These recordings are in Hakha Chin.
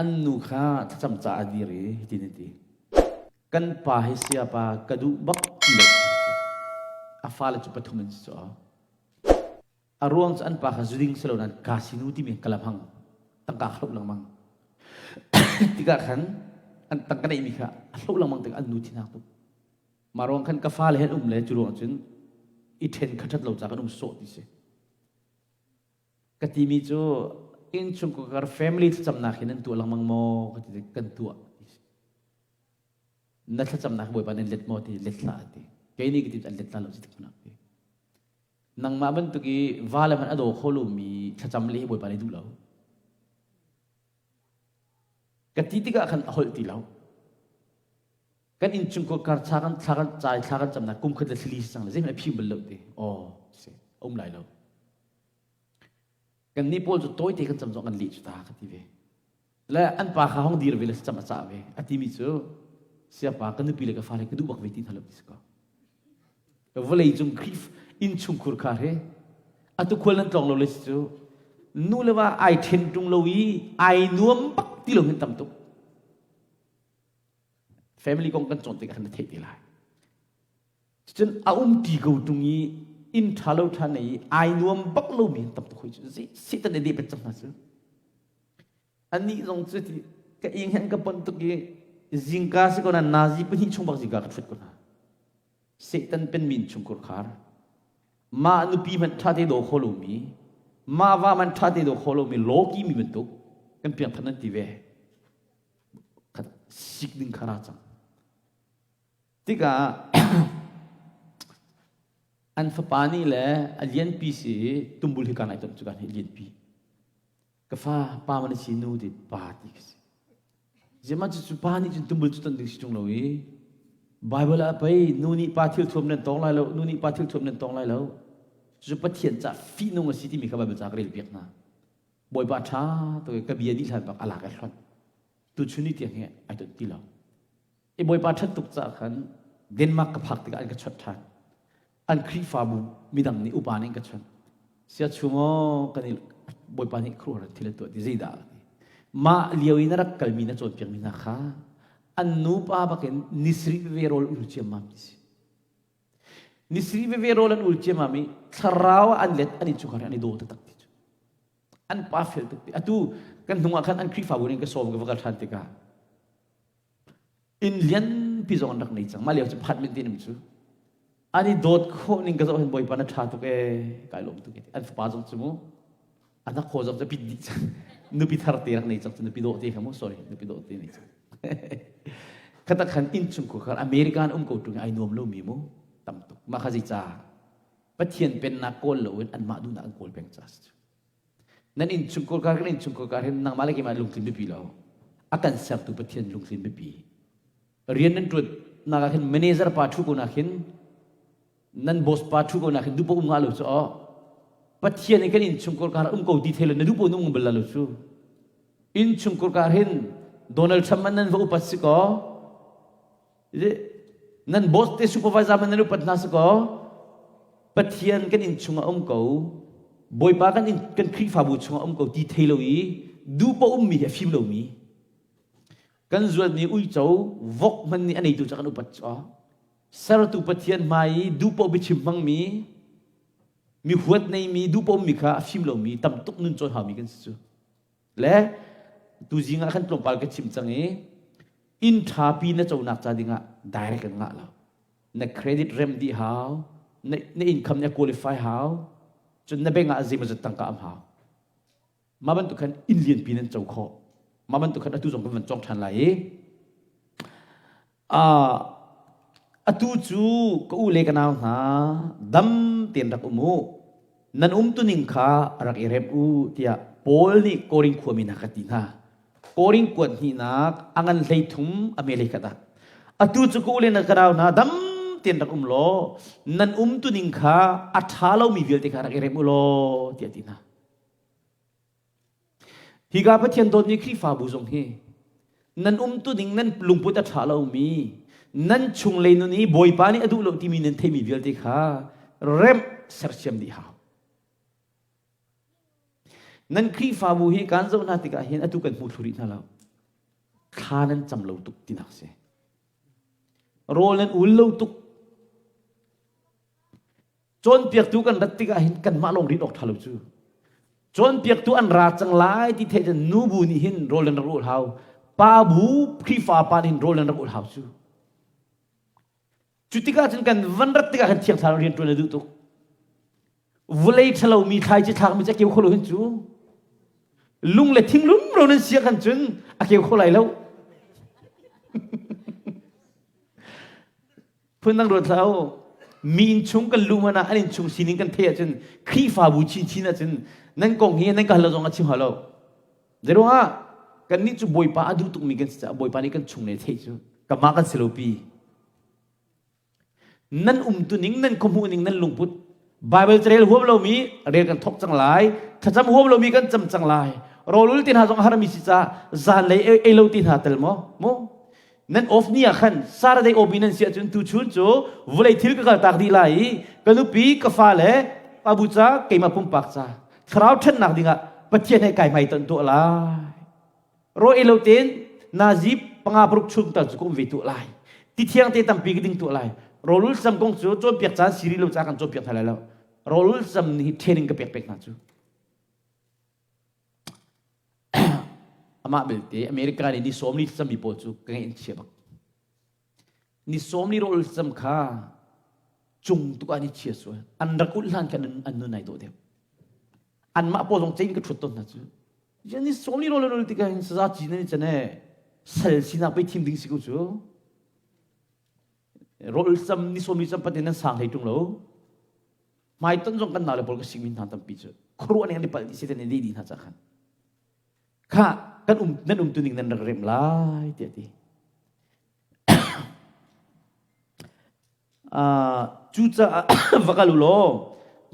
An nu kha thlacam ca a dir i hitin a ti. Kan pa hi siapa ka duh bak ti lo. A fale cu pathum an si cu. A ruang cu an pa kha zuding si lo nain kasinu timi kala hmang tangka hloh lengmang. Tikah khan an tangka neihmi kha a hloh lengmang tikah an nu thinak tuk. Mah ruang khan ka fale he an um le cu ruang cun i ṭhen kha ṭhat lo ca kan um sawh ti si. Ka timi cu innchungkhar family thlacamnak hi nan tuah lengmang maw ka ti kan tuah ti si. Na thlacamnak Bawipa nan let maw ti let hlah ti. Kei nih ka ti an let hlah lo si tik ti. Nangmah bantuk i va le hmanh a daw kho lomi thlacam le hi Bawipa nih duh lo. Ka ti tikah khan a holh ti lo. Kan innchungkhar kar thla kan thla kan cai thla kan camnak kum khat le thlili si cang le zeihmanh a phim bal lo ti. Aw si um lai lo. Kan nih pawl cu tawite kan cam zong kan leh cu ta ka ti ve. Le an pa kha hong dir ve le cam a cah ve. A timi cu siapa ka nupi le ka fale ka duh bak ve ti hna lo ti si ko. Vawlei cung Khrih innchungkhur kha he atu khual nan tlawng lo le cu nu le va ai then tung lo i ai nuam bak ti lo hin tam tuk. Family kong kan cawn tikah khan na theih te lai. Cun a um ti ko tung i inn ṭha lo ṭha nei i ai nuam bak lomi an tam tuk hoi cu. Satan nih deh cang hna cu. Anih zong cu ti ka ing hen ka pon tuk i zingka si ko na nazi pahnih chung bak zingka ka ṭhut ko hna. Satan penmi in chungkhur khar. Mah nupi hmanh ṭha te daw kho lomi, mah va hmanh ṭha te daw kho lomi lawki mi bantuk kan piangthar nan ti ve. Sik ding kha ra cang. Tikah an fapa nih le a lianpi si i tumbul hi kaan ai ton cu kan hi lianpi. Ka fa pa man si nu ti pa ti ka si. Zema cu cu pa nih cun tumbul cu ton ding si ṭung lo i Bible ah pei nu nih pa thil thuam nan tong lai lo nu nih pa thil thuam nan tong lai lo cu Pathian ca fihnung a si timi kha Bible ca ka rel piak hna. Bawipa ṭha tuk i ka bia dih hlan bak a lak i hlonh. Tuchun ni tiang hi ai ton ti lo. I Bawipa ṭhat tuk caah khan Denmark ka phak tikah an ka chawnh ṭhan. An Khrihfabu midang nih upa nih an ka chawnh. Sia chung aw kan i Bawipa nih khuaruahhar thil a tuah ti zeidah ti. Mah lio i na rak kalmi na cawnpiakmi hna kha an nupa bakin nisarih veve rawl ul ciammam ti si. Nisarih veve rawl an ul ciammam i thlarau ah an let an innchungkhar an i daw taktak ti cu. An pa fel tuk ti. Atu kan hnung ah khan an Khrihfabu nih ka sawm ka va kal ṭhan tikah Inn lianpi zong an rak nei cang. Mah lio cu apartment in um cu. An i dawt khawh ning ka zoh hin Bawipa na ṭha tuk ee, kai lawm tuk ee. An fapa zong cu mu, an khaw zong cu pit dih cang. Nupi thar te rak nei cang cu nupi dawh te kha mu, sorry, nupi dawh te nei cang. Khatak khan inn chung khuakhar American um ko ṭung ai nuam lomi mu, tam tuk. Mah kha zei ca? Pathian pennak kawl loin anmah duhnak an kawl peng ca si cu. Nan innchungkhar kan innchungkhar hin nangmah le keimah lungtlin biapi lo. A kan sertu Pathian lungtlin biapi. Rian nan ṭuan nak ah khin manager pa ṭhu ko nak hin nan boss pa ṭhu ko nak hin duh um ngah lo cu aw. Pathian in kan innchungkhar kar um ko ti thei lo na duh um bal lo cu. Innchungkhar kar hin Donald Trump man nan va upat si ko. Nan boss te supervisor man nan upat hna si ko. Pathian kan inn chungah um ko Bawipa kan inn kan Khrihfabu chungah um ko ti thei lo i duhpoh ummi hi a fim lomi kan zuatmi uico vok hmanh nih a neitu cu kan upat cu sertu Pathian hmai i duhpoh biachim hmangmi mi huat neimi duhpoh ummi kha a fim lomi tam tuk nun cawn haumi kan si cu le tu zing ah khan tlawmpal ka chim cang i inn ṭhapi na conak ca dingah direct kan ngah lo na credit rem dih hau na, na income nih a qualify hau cun na bank ah zeimawzat tangka am hau mah bantuk khan inn lianpi nan co khawh mah bantuk khan atu zong kan van cawng ṭhan lai i atu cu ka u le ka nau hna dam tein rak um u nan umtuning kha rak i rem u tiah Paul nih Korin khuami hna kha ti hna Korin kuat hnihnak a ngan hlei thum a me hlei khat ah atu cu ka u le na ka nau hna dam tein rak um law nan umtuning kha a ṭha lomi vialte kha rak i rem u law tiah a ti hna Hika Pathian dawtmi Khrihfabu zong hi nan umtuning nan lungput a ṭha lomi nan chunglei nun i Bawipa nih a duh lo timi nan theimi vialte kha remh sersiam dih hau. Nan Khrihfabu hi kan zoh hna tikah hin atu kan hmu thlu rih hna lo. Thla nan cam lo tuk tinak si. Rawl nan ul lo tuk. Cawnpiaktu kan rat tikah hin kanmah lawng rin awk ṭha lo cu. Cawnpiaktu an ra cang lai ti theih cun nu bu nih hin rawl nan rak ul hau. Pa bu Khrihfa pa nih hin rawl nan rak ul hau cu. Cu tikah cun kan van rat tikah khan thiang thlarau rian ṭuan a duh tuk. Vawlei ṭhalomi thlaici thlakmi cu a keu kho lo hin cu. Lung le thinglum ro nan sia khan cun a keu kho lai lo. Phundang ruat hlah u. Mi innchung kan luh hmanh ah an innchung sining kan theih ahcun Khrihfabu chinchin ahcun nan kong hi nan ka hal lo zong a chim hau lo. Zeiruangah kannih cu Bawipa a duh tukmi kan si caah Bawipa nih kan chung le theih cu kamah kan si lo pi. Nan umtuning, nan khuahmuhning, nan lungput Bible carel huam lomi rel kan thok cang lai, thlacam huam lomi kan cam cang lai. Rawlul ti hna zong a harmi si caah zanlei ei lo ti hna tel maw? Mu? Nan off ni ah khan Saturday off nan si ahcun tuchun cu vawlei thil ka kal tak dih lai i ka nupi, ka fale, pabu ca, keimah pumpak ca thlarau ṭhennak dingah Pathian he kai hmai ton tuah lai. Ro ei lo tein nazi panga paruk chung tal cu ka um ve tuah lai. Ti thiang te tampi ka ding tuah lai. Rawlul sam kong cu cawnpiak caan siri lo ca kan cawnpiak hna lai lo. Rawlul sam nih training ka pek pek hna cu. Amah belte America nih ni sawm li thlacammi pawl cu ka ngeih an chia bak. Ni sawm li rawl cam kha cung tuk ah ni chia sual. An rak ulh hlan khan an nun ai dawh deuh. Anmah pawl zong cein ka ṭhut tawn hna cu. Ni sawm li rawl ul tikah hin saza ci nan i can e sal sinak pei thim ding si ko cu. Rawl cam ni sawm li cam pat in nan sang hlei ṭung lo. Hmaiton zong kan nau le pawl ka sikmi hna tampi cu khuaruah ning an i palh dih si te ne dih hna ca khan. Kha kan um nan um tuning nan rak remh lai tiah ti. Cucaah va kal u law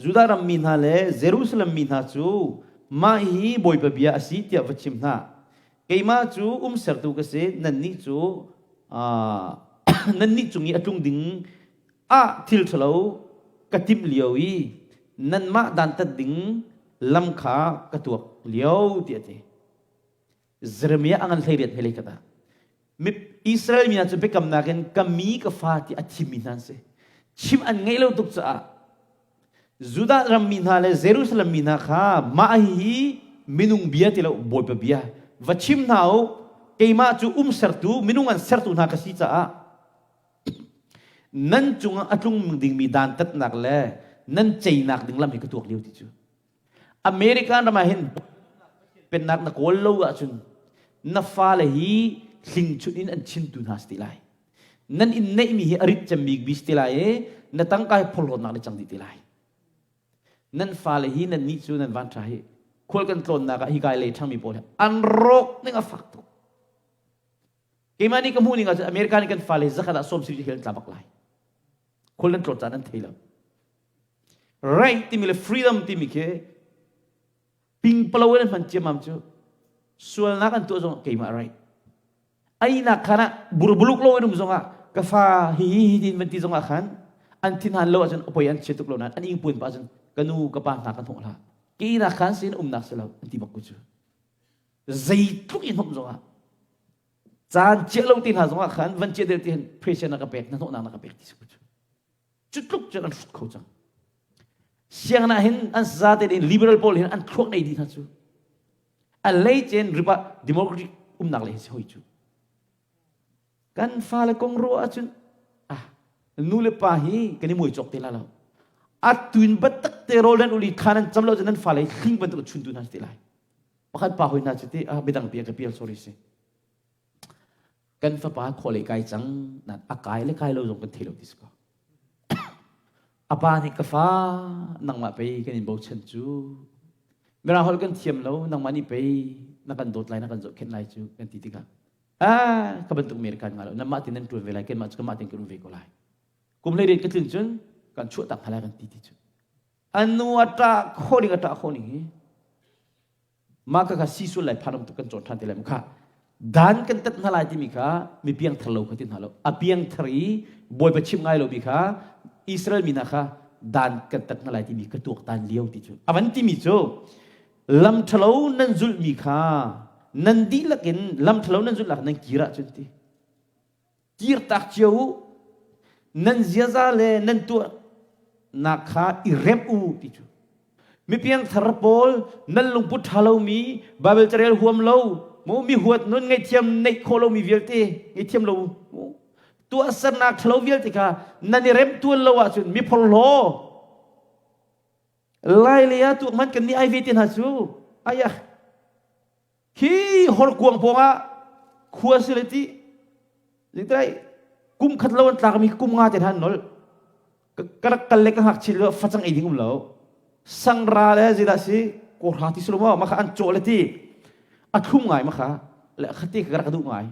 Judah ram mi hna le Jerusalem mi hna cu mah hi Bawipa bia a si tiah va chim hna. Keimah cu umsertu ka si, nannih cu nannih cung i a tlung ding ah thil ṭhalo ka timh lio i nanmah dantat ding lam kha ka tuak lio tiah a ti. Jeremiah a ngan 18 hmeilei khat ah Israel mi hna cu biakamnak in ka mi ka fa ti a thimmi hna an si. Chim an ngeih lo tuk caah Judah ram mi hna le Jerusalem mi hna kha mah hi minung bia ti lo Bawipa bia va chim hna u keimah cu um sertu minung an sertu hna ka si caah nan cungah a tlung dingmi dantatnak le nan ceinak ding lam hi ka tuak lio ti cu American ram ah hin pennak na kawl lo ahcun na fale hi hlingchunh in an chintu hna si ti lai. Nan inn neihmi hi a rit cemmi bi si ti lai i na tangka hi phorhlawtnak ni cang dih ti lai. Nan fale hi nan nih cu nan van ṭha hi khual kan tlawnnak ah hi kai lei ṭhangmi pawl hi an rawk ning a fak tuk. Keimah nih ka hmuh ning ahcun America nih kan fale zakhat ah sawm si hi an tla bak lai. Khual nan tlawn caan an thei lo. Right timi le freedom timi khi pingpalo in an hman ciammam cu sualnak an tuah zong keimah right. Ainak khan ah burbuluk lo in um zongah ka fa hi hi hi tin van ti zongah khan an thinhan lo ahcun apoi an chia tuk lo nain an ingpuan pa ahcun ka nu ka pa hna kan hnawh hlah. Keinak khan sin umnak si lo an ti bak ku cu. Zeitluk in hom zongah caan chia lo ti hna zongah khan van chia deuh ti hin pressure na ka pek na hnawhnak na ka pek ti si ku cu. Cu tluk cun an hrut kho cang. Sianginn ah hin an zate in liberal pawl hin an thluak nei dih hna cu. A lei cen ripa democratic umnak le hi si hoi cu. Kan fale kong ruah ahcun ah nu le pa hi kan i muai cawk te la lo. A tuin batak te rawl nan uli khan an cam lo cun nan fale hling bantuk chun tu hna si te lai. Pakhat pa hoi hna cu te ah midang pi ka pial sorry si. Kan fapa khawlei kai cang nan a kai le kai lo zong kan thei lo ti si ko. A pa nih ka fa nangmah pei kan in bochan cu. Mirang holh kan thiam lo nangmah nih pei na kan dawt lai na kan zohkhenh lai cu kan ti tikah ah ka bantuk American nga lo nanmah tin nan tuan ve lai keimah cu kamah tin kan um ve ko lai. Kum hlei rian ka tlin cun kan chuah tak hna lai kan ti ti cu. Anu a ṭah khawh ning a ṭah khawh ning hi Mah kha kha sisul lai phan um tuk kan cawn ṭhan te lai mu kha. Dan kan tat hna lai timi kha mi piangthar lo kha ti hna lo. A piangthar i Bawipa chimh ngai lomi kha Israel mi hna kha dan kan tat hna lai timi ka tuaktan lio ti cu. A van timi cu. Lam ṭhalo nan zulhmi kha nan dihlak in lam ṭhalo nan zulh nan kir ahcun ti. Kirtak cio u. Nan ziaza le nan tuahnak kha i remh u ti cu. Mipiang thar pawl nan lungput ṭha lomi Baibal carel huam lo mu mi huat nun ngaihthiam neih khawh lomi vialte ngaihthiam lo mu tuahsernak ṭhalo vialte kha nan i remh tuan lo ahcun mi phorhlaw Lai lei ah tuak man kan nih ai ve te hna cu ayah khi horkuang pawng ah khua si le ti zeitai kum khat lo an tlak mi kum nga te hna an nol ka rak kal le ka hngak chin lo facang ei ding um lo sangra le zeidah si kawhra ti sulu maw maka an cawh le ti a thlum ngai maka le khati ka rak duh ngai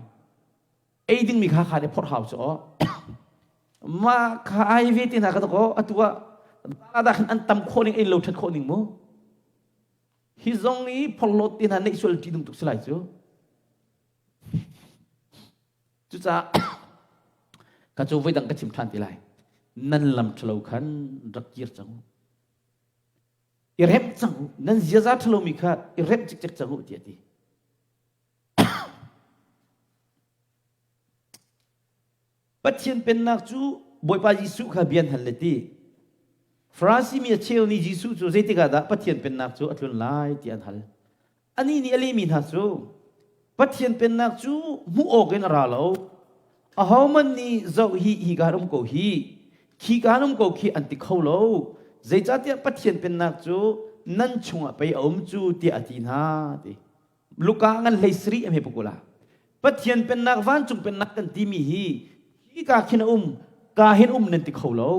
ei ding mi kha kha ne phorh hau cu aw ma kha ai ve te hna ka ko atu ah da khan an tam khawh ning ei lo that khawh ning mu hi zong i phorhlawt te hna neih sual ti dung tuk si lai cu cucaah ka cu voi dang ka chim than ti lai nan lam thalo khan rak kir cang i rem cang nan ziaza thalo mi kha i rem cikcek cang u ti a ti Pathian pennak cu Bawipa Jesuh kha bia an hal le ti. Farasi mi a cheu nih Jesuh cu zeitik ah dah Pathian pennak cu a tlun lai ti an hal. Anih nih a lehmi hna cu Pathian pennak cu hmuh awk in a ra lo. Ahohmanh nih zoh hi hi ka um ko hi, khi ka um ko khi an ti kho lo. Zeicahtiah Pathian pennak cu nan chungah pei a um cu tiah a ti hna ti. Luka ngan hlei sarih a hme pakula. Pathian pennak vancung pennak kan timi hi hi ka khin a um ka hin um nan ti kho lo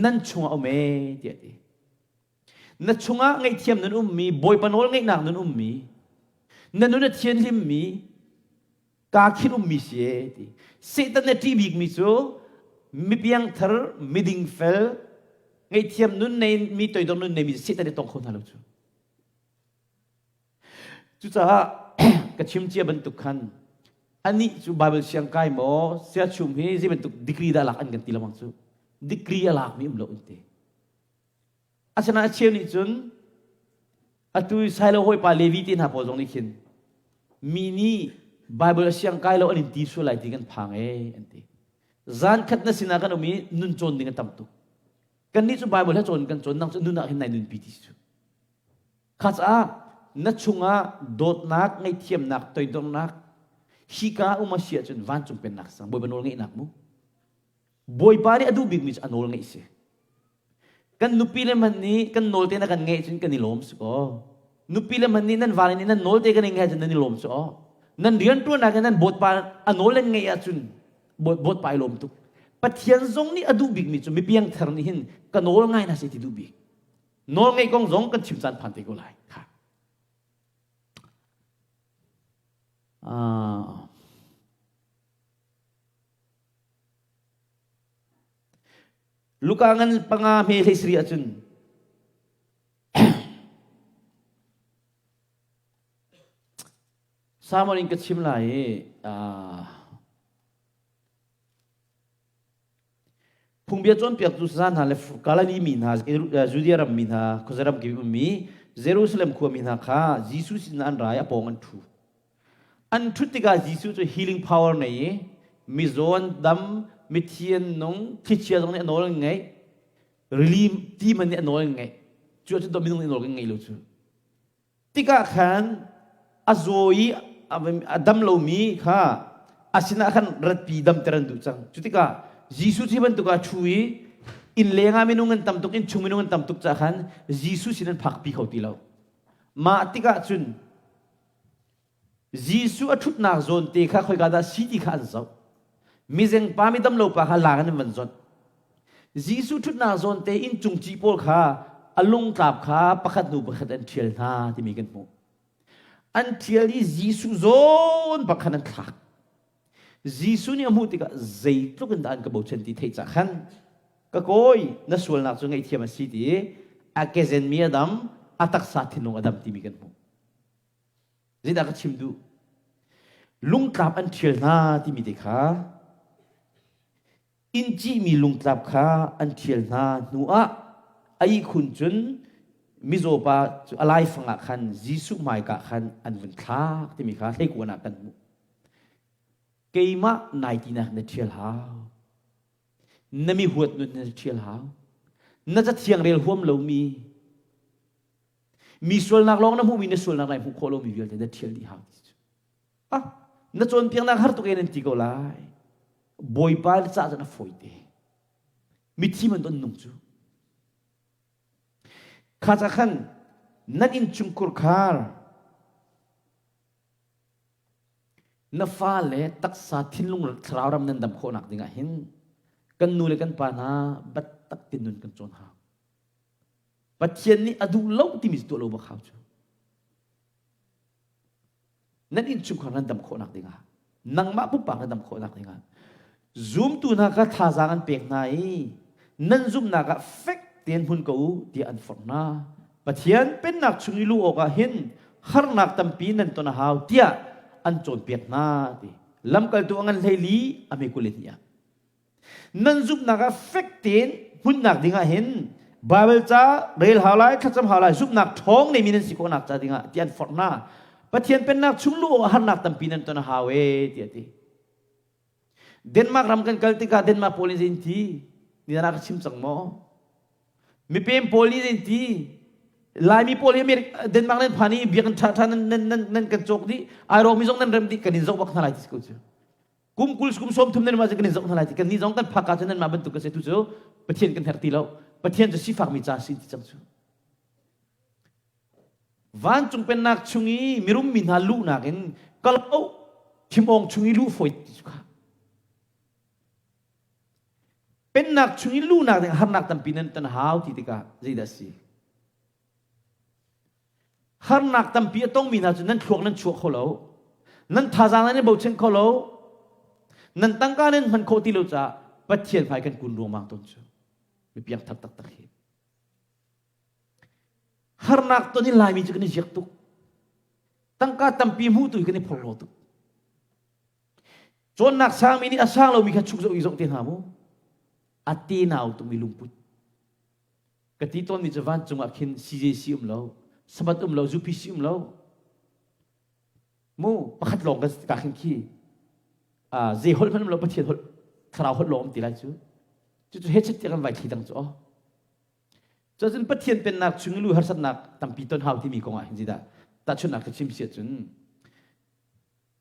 nan chungah um e tiah ti. Na chungah ngaihthiam nan ummi Bawipa nawl ngeihnak nan ummi na nun a thianhlimmi ka khin ummi si e ti. Satan na ṭih bikmi cu mipiangthar miding fel ngaihthiam nun nei mi toidor nun neimi Satan nih tong kho hna lo cu. Cucaah ka chim cia bantuk khan anih cu Bible siang kai maw siachum hi zei bantuk degree dah lak an kan ti lengmang cu degree a lak mi um lo an ti. Asinain a cheu nih cun atu Sailo hawipa Levi te hna pawl zong nih khin mi nih Bible a siang kai lo an in ti sual lai ti kan phang ee an ti. Zan khat na sinah kan um i nun cawn ding a tam tuk. Kannih cu Bible he cawn kan cawn nang cu nun ah hin nai nunpi ti cu. Kha caah na chungah dawtnak, ngaihthiamnak, toidornak hika um a si ahcun vancung pennak sang Bawipa nawl ngeihnak mu. Bawipa nih a duh bikmi cu a nawl ngeih si. Kan nupi le hmanh nih kan nawl te na kan ngeih cun kan i lawm si kaw. Nupi le hmanh nih nan vale nih nan nawl te kan i ngeih cun nan i lawm si aw. Nan rianṭuannak in nan bawtpa a nawl nan ngeih ahcun bawtpa i lawm tuk. Pathian zong nih a duh bikmi cu mipiang thar nih hin ka nawl ngai na si ti duh bik. Nawlngeih kong zong kan chim caan phan te ko lai. Kha. Uh, Luka ngan panga hme hlei sri ahcun Samuel in ka chim lai i uh, Phungbia cawnpiaktu saza hna le Galilee mi hna, Judea ram mi hna, khuaza ram kip ummi Jerusalem khuami hna kha Jesuh sinah an ra i a pawng an ṭhu. An ṭhut tikah Jesuh cu healing power nei i mizaw an dam, mithi an nung, thlichia zong nih a nawl an ngeih, rili ti hmanh nih a nawl an ngeih. Cu ahcun minung nih nawl kan ngei lo cu. Tikah khan a zaw i a dam lomi kha a sinah khan ratpi damter an duh cang. Cu tikah Jesuh cu hi bantuk ah ṭhu i inn leng ah minung an tam tuk, innchung minung an tam tuk caah khan Jesuh sin an phakpi kho ti lo. Mah tikah cun Jesuh a ṭhutnak zawn te kha khoika dah si ti kha an zoh. Mizeng pa mi damlo pa kha laang in an van zawnh. Jesuh ṭhutnak zawn te inncung ci pawl kha a lungtlap kha pakhat hnu pakhat an ṭhial hna timi kan hmuh. An ṭhial i Jesuh zawn bak khan an thlak. Jesuh nih a hmuh tikah zeitluk in dah an ka bochan ti theih cah khan ka kawi na sualnak cu ngaihthiam a si ti i a kezen mi a dam a taksa thinlung a dam timi kan hmuh. Zeidah ka chim duh? Lungtlap an ṭhial hna timi te kha inn cihmi lungtlap kha an ṭhial hna hnu ah a ihkhun cun Mizaw pa cu a laifang ah khan Jesuh hmaika khan an vun thlak timi kha hleikuan ah kan hmuh. Keimah nai tinak na ṭhial hau. Na mi huat nun na ṭhial hau. Na cathiang rel huam lomi mi sualnak lawng na hmuhmi na sualnak lai hmuh khawh lomi vialte na ṭhial dih hau ti cu. Ah, na cawnpiaknak har tuk e nan ti ko lai. Bawipa caah cun a fawi te. Mithi man ton nung cu. Kha ca khan nan innchungkhur khar na fale taksa thinlung thlarau ram nan dam khawhnak dingah hin kan nu le kan pa hna biatak tin nun kan cawn hau. Pathian nih a duh lo timi cu tuah lo bak hau cu. Nan innchungkhar nan dam khawhnak dingah nangmah pumpak na dam khawhnak dingah zumtu hna kha thazaang an pek hna i nan zumhnak ah fek tein hmun ko u tiah an forh hna. Pathian pennak chung i luh awkah hin harnak tampi nan ton a hau tiah an cawnpiak hna ti. Lamkaltu a ngan 14 a hme 22 ah. Nan zumhnak ah fek tein hmunnak dingah hin Baibal ca rel hau lai, thlacam hau lai, zumhnak ṭhawng neimi nan si khawhnak ca dingah ti an forh hna. Pathian pennak chung luh awk harnak tampi nan ton a hau e tiah ti. Denmark ram kan kal tikah Denmark pawl nih zei ti? Ni ah ka chim cang maw? Mipem pawl nih zei ti? Laimi pawl hi America Denmark nan phan i biakinn ṭha ṭha nan nan nan nan kan cawk dih, ai rawkmi zong nan rem dih, kan in zoh bak hna lai ti ko cu. Kum 20 kum 30 nan mah kan in zoh hna lai ti kan ni zong kan phak ah cun nanmah bantuk ka si tu cu Pathian kan herh ti lo. Pathian cu sifakmi ca si ti cang cu. Vancung pennak chung i mirum mi hna luhnak in kalo thimawng chung i luh fawi ti cu kha. Pennak chung i luhnak ding harnak tampi nan ton hau ti tikah zeidah si? Harnak tampi a tongmi hna cu nan thluak nan chuah kho lo. Nan thazaang nan i bochan kho lo. Nan tangka nan hman khawh ti lo caah Pathian hmai kan kun ruangmang tawn cu. Mi piangthar taktak hi. Harnak ton in Laimi cu kan i ziak tuk. Tangka tampi hmuh tu hi kan i phorhlaw tuk. Cawnnak sangmi nih a sang lomi kha chuk zoh i zoh te hna mu. A te nau tukmi lungput. Ka ti tawnmi cu vancung ah khin CJC um lo, Sabbath um lo, UPC um lo. Mu pakhat lawng kan ka khin khi zei holh hmanh um lo Pathian holh thlarau holh lawng um ti lai cu. Cucu he chet tiah kan vai thli dang cu aw. Cucun Pathian pennak chung i lu harsatnak tampi ton hau timi kong ah hin zidah tahchunhnak ka chim si ahcun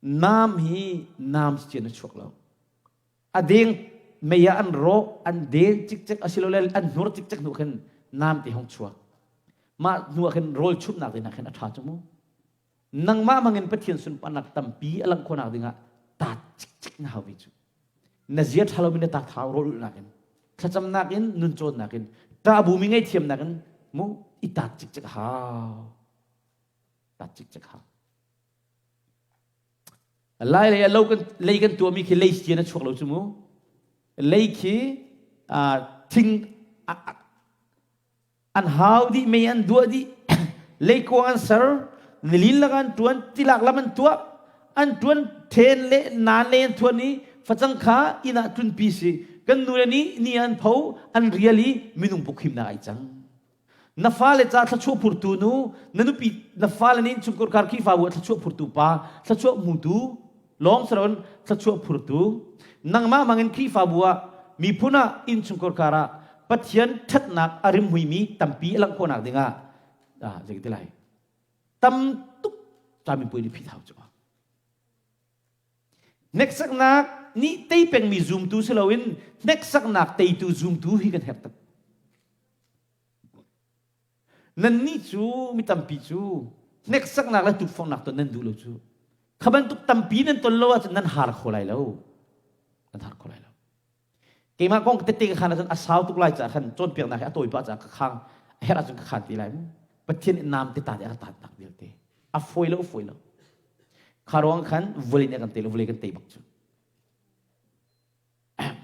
nam hi nam si na chuak lo. A deng mei ah an rawh, an den cikcek asilole an hnur cikcek hnu khin nam te hong chuak. Mah hnu ah khin rawl chumhnak ding ah khin a ṭha cu mu. Nangmah mangin Pathian sunparnak tampi a langh khawhnak dingah taat cikcek na hau ve cu. Na zia ṭha lomi na taat hau rawl ulhnak in, thlacamnak in, nun cawnnak in, ṭah bumi ngaihthiamnak in mu i taat cikcek a hau. Taat cikcek hau. Lai lei ah lo kan lei kan tuahmi khi lei sian a chuak lo cu mu. Lei khi thing an hau dih mei an duah dih leikuang an ser nilin lak an tuan tilak lam an tuah an tuan then le nan le an thuan i facang kha inn ah tlunpi si kan nu le nih ni an pho an rial i minung pukhimnak ai cang na fale ca thluachuah phurtu nu na nupi na fale nih chungkhar kar Khrihfabu ah thluachuah phurtu pa thluachuah hmutu lawng si loin thluachuah phurtu nangmah mangin Khrihfabu ah miphun ah innchungkhar kar ah Pathian ṭhatnak a rimhuimi tampi a langh khawhnak dingah ah zei ti lai tam tuk camipuai nih phit hau cu hneksaknak nih tei pengmi zumtu si loin hneksaknak teitu zumtu hi kan herh tak Nannih cu mi tampi cu hneksaknak le tukforhnak ton nan duh lo cu. Kha bantuk tampi nan ton lo ahcun nan har kho lai lo. Nan har kho lai lo. Keimah kong tette ka khan ahcun a sau tuk lai caah khan cawnpiaknak hi a tawi pah caah ka khang a herh ahcun ka khan ti lai mu. Pathian nih nam te ta te a ka taantak vialte. A fawi lo, a fawi lo. Kha ruang khan vawlei nih a kan tei lo, vawlei kan tei bak cu.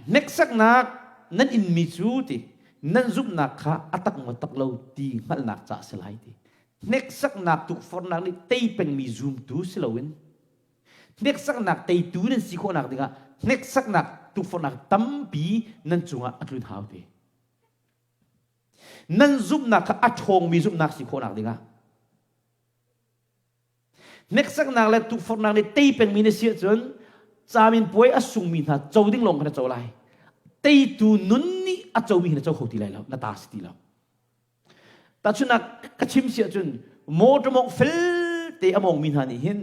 Hneksaknak nan inmi cu ti nan zumhnak kha a tak maw tak lo ti hngalhnak ca a si lai ti. Hneksaknak tukforhnak nih tei pengmi zumtu si loin hneksaknak teitu nan si khawhnak dingah hneksaknak tukforhnak tampi nan cungah a tlun hau ti. Nan zumhnak kha a ṭhawngmi zumhnak si khawhnak dingah. Hneksaknak le tukforhnak nih tei pengmi na si ahcun camin puai a sungmi hna co ding lawng kha na co lai. Teitu nun nih a comi hi na co kho ti lai lo, na ta si ti lo. Tahchunhnak ka chim si ahcun motor mawng fel te a mawngmi hna nih hin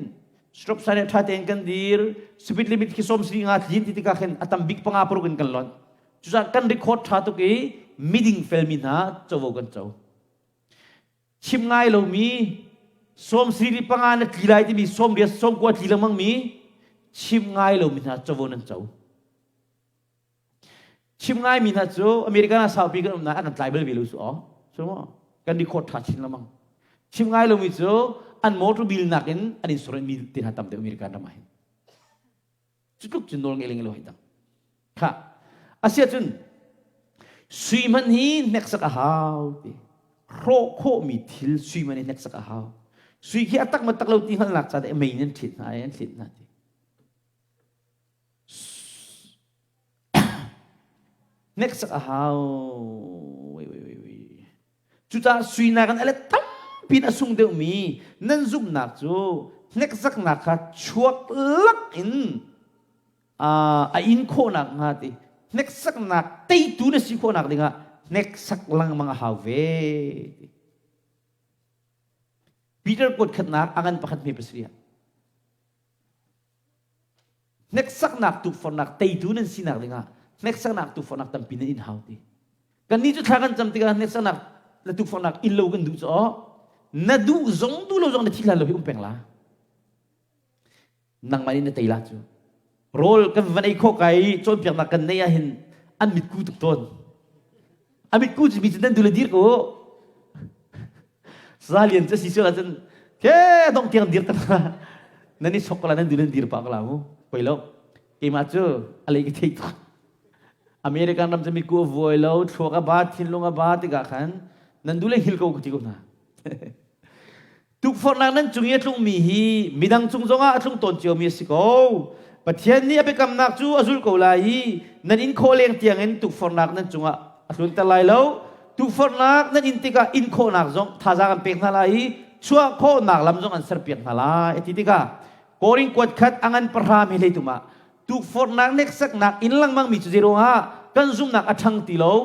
stop sign ṭha tein kan dir, speed limit khi sawm sari nga tlin ti tikah khin a tam bik panga paruk in kan lonh. Cucaah kan record ṭha tuk i miding felmi hna covo kan co. Chim ngai lomi sawm siri panga na tli lai timi sawm riat sawm kua tli lengmang mi chim ngai lomi hna covo nan co. Chim ngai mi hna cu American ah saupi kan um na a kan tlai bal ve lo su aw. So maw? Kan record ṭha chin lengmang. Chim ngai lomi cu an motor bill nakin an insurance mi te hna tam deuh American ram ah hin. Cutluk cun nawl ngei lo hei dang. Kha asiahcun sui hmanh hi hneksak a hau ti. Hrawh khawhmi thil sui hmanh hi hneksak a hau. Sui khi a tak ma tak lo ti hngalhnak ca te mei in an thlit hna i an thlit hna ti. Hneksak a hau. Wei wei wei wei. Cucaah sui nakin a let tampi in a sung deuhmi nan zumhnak cu hneksaknak kha chuak lak in a in khawhnak hnga ti hneksaknak teitu na si khawhnak dingah hneksak lengmang a hau ve ti. Peter kuat khatnak a ngan pakhat hme pasarih ah Hneksaknak tukforhnak teitu nan sinak dingah hneksaknak tukforhnak tampi nan in hau ti. Kannih cu thla kan cam tikah hneksaknak le tukforhnak in lo kan duh cu aw na duh zong duh lo zong na thi hlan lo hi um peng la. Nangmah nih na tei la cu. Rawl kan van ei khawh kai cawnpiaknak kan neih ahhin an mitku tuk tawn. A mitku cu mi cu nan duh le dir ko. Zalian cu si sual ahcun ke dong tiang dir tak nan i sok ko la nan duh nan dir pah ko la mu poi lo keimah cu a lei ka thei tuk American ram cu miku a vuai lo thluak a ba thinlung a ba tikah khan nan duh le hil ko ka ti ko hna Tukforhnak nan cung i a tlungmi hi midang cung zongah a tlung tawn ciomi a si ko. Pathian nih a biakamnak cu a zulh ko lai i nan in khawh leng tiangin tukforhnak nan cungah a tlunter lai lo. Tukforhnak nan in tikah in khawhnak zong thazaang an pek hna lai i chuah khawhnak lam zong an serpiak hna lai. A ti tikah Korin kuat khat a ngan pahra mi hlei tum ah tukforhnak hneksaknak in lengmangmi cu zeiruangah kan zumhnak a ṭhang ti lo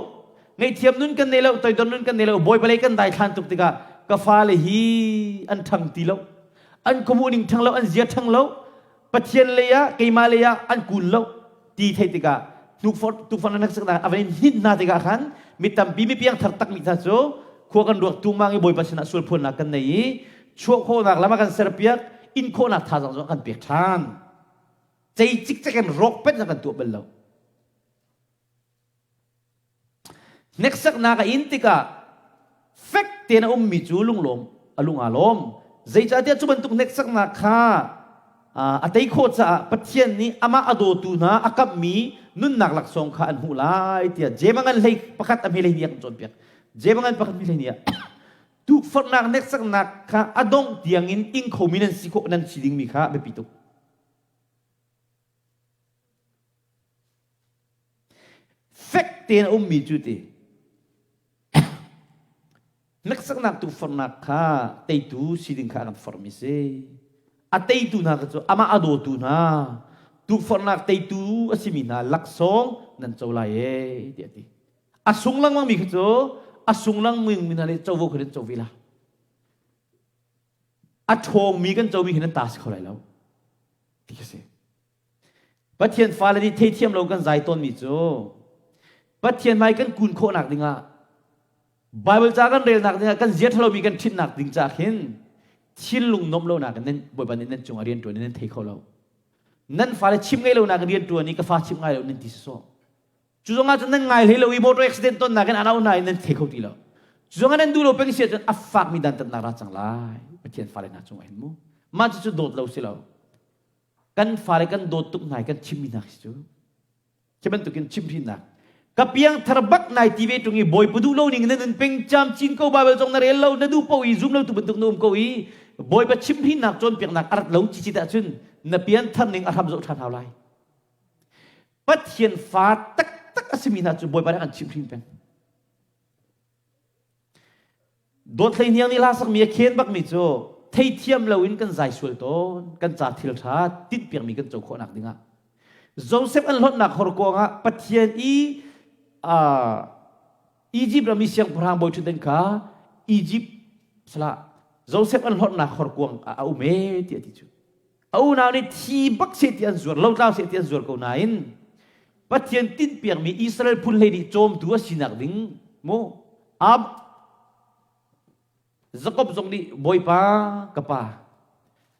ngaihthiam nun kan nei lo toidor nun kan nei lo bawipa lei kan daithlan tuk tikah ka fale hi an ṭhang ti lo an khuamuh ning ṭhang lo an zia ṭhang lo pathian lei ah keimah lei ah an kun lo ti theih tikah tukforhnak hneksaknak a van in hninh hna tikah khan mi tampi mi piangthar takmi hna cu khua kan ruak tungmang i bawipa sinah sual phuannak kan nei i chuah khawhnak lam a kan serpiak in khawhnak thazaang zong a kan pek ṭhan cei cikcek in rawk pet kan tuah bal lo hneksaknak a in tikah fek tein a ummi cu lunglawm a lung aa lawm zeicahtiah cu bantuk hneksaknak kha a tei khawh caah Pathian nih amah a dawtu hna a kamhmi nunnak laksawng kha an hmuh lai tiah Jeim a ngan hlei pakhat a hme hlei hnih a kan cawnpiak Jeim a ngan pakhat hme hlei hnih ah tukforhnak hneksaknak kha a dongh tiangin ing khomi nan si khawh nan si dingmi kha biapi tuk Fek tein a ummi cu ti hneksaknak tukforhnak kha teitu si ding kha a kan forhmi si. A teitu hna kha cu amah a dawtu hna tukforhnak teitu a simi hna laksawng nan co lai ee tiah a ti. A sung lengmangmi kha cu a sung lengmangmi hna nih covo kha nan co ve la. A ṭhawngmi kan comi khi nan ta si kho lai lo. Ti khi si. Pathian fale nih theithiam lo kan zai tawnmi cu Pathian hmai kan kun khawhnak dingah Bible ca kan relnak dingah kan zia ṭhalomi kan ṭhitnak ding ca khin thinlung nuamh lonak in nan Bawipa nih nan cungah rian ṭuan in nan thei kho lo. Nan fale chim ngei lonak in rian ṭuan i ka fa chim ngai lo nan ti sawsawh. Cu zongah cun nan ngai hlei lo i motor accident tonnak in anau hna in nan thei kho ti lo. Cu zongah nan duh lo peng si ahcun a fakmi dantatnak ra cang lai. Pathian fale hna cungah hin mu. Mah cucu dawt lo si lo. Kan fale kan dawt tuk hna i kan chimmi hna khi cu. Khi bantukin chimhrinnak. Ka piang thar bak nai ti ve ṭung i Bawipa duh lo ning na nun peng cam cin ko Bible zong na rel lo na duh po i zum lo tu bantuk na um ko i Bawipa chimhrinnak cawnpiaknak a rat lo cicit ahcun na pian thar ning a hram zoh ṭhan hau lai. Pathian fa taktak a simi hna cu Bawipa nih an chimhhrin peng. Dawt Hlei Hniang nih hla sakmi a khen bakmi cu theithiam loin kan zai sual tawn, kan ca thil ṭha tinhpiakmi kan co khawhnak dingah. Joseph an hlonhnak horkuang ah Pathian i uh, Egypt ram i siangpahrang bawi ṭhutdan kha Egypt salah Joseph an hlonhnak horkuang ah a um e ti a ti cu. A unau nih thi bak seh ti an zuar, lotlau seh ti an zuar ko nain Pathian tinhpiakmi Israel phun hlei nih cawmtu a sinak ding mu Ab Jakob zong nih Bawipa ka pa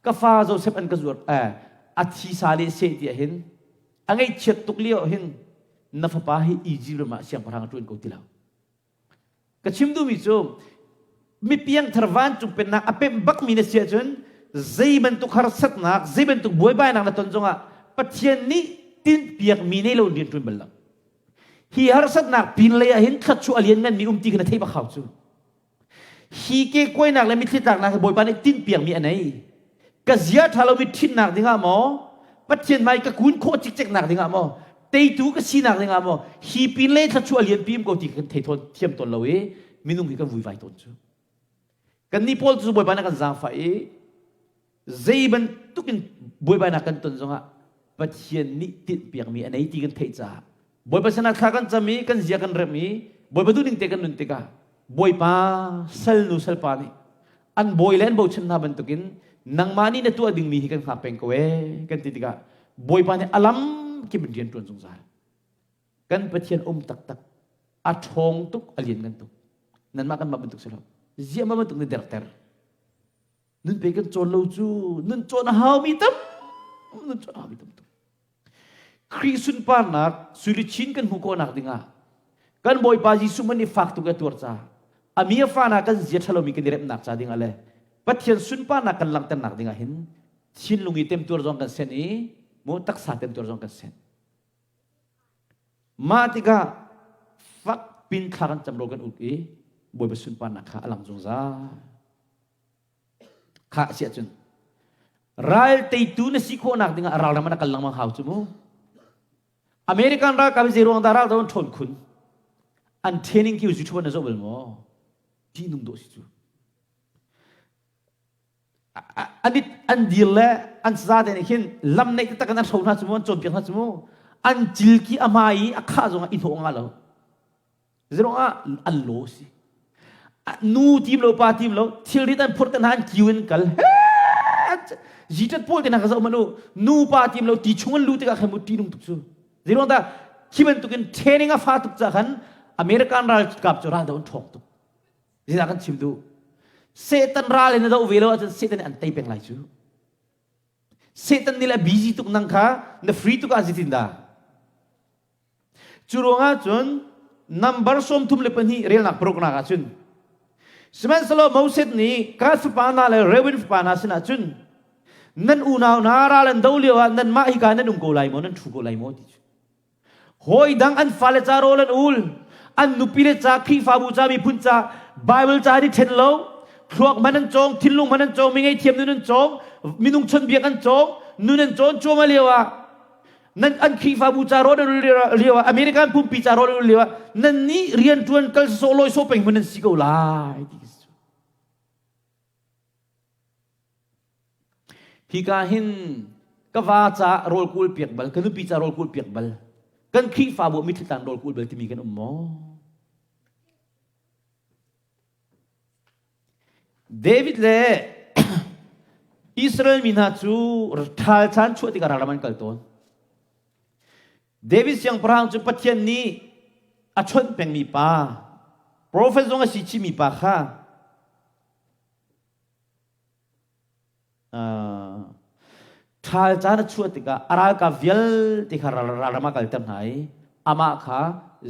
ka fa Joseph an ka zuar eh, a thi sa le seh ti hin a ngaihchiat tuk lio hin na fapa hi Egypt ram ah siangpahrang a ṭuan ko ti lo Ka chim duhmi cu mi piangthar vancung pennak a pemh bakmi na si ahcun zei bantuk harsatnak, zei bantuk buaibainak na ton zongah Pathian nih tinhpiakmi nei lo in rian ṭuan bal lo. Hi harsatnak pinlei ah hin thluachuah a liannganmi um ti kha na theih bak hau cu. Hi kekuainak le mitthli tlaknak hi Bawipa nih tinhpiakmi a nei. Ka zia ṭha lomi ṭhitnak dingah maw, Pathian hmai ka kun khawh cikceknak dingah maw, teitu ka sinak dingah maw, hi pin le thluachuah lianpi um ko ti kan thei thawn thiam tawn lo i minung hi kan vuivai tawn cu. Kannih pawl cu Bawipa nih kan zaangfah i zei bantuk in buaibainak kan ton zongah Pathian nih tinhpiakmi a nei ti kan theih caah Bawipa sinah thla kan cam i kan zia kan remh i Bawipa duhning te kan nun tikah Bawipa salnu salpa nih an bawi le an bochan hna bantukin nangmah nih na tuah dingmi hi kan hngak peng ko ee kan ti tikah Bawipa nih a lam kip in rian ṭuan zungzal. Kan Pathian um taktak a ṭhawng tuk a lianngan tuk. Nanmah kanmah bantuk si lo. Ziah mah bantuk na derter. Nun pe kan cawn lo cu nun cawn a haumi tam nun cawn a haumi tam tuk. Khrih sunparnak suiluchin kan hmuh khawhnak dingah kan Bawipa Jesuh man i fak tuk a tuar ca a mi a fa na kan zia ṭhalomi kan i remnak ca dingah le Pathian sunparnak kan langhternak dingah hin thinlung i temtuar zong kan sen i mu taksa temtuar zong kan sen. Mah tikah fak pin thla kan cam ro kan uk i Bawipa sunparnak kha a lang zungzal. Kha a si ahcun ral teitu na si khawhnak dingah ral ram ah na kal lengmang hau cu mu. American ralkap hi zei ruang dah ral an ṭhawn khun? An training ki zu na zoh bal maw? Ṭihnung dawh si cu. An an dir le an saza te nih khin lam neih taktak in an hro hna cu mu, an cawnpiak hna cu mu. An cil ki a hmai i a khah zongah i hnawh nga lo. Zeiruangah an law si. Nu tim lo pa tim lo thilrit an phurh te hna an kiu in kal zitat pawl te hna ka zoh manu nu pa tim lo ti chung an lu tikah khan mu ṭihnung tuk cu zeiruang dah khi bantukin training a fa tuk ca khan American ralkap cu ral do an ṭhawng tuk zeidah kan chim duh Satan ral in a doh ve lo ahcun Satan nih an tei peng lai cu Satan nih le busy tuk nang kha na free tuk ah zeitin dah Cu ruangah cun nambar 32 relnak paruknak ah cun Sihmanhsehlaw Moses nih Gad fapa hna le Reuben fapa hna sinah cun nan unau hna ral an do lioah nanmah hika nan um ko lai maw nan ṭhu ko lai maw ti cu hawi dang an fale ca rawl an ul an nupile ca Khrihfabu ca miphun ca Bible ca an i ṭhen lo thluak man an cawng thinlung man an cawng mi ngei nun an cawng minung chawnhbiak an cawng nun an cawn cuahmah lioah nan an Khrihfabu ca rawn an lio ah American pumpi ca rawn an lio ah nan nih rian ṭuan kal sawh lawi sawh peng hmun nan si ko lai ti Hika hin ka va ca rawl kul piak bal ka nupi ca rawl kul piak bal kan Khrihfabu mitthli tlang rawl kul bal timi kan um maw David le Israel mi hna cu ṭhal caan chuah tikah ralram an kal tawn. David siangpahrang cu Pathian nih a chawnh pengmi pa, profet zong a si chihmi pa kha ṭhal caan a chuah tikah a ralkap vialte kha ralram ah kalter hna i amah kha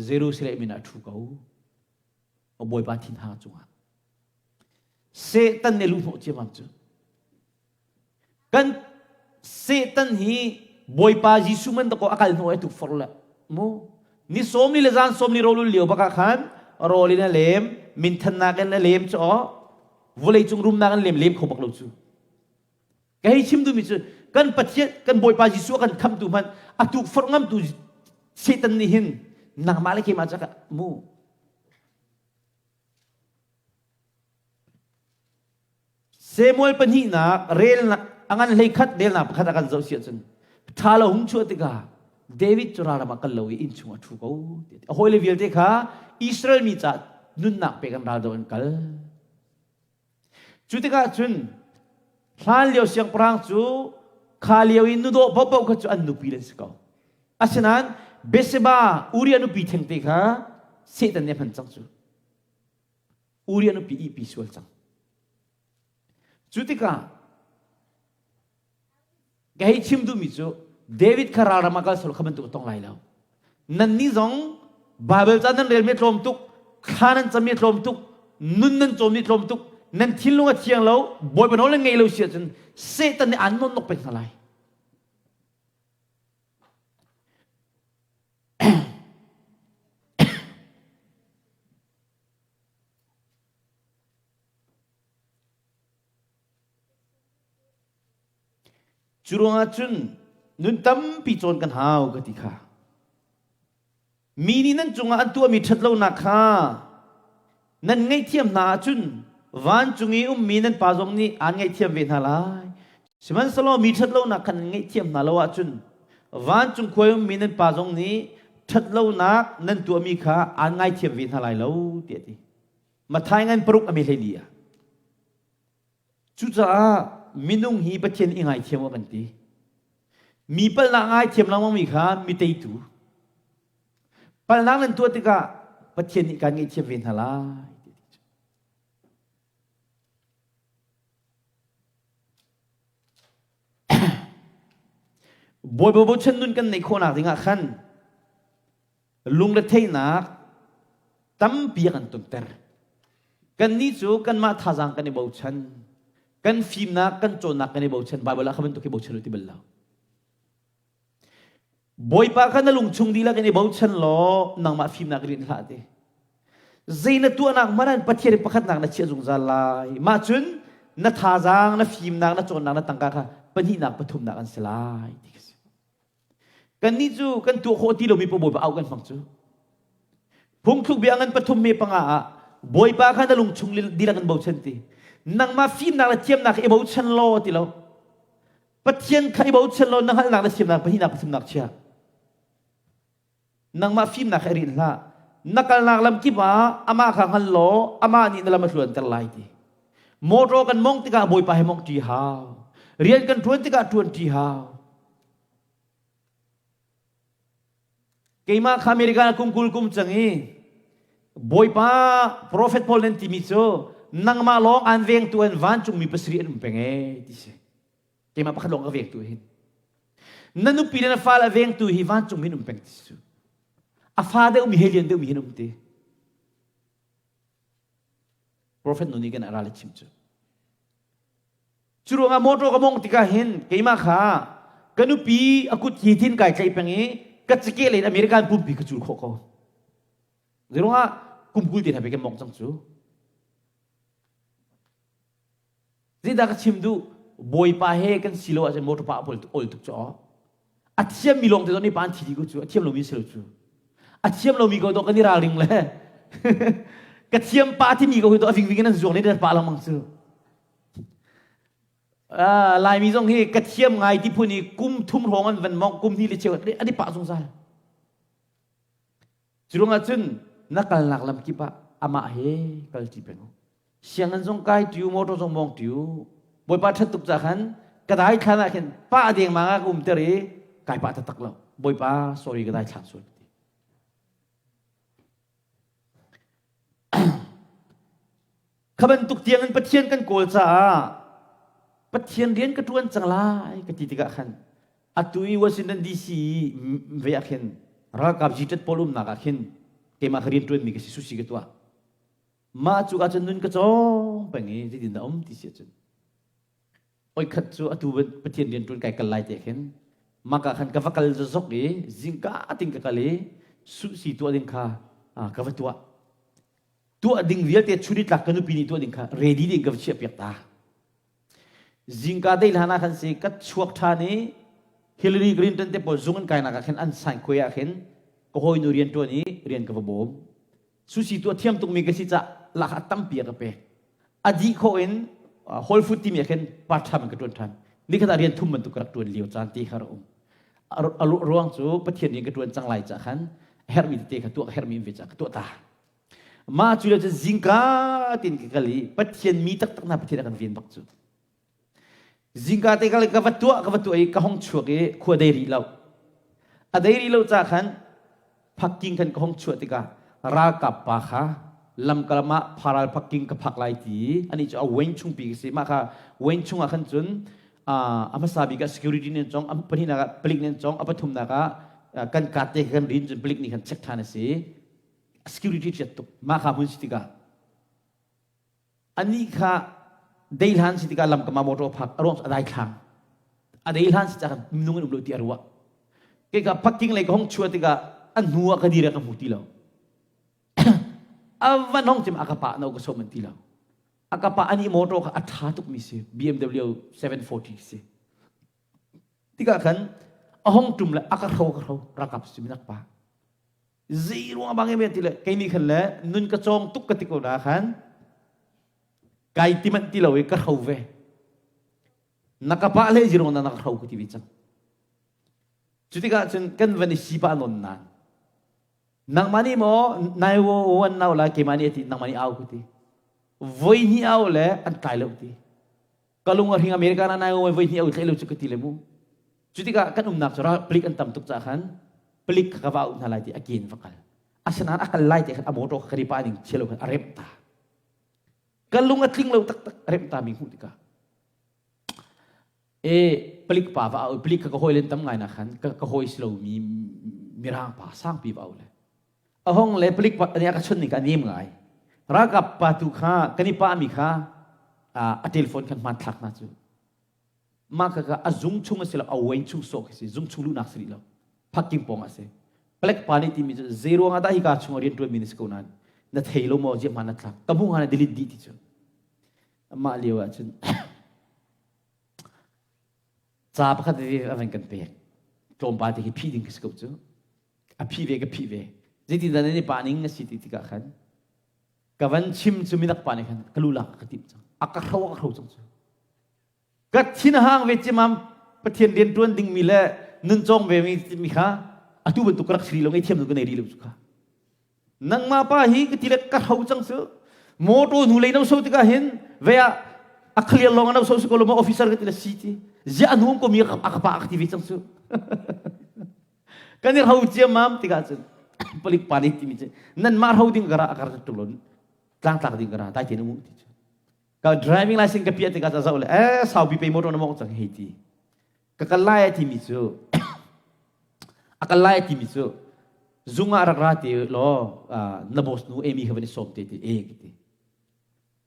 Jerusalem in a ṭhu ko. Bawipa thinhang cungah Satan nih luhhnawh ciammam cu kan Satan hi Bawipa Jesuh man dakaw a kal hnawh ai tukforh le mu ni sawm ni le zan sawm ni rawl lio bakah khan rawl in a lem minthannak in a lem cu aw vawlei cung rumnak in lem lem kho bak lo cu ka hei chim duhmi cu kan Pathian kan Bawipa Jesuh a kan khamtu hmanh a tukforh ngamtu Satan nih hin nangmah le keimah cu mu. Samuel pahnihnak relnak a ngan hlei khat relnak pakhat a kan zoh si ahcun ṭha lo hung chuah tikah David cu ralram ah kal lo i innchung ah ṭhu ko. A hawile vialte kha Israel mi caah nunnak pek an ral do an kal. Cu tikah cun hlan lio siangpahrang cu kha lio i nudawh paohpaoh kha cu an nupi an si ko. Asinain Bathsheba Uriah nupi thengte kha Satan nih a hman cang cu. Uriah nupi ihpi sual cang. Cu tikah ka hei chim duhmi cu David kha ralram ah kal sal kha bantuk a tong lai lo. Nannih zong Bible ca nan relmi tlawm tuk, thla nan cammi tlawm tuk, nun nan cawmmi tlawm tuk, nan thinlung a thiang lo, Bawipa nawl nan ngeih lo si ahcun Satan nih aan nawn nok peng hna lai. Cu ruangah cun nun tampi cawn kan hau ka ti kha. Mi nih nan cungah an tuahmi ṭhatlonak kha nan ngaihthiam hna ahcun vancung i ummi nan Pa zong nih aan ngaihthiam ve hna lai. Sihmanhsehlaw mi ṭhatlonak kha nan ngaihthiam hna lo ahcun vancung khua i ummi nan Pa zong nih ṭhatlonak nan tuahmi kha aan ngaithiam ve hna lai lo tiah a ti. Matthai ngan paruk a mi 14 ah. Cucaah minung hi Pathian i ngaithiam awk an ti. Mi palhnak ngaithiam lengmangmi kha mi teitu. Palhnak nan tuah tikah Pathian nih kaan ngaihthiam ve hna lai. Bawipa bochan nun kan neih khawhnak dingah khan lungretheihnak tampi a kan tonter. Kannih cu kanmah thazaang kan i bochan. Kan fimnak, kan cawnnak kan i bochan. Bible ah kha bantuk hi bochan u ti bal lo. Bawipa kha na lungchung dihlak in i bochan law nangmah fimnak rinh hlah ti. Zei na tuahnak hmanh ah Pathian in pakhatnak na chiah zungzal lai. Mah cun na thazaang, na fimnak, na cawnnak, na tangka kha pahnihnak, pathumnak an si lai ti si. Kannih cu kan tuah khawh ti lomi paoh Bawipa auh kan hmang cu. Phungthluk bia ngan pathum me panga ah Bawipa kha na lungchung dihlak in bochan ti. Nangmah fimnak le thiamnak i bochan law ti lo. Pathian kha i bochan law na hngalhnak le thiamnak pahnihnak pathumnak chia. Nangmah fimnak kha i rinh hlah. Na kalnak lam kip ah amah kha hngal law amah nih na lam a tluanter lai ti. Motor kan mong tikah Bawipa he mong ṭi hau. Rian kan ṭuan tikah ṭuan ṭi hau. Keimah kha America kum 20 kum cang i Bawipa prophet Paul nan timi cu nangmah lawng aan vengtu an vancungmi pasarih an um peng ee ti si. Keimah pakhat lawng ka vengtu hin. Na nupi le na fale a vengtu hi vancungmi an um peng ti si. A fa deuhmi he lian deuhmi hin um ti. Prophet nu nih kan ral chim cu. Cu ruangah motor ka mong tikah hin keimah kha ka nupi a kut hi thin kai tlaih peng i ka cike len American pumpi ka cul khawh ko. Zeiruangah kum 20 te hna pe kan mong cang cu. Zeidah ka chim duh? Bawipa he kan si lo ahcun motor pa a ol tuk cu A thiammi lawng te zong nih pa an thi dih ko cu. A thiam lomi si lo cu. A thiam lomi ko dawh kan i ralring le ka thiam pa timi ko hi to a vingving in an zuang le pa lengmang cu. Laimi zong hi ka thiam ngai ti phun i kum thum hrawng an van mong kum hnih le cheu an i pah zungzal. Cu ruangah cun na kalnak lam kip ah amah he kal ṭi peng u. Sianginn zong kai ṭi u, motor zong mawng ṭi u. Bawipa ṭhat tuk ca khan ka dai thlan ah khin pah dengmang ah ka umter i kai pah taktak lo. Bawipa sorry ka dai thlan sual. Kha bantuk tiang in Pathian kan kawl caah Pathian rian ka ṭuan cang lai ka ti tikah khan atu i Washington DC ve ah khin ralkap G-tet pawl umnak ah khin keimah ka rian ṭuanmi ka si sushi ka tuah. Mah cu ahcun nun ka cawng peng i zeitin dah um ti si ahcun oi khat cu atu Pathian rian ṭuan kai kal lai te khin maka khan ka va kal zok i zingka ting ka kal i sushi tuah ding kha ka va tuah. Tuah ding vialte chunitlak ka nupi nih tuah ding kha ready ding ka va chiah piak ta. Zingka dei hlan ah khan si ka chuak ṭhan i Hillary Clinton te pawl zung an kainak ah khin an sign khuai ah khin ka hawinu rian ṭuan i rian ka va bawm. Sushi tuah thiam tukmi ka si cah lak ah tampi a ka pek. A dih khawh in. Whole Food timi ah khin part time in ka ṭuan ṭhan. Nikhat ah rian thum bantuk ka rak ṭuan lio caan te kha rak um. A ruang cu Pathian rian ka ṭuan cang lai ca khan a herhmi tete kha tuah ka herhmi um ve ca ka tuah ta. Mah cu le cu zingka tin ka kal i Pathian mi taktak hna Pathian a kan ven bak cu. Zingka te ka va tuah ka va tuah i ka hong chuak i khua dei rih lo. A dei rih lo ca khan phakking khan ka hong chuah tikah ralkap pa kha lamkalam ah pharal phakking ka phak lai ti ani cu a wen chung pi ka si mah kha wen chung ah khan cun a hmasa bik ah security nih an cong a pahnihnak ah palik nih an cong a pathumnak ah kan kat te kan rin cun palik nih khan check than a si security chiat tuk mah kha hmun si tikah Anih kha deihlan si tikah lamkam ah motor phak a ruang cu a daithlang. A deihlan si caah minung an um lo ti a ruah. Kei ka parking lei ka hong chuah tikah a hnu ah ka dir ka hmu ti lo. a van hong cim a ka pa no ka som an ti lo. A ka pa ani motor kha a tha tuk mi si BMW 740 si. Tikah khan a hong tum le a ka hro ka hro ralkap si minak pa. Zei ruang bang em ti le kei nih khan le nun ka cawng tuk ka ti ko na khan kai ti manh ti lo i ka hro ve. Na ka pa le zirong na na ka hro ka ti ve cang. Cu tikah cun kan van i si pa non nan. Nangmah nih maw nai wo wan nau la keimah nih ati nangmah nih au ka ti. Voi hnih au le an tlai lo ti. Ka lung a hring America na nai wo voi hnih au tlai lo cu ka ti le mu. Cu tikah kan umnak cu palik an tam tuk caah khan palik kha ka va auh hna lai ti a ken va kal. Asinain a kal lai te khan a motor kha ka ri pa ning thialo khan a remh ta. Ka lung a tling lo taktak a remh ta mi hmuh tikah. E palik pa va au palik kha ka hawi len tam ngai na khan ka, ka hawi si lo mi mirang pa sangpi va au le. A hong le palik pa nih a ka chun ning ka nem ngai. Ralkap pa tu kha kan i pa mi kha a telephone khan hman thlak na cu. Mah kha a zung chung a si lo a wen chung sawh khi si zung chung luhnak si rih lo parking pawng ah si palek pa nih timi cu zei ruang ah dah hika chung ah rian ṭuan mi na si ko nain na thei lo maw ziah hmaan na thlak ka hmuh hnga na delete dih ti cu mah lio ah cun ca pakhat ve a van kan pek tlawmpal te khi phih ding khi si ko cu a phih ve ka phih ve zeitin dah nan i pa ning a si ti tikah khan ka van chim cu minak pa nih khan ka lu lak ka timh cang a ka hro a ka hro cang cu Ka thin a hang ve cimam Pathian rian ṭuan dingmi le nun cawng ve mi kha atu bantuk ka rak si rih lo ngei thiam ka nei rih lo cu kha. Nangmah pa hi ka ti le ka hro cang cu motor hnu lei no so tikah hin ve ah a clear lawng a no so si ko lo ma officer ka ti le si ti zia a hnu ko mi a ka pa ka ti ve cang cu. Kan i hro ciammam tikah cun palik pa nih timi cu nan mah hro ding ka ra ka ra tuk lo tlangtlak ding ka ra dai te na mu ti cu. Ka driving license ka piah tikah ca zoh le eh saupi pe motor na mawng cang hei ti. Ka kal lai a timi cu a kal lai a timi cu zung ah rak ra ti law na boss nu Amy kha van i sawm te ti e ka ti.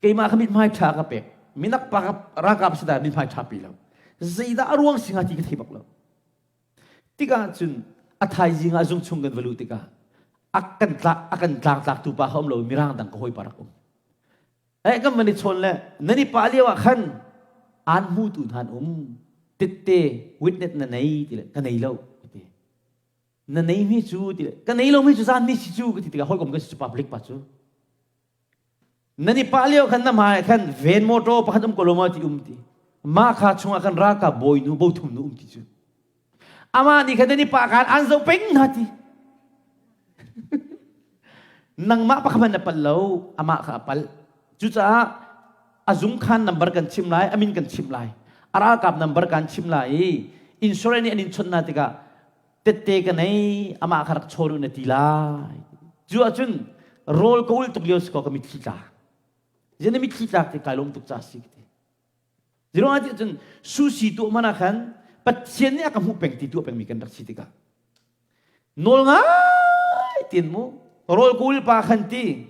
Keimah kha mithmai ṭha ka pek. Minak pa ralkap si dah mithmai ṭha pi lo. Zeidah a ruang si hnga ti ka thei bak lo. Tikah cun a thaizing ah zung chung kan va luh tikah a kan tla a kan tlangtlak tu pa kha um lo mirang dang ka hawi pa rak um. Eh kan van i chawn le nan i pah lio ah khan aan hmutu hna an um tette witness na nei ti le ka nei lo ka ti na nei mi cu ti le ka nei lo mi cu zan mi si cu ka ti tikah hawikom ka si cu public pa cu nan i pah lio khan na hmai khan ven motor pakhat um ko lo ma ti um ti mah kha chungah khan ralkap bawi nu bothum nu um ti cu Amah nih khan nan i pah khan an zoh peng hna ti. Nangmah pakhat hmanh na pal lo, amah kha a pal. Cucaah a zung khan number kan chim lai, a min kan chim lai. A ralkap number kan chim lai i insurance nih an in chawnh hna tikah tette ka nei, amah kha rak chawn u na ti lai. Cu ahcun rawl ka ul tuk lio si kaw ka mitthli tla. Zian na mitthli tlak ti kai lawm tuk ca si ka ti. Ziruang ah cun susi tuah hmanh ah khan Pathian nih a ka hmuh peng ti tuah pengmi kan rak si tikah nawl ngai tin mu rawl kawl pa khan ti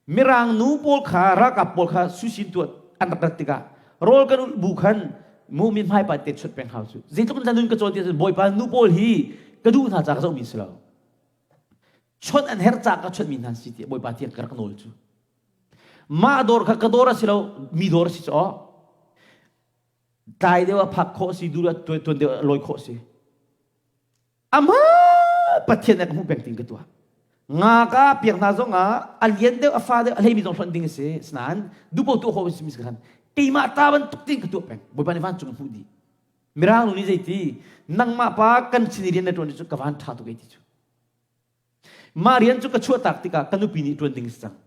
mirang nu pawl kha ralkap pawl kha susin tuah an rak rat tikah rawl kan ulh bu khan mu min hmai pa te chut peng hau cu zeitluk in nun ka cawn ti bawipa nu pawl hi ka duh hna ca ka zoh mi si lo chawnh an herh ca ka chawnh mi hna si ti bawipa tiang ka rak nawl cu Mah dawr kha ka dawr a si lo, mi dawr a si caw. Tlai deuh ah phak khawh si, duh tuan deuh ah lawi khawh si. Amah Pathian nih a ka hmuh peng ting ka tuah. Nga ka piak hna zong ah a lian deuh, a fa deuh, a hleimi zong hlonh ding a si. Sinain duhpo tuah khawh si mi si khan. Keimah ta bantuk tin ka tuah peng. Bawipa nih vancung hmuh dih. Mirang nu nih zeiti nangmah pa kan sin i rian na ṭuan cu ka van ṭha tuk ei ti cu. Mah rian cu ka chuahtak tikah ka nupi nih ṭuan ding si cang.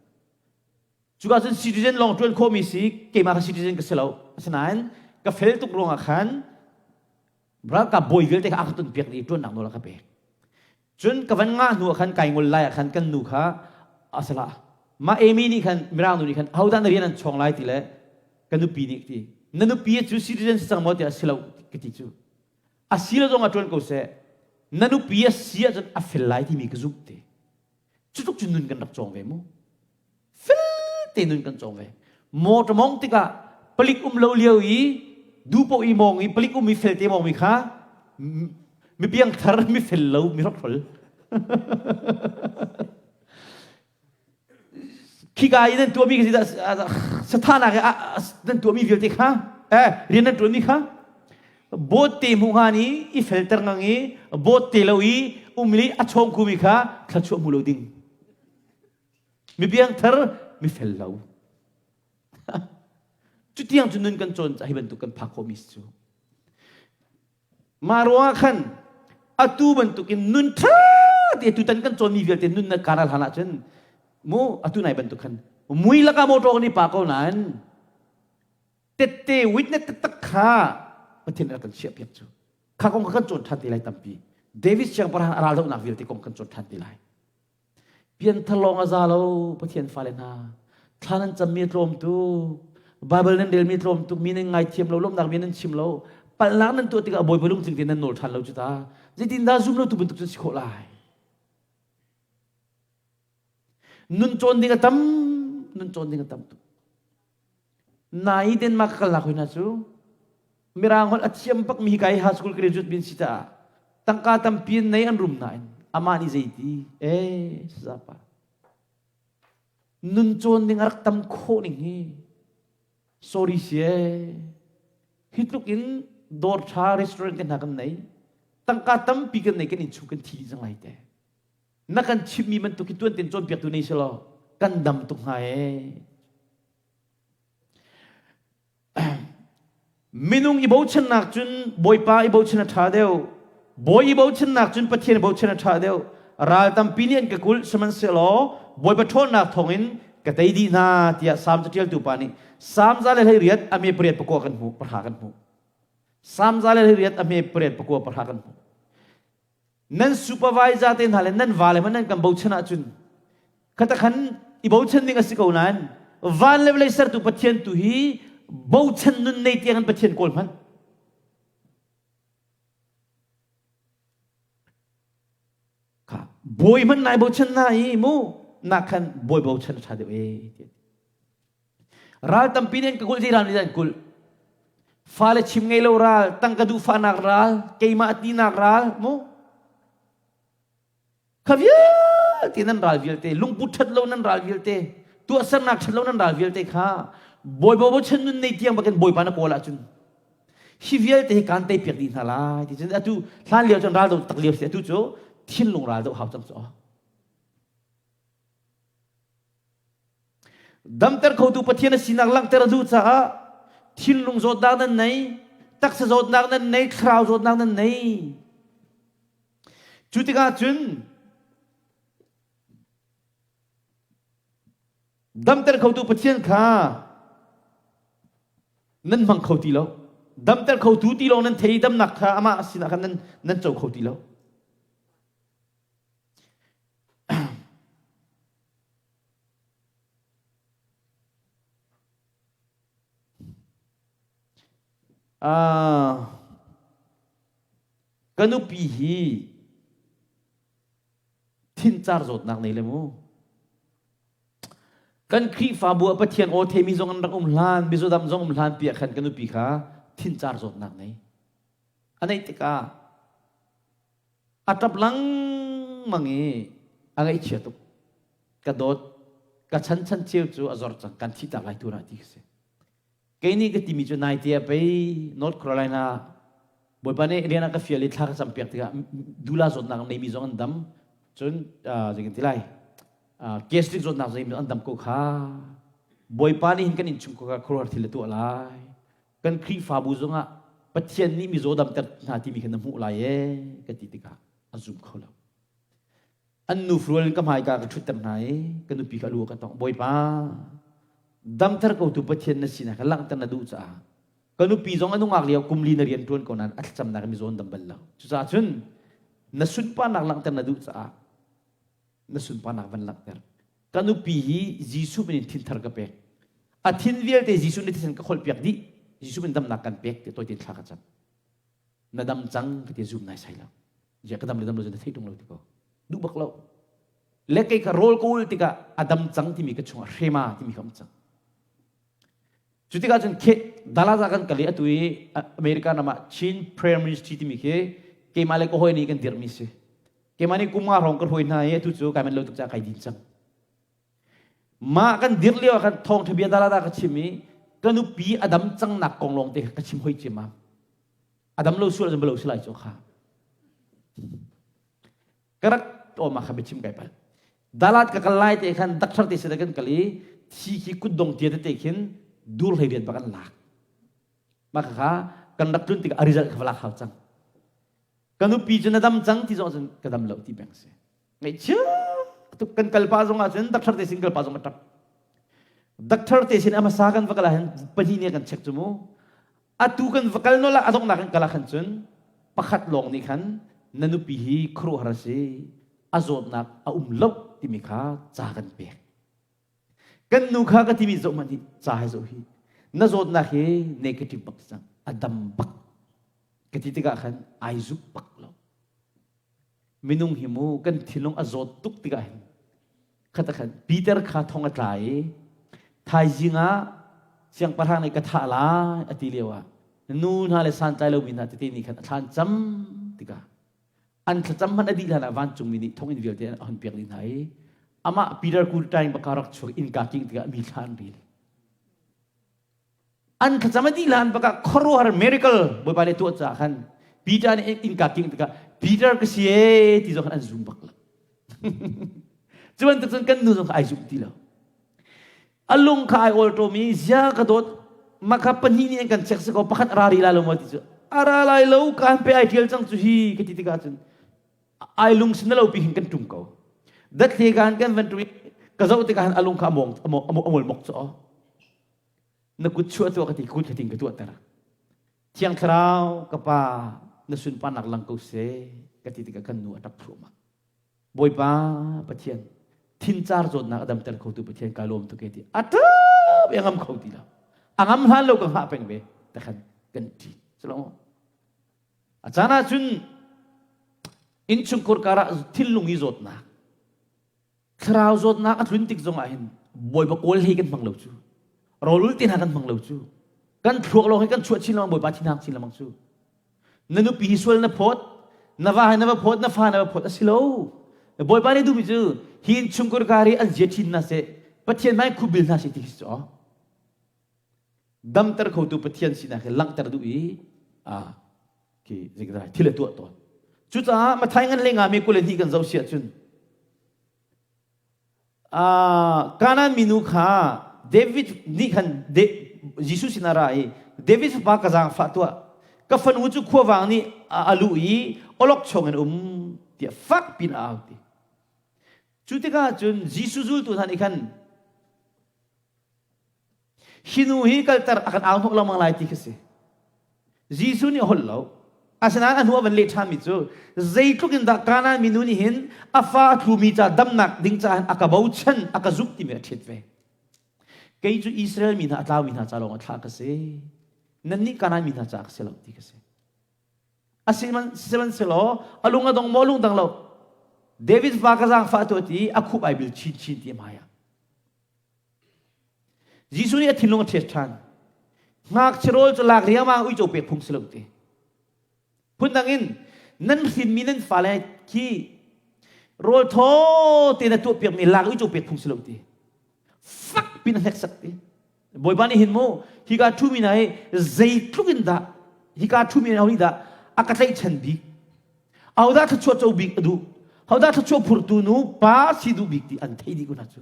Cuka cun citizen lawng ṭuan khawhmi si keimah ka citizen ka si lo. Asinain ka fel tuk ruangah khan ralkap bawi vialte kha a ka tonpiak dih i ṭuannak nawl a ka pek. Cun ka van ngah hnu ah khan kai ngol lai ah khan kan nu kha asala mah Amy nih khan mirang nu nih khan ahodah na rian an chawng lai ti le ka nupi nih ti na nupi cu citizen si cang maw tiah si lo ka ti cu a si lo zong ah ṭuan ko seh na nupi a si ahcun a fel lai timi ka zumh te cu tluk cun nun kan rak cawng ve mu fel te nun kan cawng ve motor mong tikah palik um lo lio i dupo i mong i palik um i fel te mong mi kha mi piang thar mi fel lo mi hrokhrol khika i nan tuahmi khi sathanak nan tuahmi vialte kha eh rian nan tuanmi kha bawt te hmuh hnga ni i felter ngang i bawt te lo i umli a chawng khumi kha thluachuah hmu lo ding mi piangthar mi fel lo cutiang cu nun kan cawn hi bantuk kan phak khawhmi cu mah ruangah khan atu bantukin nun ṭha te tutan kan cawnmi vialte nun na karal hlan ahcun mu atu nai bantuk khan mui lakah motor kan i pa ko nain tette witness taktak kha Pathian rak kan chiah piak cu kha kong kha kan cawn ṭhan te lai tampi David siangpahrang a raldohnak vialte kong kan cawn ṭhan te lai Pianthar lawng a za lo Pathian fale hna. Thla nan cammi a tlawm tuk. Bible nan relmi a tlawm tuk. Mi nan ngaithiam lo, lawmhnak bia nan chim lo. Palhnak nan tuah tikah Bawipa lungtling tein nan nawl ṭhan lo cu ta. Zeitindah zum lo tu bantuk cun si khawh lai? Nun cawn ding a tam, nun cawn ding a tam tuk. Nai Denmark ka kalnak hoi hna cu Mirang holh a thiam bakmi hi kai high school graduate bin si caah tangka tampi in nei an rum nain amah nih zeiti eh sazapa nun cawn ding a rak tam khawh ning hi sorry si eh hi tluk in dawr tha restaurant kan hna kan nei tangka tampi kan nei kan innchung kan thi dih cang lai te na kan chimmi bantuk hi tuan ten cawnpiaktu nei selaw kan dam tuk hnga ee Minung i bochannak cun Bawipa i bochan a ṭha deuh. Bawi i bochannak cun Pathian i bochan a ṭha deuh. Ral tampi nih an ka kulh, sihmanhsehlaw Bawipa ṭhawnnak thawngin ka tei dih hna, tiah Salm caṭialtu pa nih Salm 118 a me pariat pakua kan hmuh, pahra kan hmuh. Salm 118 a me pariat pakua pahra kan hmuh. Nan supervisor te hna le nan vale hmanh nan kan bochan ahcun khata khan i bochan ding a si ko nain van le vawlei sertu Pathian tu hi bochan nun nei tiang in Pathian kawl hmanh. Kha bawi hmanh nai bochan na i mu na khan bawi bochan a ṭha deuh e. Ral tampi nih an ka kulh zei ral nih an kulh. Fale chim ngei lo ral, tangka duh fahnak ral, keimah tinak ral, mu. Kha vialte nan ral vialte, lungput ṭhat lo nan ral vialte, tuahsernak ṭhat lo nan ral vialte kha Bawipa bochan nun nei tiang bakin Bawipa na kawl ahcun hi vialte hi kaan tei piak dih hna lai ti cun atu hlan lio cun ral do tak lio si atu cu thinlung ral do hau cang cu. Damter khotu Pathian a sinak langhter a duh caah thinlung zawtnak nan nei, taksa zawtnak nan nei, thlarau zawtnak nan nei. Cu tikah cun damter khotu Pathian kha nan hmang kho ti lo. Damter khotu ti lawng nan thei damnak kha amah sinah khan nan, nan co kho ti lo. Uh, ka nupi hi thincar zawtnak nei le mu. Kan Khrihfabu ah Pathian aw theimi zong an rak um hlan, mizodam zong um hlan piah khan ka nupi kha thincar zawtnak nei. A neih tikah A ṭap lengmang i a ngaihchia tuk. Ka dawt, ka chan chan ceu cu a zor cang, kan thihtak lai tu ti ka si. Kei nih ka timi cu naite ah pei North Carolina Bawipa nih rian a ka fial i thla ka campiak tikah dula zawtnak neimi zong an dam. Cun zei kan ti lai, gastric zawtnak zong an dam ko kha. Bawipa nih hin kan innchungkhar khuaruahhar thil a tuah lai. Kan Khrihfabu zongah Pathian nih mizaw damter hna timi kha na hmuh lai ee ka ti tikah a zum kho lo. An nu fual in ka hmaika ka ṭhutter hna i ka nupi kha a lu a ka tongh. Bawipa, damter kotu Pathian na sinak kha langhter na duh caah ka nupi zong a nungak lio kum li na rian ṭuan ko nain a thlacamnak in mizaw an dam bal lo. Cucaah cun na sunparnak langhter na duh caah na sunparnak van langhter. Ka nupi hi Jesuh min in thinthar ka pek. A thin vialte Jesuh nih thisen ka kholhpiak dih. Jesuh min damnak kan pek ti toite thla ka cam. Na dam cang ka ti zum nai sai lo. Zia ka dam le dam lo na thei tung lo ti ko. Duh bak lo. Le kei ka rawl ka ul tikah a dam cang timi ka chungah hrema timi ka um cang. Cu tikah cun khe Dallas ah kan kal i atu i America ram ah Chin Prayer Ministry timi khi keimah le ka hawi nih kan dirhmi si. Keimah nih kum nga hrawng ka hruai hna i atu cu kai manh lo tuk caah kai din cang. Mah kan dir lio ah khan thawngṭha bia Dallas ah ka chim i ka nupi a dam cangnak kong lawng te kha ka chim hoi ciammam. A dam lo sual cun balo si lai cu kha. Ka rak awm ah kha biachim kai pal. Dalat ka kal lai te khan doctor te sin kan kal i thi khi kutdong tia tete khin dur hlei rian bak an lak. Mah kha kan rak tlun tikah a result kha va lak hau cang. Ka nupi cu na dam cang ti zong cun ka dam lo ti peng si. Ngaihchia tuk kan kal pa zong ah cun doctor te sin kal pa zong a ṭap. Doctor te sin a hmasa kan va kal ah hin pahnih nih kan check cu mu. Atu kan va kal nolh ah a donghnak kan kal ah khan cun pakhat lawng nih khan na nupi hi khuaruahhar a si a zawtnak a um lo timi kha ca kan pek. Kan nu kha ka timi zoh hmanh hi ca he zoh hi na zawtnak hi negative bak cang a dam bak ka ti tikah khan ai zup bak lo. Minung hi mu kan thinlung a zawt tuk tikah hin khat khan Peter kha thong a tla i thaizing ah siangpahrang nih ka thah lai a ti lio ah nu hna le santlai lomi hna tete nih khan a thlan cam tikah an thlacam hmanh a dih hlan ah vancungmi nih thonginn vialte an hon piak dih hna i amah Peter kultain baka rak chuak innka king tikah mi thla an ril An thlacam a dih hlan bakah khuaruahhar miracle Bawipa nih tuah caah khan Peter nih innka kingh tikah Peter ka si ee ti zong khan an zum bak lo. Cu bantuk cun kan nu zong kha ai zum ti lo. A lung kha ai awl ṭawm i zia ka dawt maka pahnih nih an kan check si ko pakhat a ra rih lai lo maw ti cu a ra lai lo kaan pe ai ṭial cang cu hi ka ti tikah cun ai lung sin lo pi hin kan ṭum ko. Dathle kan kan van ṭum i ka zoh tikah hin a lung kha a mawng a mol mok cu na kut chuah tuah ka ti kut khating ka tuahter thiang thlarau ka pa na sunparnak lang ko seh ka ti tikah kan nu a ṭap thluahmah bawipa pathian thincar zawtnak a damter khotu pathian ka lawm tuk e ti a ṭap i a ngam kho ti lo a ngam hlan lo ka hngah peng ve takhan kan ṭi silo a caan ah cun innchungkhur karah thinlung i zawtnak Thlarau zawtnak a tlun tik zongah hin Bawipa kawl hlei kan hmang lo cu. Rawlul te hna kan hmang lo cu. Kan thluak lawng hi kan chuah chin lengmang Bawipa thinhang chin lengmang cu. Na nupi hi sual na phawt, na va hi na va phawt, na fa na va phawt a si lo. Bawipa nih duhmi cu hi innchungkhar kar hi an zia thin hna seh, Pathian hmai khubil hna seh ti khi si cu. Damter khotu Pathian sinak hi langhter duh i ah khi zeidah thil a tuah tawn. Cucaah Mathai ngan le nga mi 22 kan zoh siah cun Kanaan minu kha David nih khan Jesuh sin a ra i David fapa ka zaangfah tuah ka fanu cu khuavang nih a luh i awlokchong in um tiah fak pin a au ti. Cu tikah cun Jesuh zultu hna nih khan Hi nu hi kalter a kan au hnawh lengmang lai ti khi si. Jesuh nih a holh lo. Asinain a hnu a van leh ṭhanmi cu zeitluk in dah Kanaan minu nih hin a fa a tlumi ca damnak ding caah hin a ka bochan, a ka zumh timi a ṭhit ve. Kei cu Israel mi hna a tlaumi hna ca lawng a thlah ka si. Nannih Kanaan mi hna caah ka si lo ti ka si. Asihmanhsehlaw a lung a dong maw lung dang lo. David fa ka zaangfah tuah ti a khup ai bil chinchin ti a hmai ah. Jesuh nih a thinlung a ṭhiat ṭhan. Ngakchia rawl cu lak riangmang uico pek phung si lo ti. Phundang in nan hrinmi nan fale khi rawl thaw te na tuahpiakmi lak uico pek phung si lo ti. Fak pin a hneksak ti. Bawipa nih hin mu hika ṭhumi hna hi zeitluk in dah hika ṭhumi hna nih dah a ka tlaihchan bik. Ahodah thluachuah co bik a duh? Hodah thluachuah phurtu nu pa si duh bik ti an theih dih ko hna cu.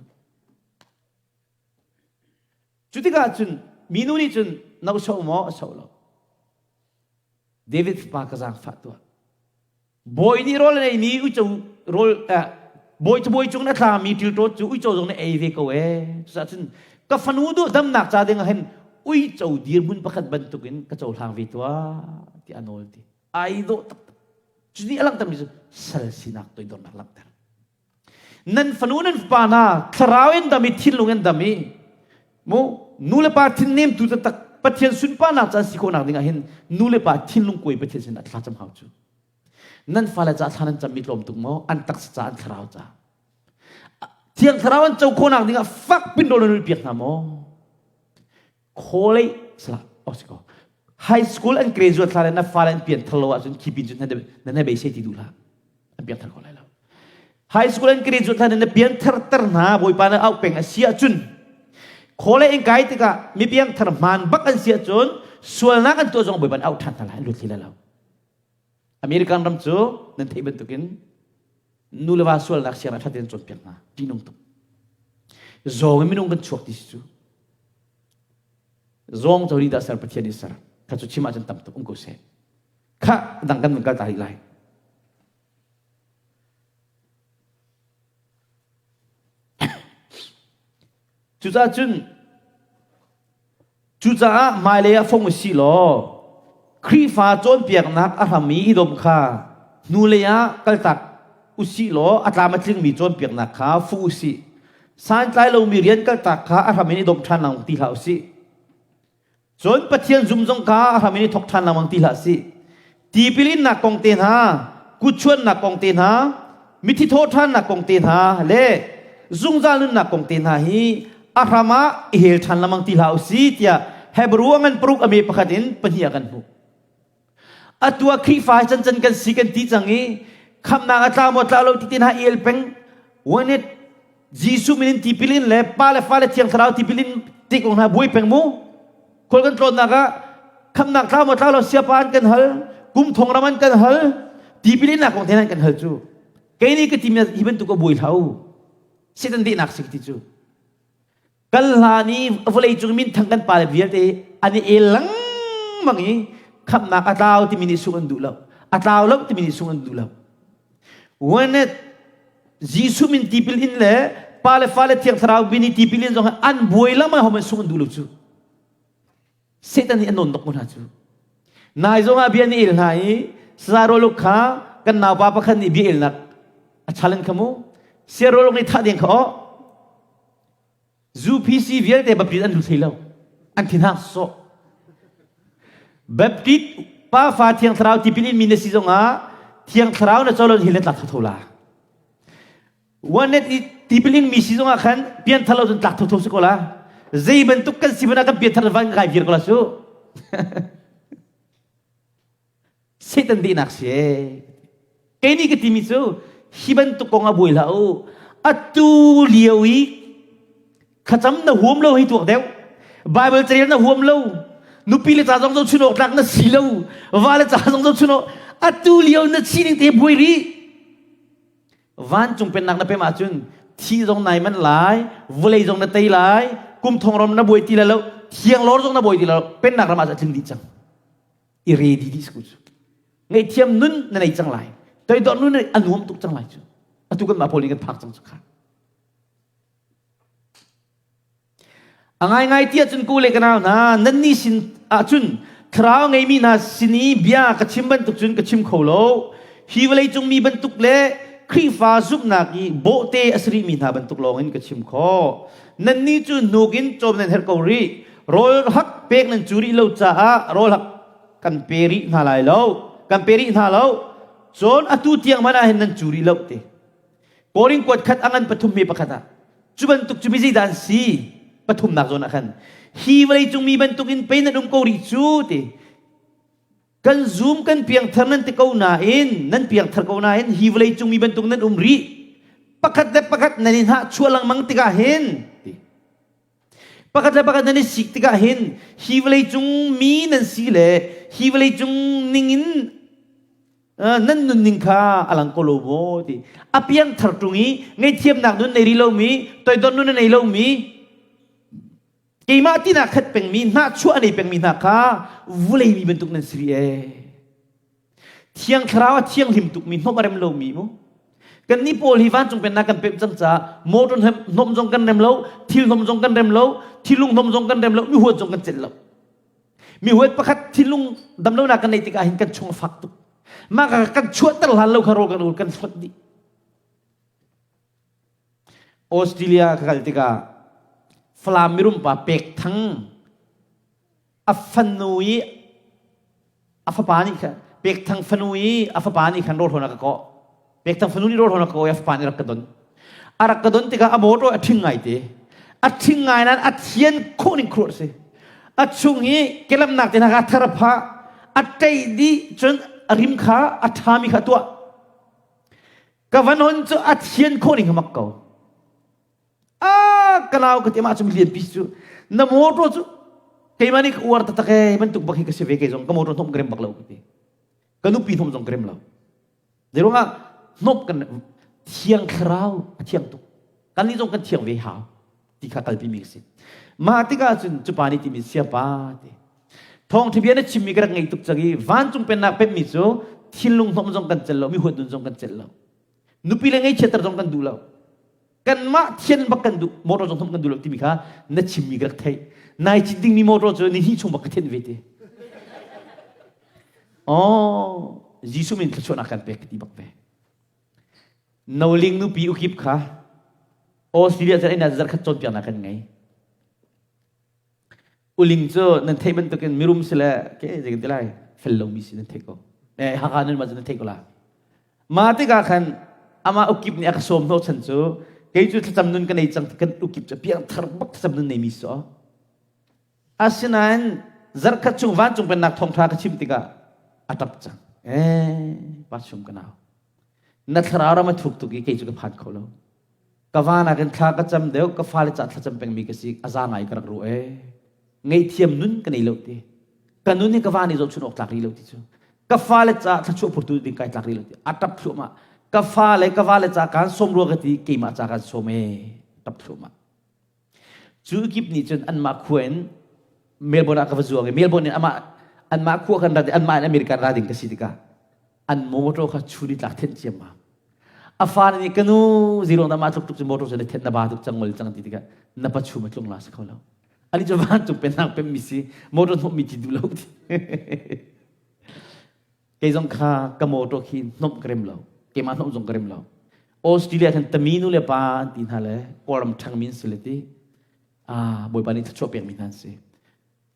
Cu tikah cun minu nih cun na soh maw a soh lo. David fapa ka zaangfah tuah. Bawi nih rawl an eimi uico rawl bawi cabawi cung in a tlami ṭilṭawt cu uico zong nih ei ve ko ee. Cucaah cun ka fanu duh damnak ca ding ah hin uico dirhmun pakhat bantukin ka cohlang ve tuah ti a nawl ti. Ai dawh taktak. Cu nih a langhtermi cu sal sinak toidornak langhter. Nan fanu nan fapa hna thlarau in dam i thinlung in dam i mu nu le pa thinnem tu taktak Pathian sunparnak caan si khawhnak ding ah hin nu le pa thinlung kuai Pathian sin ah thlacam hau cu. Nan fale ca thla nan cammi tlawm tuk maw? An taksa ca an thlarau ca. Thiang thlarau an co khawhnak ding ah fak pin rawl nan piak hna maw? College salah oh si ko. High school an graduate thla le na fale an pian thar lo ahcun khi pin cun nan na beisei ti duh hlah. An pian thar ko lai lo. High school an graduate thla na pian thar ter hna Bawipa na auh peng a si ahcun college in kai tikah mi piang thar hmaan bak an si ahcun sualnak an tuah zong Bawipa an auh ṭhan hna lai an lut li lai lo. American ram cu nan theih bantukin nu le va sualnak siang ah ṭha tein cawnpiak hna ṭihnung tuk. Zawng in minung kan chuak ti si cu. Zawng cu dah ser Pathian nih ser. Kha cu chim ahcun tam tuk um ko seh. Kha dang kan kal ta rih lai. Cucaah cun cucaah hmailei ah fong u sih law Khrihfa cawnpiaknak a hram i i dawm kha hnulei ah kaltak u sih law a tlam a tlingmi cawnpiaknak kha fuh u sih. Santlai lomi rian kaltak kha a hram in i dawm ṭhan lengmang ti hlah u sih. Cun Pathian zum zong kha a hram in i thawk ṭhan lengmang ti hlah sih. Tipil innak kong te hna, kutchuannak kong te hna, mithi thawhṭhannak kong te hna le zungzal nunnak kong te hna hi a hram ah i hel ṭhan lengmang ti hlah u si tiah Hebrew a ngan paruk a me pakhat in pahnih ah kan hmuh. Atu ah Khrihfa hi cancan kan si kan ti cang i khamhnak a tla maw tla lo ti te hna i el peng. When it Jesuh min in tipil in le Pa le Fa le Thiang Thlarau tipil in ti kong hna buai peng mu. Khual kan tlawnnak ah khamnak tla maw tla lo siapa an kan hal, kum thong ram an kan hal, tipil in nak kong te an kan hal cu. Kei nih ka ti mi hi bantuk a buai hlah u. Satan dehnak si ti cu. Kal hlan i vawlei cung min thang kan pale vialte an i el lengmang i khamnak a tlau timi nih sung an duh lo. A tlau lo timi nih sung an duh lo. When it Jesuh min tipil in le pa le fa le thiang thlarau min i tipil in zong an buai lengmang ho man sung an duh lo cu. Satan nih a nawn dok ko hna cu. Nai zong ah bia an i el hna i Saroluk kha kan naupa pakhat nih bia elnak a challenge kha mu. Siaroluk nih thah ding kha aw. UPC vialte Baptist an lut hlei lo. An thinhang sawh. Baptist pa fa thiang thlarau tipil in mi na si zongah thiang thlarau na colo hi le tlak tho la. One net i tipil in mi si zongah khan pian thar lo cun tlak tho si ko la. Zei bantuk kan si bana kan pian thar van kai vir ko la su. Satan dihnak si ee. Kei nih ka timi cu hi bantuk kong ah buai hlah u. Atu lio i thlacam na huam lo hi tuak deuh. Bible carel na huam lo. Nupi le ca zong zo chun awk tlak na si lo. Va le ca zong zo chun awk. Atu lio na sining te buai rih. Vancung pennak na pem ahcun thi zong nai manh lai, vawlei zong na tei lai, kum thong ram na buai ti lai lo, thiang lor zong na buai ti lai lo, pennak ram ah cun a tling dih cang. I ready dih si cu ngaihthiam nun na nei cang lai toidor nun a nuam tuk cang lai cu atu kan mah pawl nih kan phak cang cu kha a ngaingai ti ahcun ku le ka nau hna nan nih sin ahcun thlarau ngeimi hna sin i bia ka chim bantuk cun ka chim kho lo hi vawlei cung mi bantuk le Khrihfa zumhnak i bawhte a si rihmi hna bantuk lawng in ka chim khawh nannih cu hnuk in cawm nan herh ko rih rawl hak pek nan cu rih lo caah rawl hak kan pe rih hna lai lo kan pe rih hna lo cun atu tiang man ah hin nan cu rih lo te Korin kuat khat a ngan pathum mi pakhat ah cu bantuk cu mi zeidah an si pathumnak zawn ah khan hi vawlei cung mi bantuk in pei nan um ko rih cu ti kan zum kan piangthar nan ti ko nain nan piangthar ko nain hi vawlei cung mi bantuk nan um rih pakhat le pakhat nan i hnah chuah lengmang tikah hin ti Pakhat le pakhat nan i sik tikah hin hi vawleicung mi nan si le hi vawleicung ningin nan nunning kha a lang ko lo maw ti. A piangthar ṭung i ngaihthiamnak nun nei rih lomi, toidor nun a nei lomi. Keimah tinak khat pengmi hnahchuah a nei pengmi hna kha vulei mi bantuk nan si rih ee. Thiang Thlarau a thianghlim tukmi hnawm a rem lomi mu. Kannih pawl hi vancung pennak kan pemh cang caah motor hnawm zong kan rem lo, thil hnawm zong kan rem lo, thilung hnawm zong kan rem lo, mi huat zong kan celh lo. Mi huat pakhat thinlung damlonak kan neih tikah hin kan chung a fak tuk. Mah ka kan chuahter hlan lo kha rawl kan ul kan hlonh dih. Australia ka kal tikah Falam mirum pa Pek Thang a fanu i a fapa nih khan Pek Thang fanu i a fapa nih khan rawl a ka kawh. Pek Thang fanu nih rawl a ka kawh i a fapa nih rak ka don. A rak ka don tikah a motor a ṭhing ngai te. A ṭhing ngai nain a thian khawh ning khuruah si. A chung i kelamnak te hna kha thar a phah. A ṭeih dih cun a rim kha a ṭhami kha a tuah. Ka van hon cu a thian khawh ning mak ko. A ka nau ka ti mah cu milian pi cu na motor cu keimah nih ka uar taktak ee bantuk bak hi ka si ve kei zong ka motor hnawm ka rem bak lo ka ti. Ka nupi hnawm zong ka rem lo. Zeiruangah hnawm kan thiang thlarau a thiang tuk. Kan nih zong kan thiang ve hau ti kha kalpi mi ka si. Mah tikah cun cu pa nih timi siapa ti. Thawngṭha bia na chimmi ka rak ngei tuk cang i vancung pennak pemmi cu thinlung hnawm zong kan celh lo, mi huat nun zong kan celh lo. Nupi le ngeichiatter zong kan duh lo. Kanmah thian bak kan duh, motor zong hnawm kan duh lo timi kha na chimmi ka rak theih. Nai cit dingmi motor cu ni hnih chung bak ka thianh ve ti. Oh, Jesuh min thluachuahnak kan pek ka ti bak ve. Noling nupi ukip kha Australia cun ina zarkhat cawnpiaknak kan ngei. Uling cu nan theih bantukin mirum si le ke zei kan ti lai fel lomi si nan theih ko. Eh Hakha nan mah cu nan theih ko la. Ma tikah khan amah ukip nih a ka sawm hnawh chan cu kei cu thlacam nun ka nei cang kan ukip cu piang thar bak thlacam nun neimi si aw. Asinain zarkhat chung vancung pennak thawngṭha ka chim tikah a ṭap cang. Eh pa chum ka nau. Na thlarau ram a thuk tuk i kei cu ka phan kho lo. Ka va nakin thla ka cam deuh, ka fale ca thlacam pengmi ka si, a za ngai ka rak ruah ee. Ngaihthiam nun ka nei lo ti. Ka nun hi ka va nih zohchun awk tlak rih lo ti cu. Ka fale ca thluachuah phurtu ding kai tlak rih lo ti. A ṭap thluahmah. Ka fale ka vale ca kaan sawm rua ka ti, keimah ca kaan sawm ee. Ṭap thluahmah. Cu kip nih cun anmah khua in Melbourne ah ka va zuang i Melbourne in amah anmah khua kan rat i anmah in American ra ding ka si tikah an motor kha chun i tlak thenh ciammam. A fa nih ka nu ziruang dah mah tluk tuk cu motor cu na thenh na ba tuk cang ngol cang ti tikah na pa chum a tlung la si kho lo. Ani cu vancung pennak pemmi si motor hnawmmi ti duh lo ti. Kei zong kha ka motor khi hnawmh ka rem lo. Keimah hnawmh zong ka rem lo. Australia khan tami nu le pa an ti hna le Kawlram ṭhangmi an si le ti. Ah, Bawipa nih thluachuah pekmi hna an si.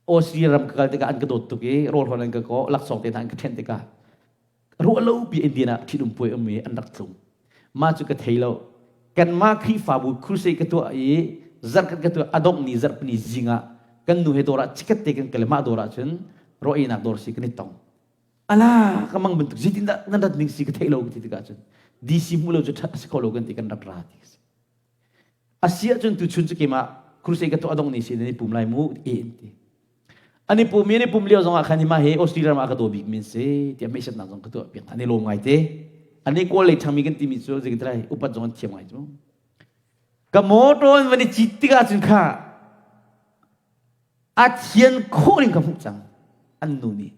Australia ram ka kal tikah an ka dawt tuk i rawl hrawn an ka kawh, laksawng te hna an ka ṭhen tikah ruah lo pi Indian ah ṭhitum puai um i an rak tlung. Mah cu ka thei lo. Kanmah Khrihfabu crusade ka tuah i zarh ka tuah a dongh ni zarhpini zing ah kan nu he dawr ah chikat te kan kal i mah dawr ah cun raw einak dawr si kan i tong. Ala ka mang bantuk zeitindah nan rat ning si ka theih lo ka ti tikah cun DC hmu lo cu ṭhat a si kho lo kan ti kan rak ra ti si. A si ahcun tuchun cu keimah crusade ka tuah a dongh ni si nan i pum lai mu e an ti. An i pum i an i pum lio zongah khan hima hi Australia ram ah ka daw bik min si tiah hmeihsatnak zong ka tuah piak an i lawm ngai te. An i kawl lei ṭhangmi kan timi cu zeitin lai upat zong an thiam ngai cu. Ka motor in van i cit tikah cun kha a thian khawh ning ka hmuh cang an nu nih.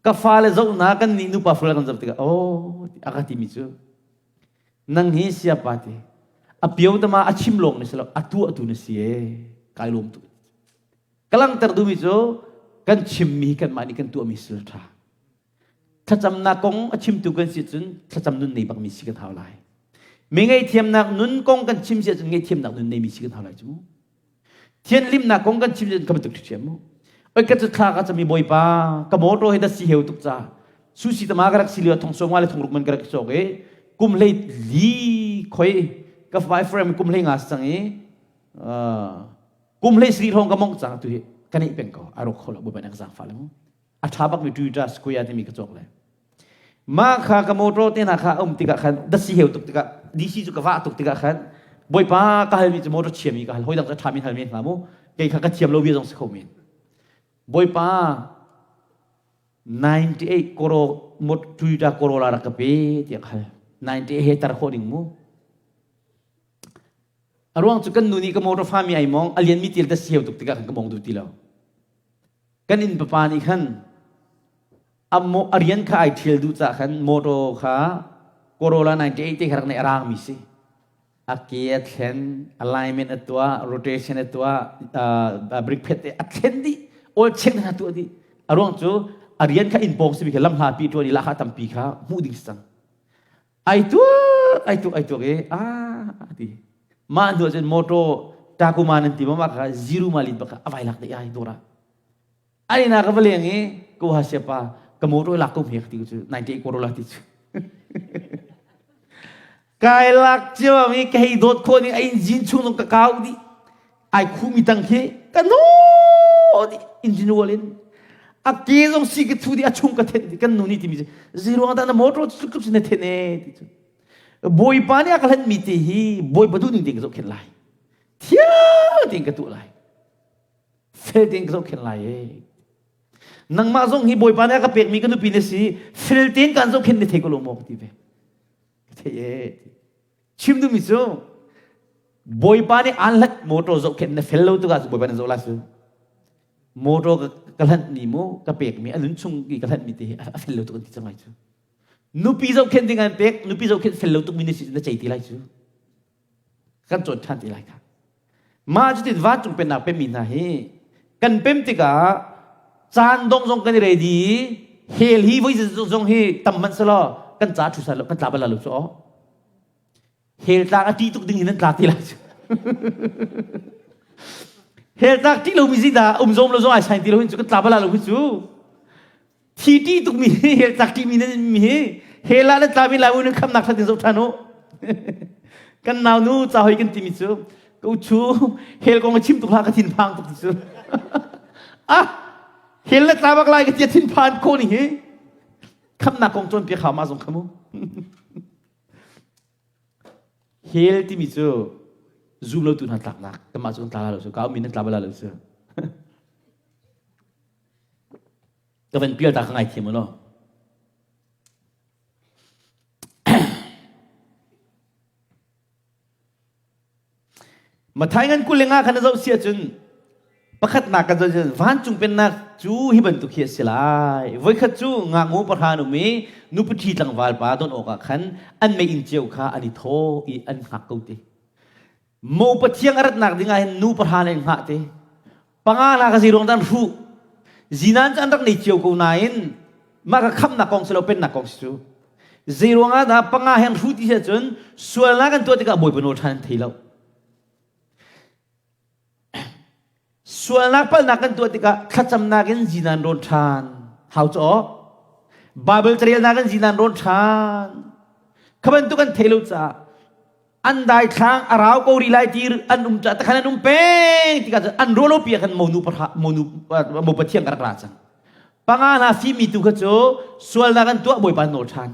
Ka fale zohna kan nih nupa fale kan zoh tikah oh a ka timi cu nang hi siapa ti a pio tama a chim lawng ni si lo a tuah tu na si e kai lawm tuk. Ka langhter duhmi cu kan chimmi kanmah nih kan tuahmi sil ṭha. Thlacamnak kong a chimtu kan si cun thlacam nun nei bakmi si kan hau lai. Mi ngaihthiamnak nun kong kan chim si ahcun ngaihthiamnak nun neimi si kan hau lai cu mu. Thianhlimnak kong kan chim si ahcun ka bantuk ṭhiam mu. Oi ka cu thla ka cami bawipa ka motor hi da si heu tuk ca. Susi tama ka rak si lio thong sawm nga le thong ruk man ka rak cawk i kum hlei li khoi ka fapa Ephraim kum hlei nga cang i kum hlei sri hrawng ka mongh cang tu hi ka neih peng ko a rawk kho lo bawipa nih a ka zaangfah le mu a ṭha bak mi Toyota Sequoia timi ka cawk le mah kha ka motor te hna kha um tikah khan dasi heu tuk tikah DC cu ka vah tuk tikah khan bawipa ka halmi cu motor chiami ka hal hoi dang cu ṭha min hal men hnga mu kei kha ka thiam lo bia zong si kho men bawipa 98 koro Toyota Corolla rak ka pe tiah ka hal 98 he tar khawh ding mu. A ruang cu kan nu nih ka motor fami ai mong a lianmi til ta siau tuk tikah khan ka mong duh ti lo. Kan inn papa nih khan a, a rian kha ai ṭhial duh caah khan motor kha Corolla 98 te kha rak nei a rangmi si. A ke a thlen, alignment a tuah, rotation a tuah, uh, brake pad te a thlen dih, oil check kha tuah dih. A ruang cu a rian kha inn pawng simi kha lam hlapi ṭuan i lahkhah tampi kha hmuh ding si cang. Ai tuak, ai tuak, ai tuak i ah ti. Mah hnu ahcun motor Tacoma nan ti ma mah kha zero mile in bak kha a vai lak dih ai dawr ah. Ai na ka va leng i ko ha sia pa ka motor lak ko hme ti cu 98 Corolla ti cu. Kai lak cio mi ka hei dawt khawh ning a engine chung zong ka kau dih. Ai khu mi tang khi ka no dih engine wall in. A ke zong si ka thu dih a chung ka then dih kan nu nih timi cu zeiruang dah na motor cu tluk sin na then e ti cu. Bawipa nih a ka hlen mi te hi Bawipa duh ning tein ka zohkhenh lai. Thiang tein ka tuah lai. Fel tein ka zohkhenh lai e. Nangmah zong hi Bawipa nih a ka pekmi ka nupi na si fel tein kan zohkhenh na thei ko lo maw ka ti ve. Ka thei e. Chim duhmi cu Bawipa nih aan hlat motor zohkhenh na fel lo tukah cu Bawipa nih zoh lai su. Motor ka, ka hlanh mi mu ka pek mi a nun chung i ka hlanh mi te hi a fel lo tuk an ti cang lai cu. Nupi zohkhenh ding an pek nupi zohkhenh fel lo tuk mi na si na cei ti lai cu. Kan cawn ṭhan ti lai kha. Mah cutin vancung pennak pemmi hna hi kan pem tikah caan dong zong kan i ready i hell hi voi zong hi tam hmanh selaw kan ca ṭhu lo kan tla bal lo cu aw. Hell tlak a ṭih tuk ding hin an tla ti lai cu. Hell tlak ṭih lomi zi dah um zom lo zong ai sain ti lo hin cu kan tla bal lo hi cu. Thi ṭih tukmi hi hell tlak ṭihmi nan mi hi hell ah nan tlami lai u nan khamnak ṭhat in zoh ṭhan u. Kan nau nu ca hoi kan timi cu ka u chu hell kong a chim tuk hlah ka thin phang tuk ti cu. Ah hell na tla bak lai ka tia thin phan ko ni hi. Khamnak kong cawnpiak hau ma zong khamu. Hell timi cu zum lo tu hna tlaknak kanmah cu kan tla lo cu ka ummi nan tla bal lo cu. Ka van pial ta ka ngaithiam u law. Mathai ngan 25 khan na zoh si ahcun pakhatnak kan zoh cun vancung pennak cu hi bantuk hi a si lai. Voikhat cu ngaknu pahra an um i nupi tlangval pa don awkah khan an meiinn cio kha an i thaw i an hngak ko ti. Mo pathiang a ratnak ding ah hin nu pahra le hngah te. Panga hna ka zeiruang dah an hruh. Zinan cu an rak nei cio ko nain mah ka khamnak kong si lo pennak kong si cu. Zeiruang ah dah panga he an hruh ti si ahcun sualnak an tuah tikah Bawipa nawl ṭhan an thei lo. Sualnak palhnak kan tuah tikah thlacamnak in zinan rawn ṭhan. Hau cu aw. Bible carelnak in zinan rawn ṭhan. Kha bantuk an thei lo caah an daithlang a rau ko rih lai ti an um ca takhan an um peng tikah cun an rualo pi ah khan monu pahra monu mo pathian ka rak ra cang panga hna fimi tu kha cu sualnak an tuah bawipa nawl ṭhan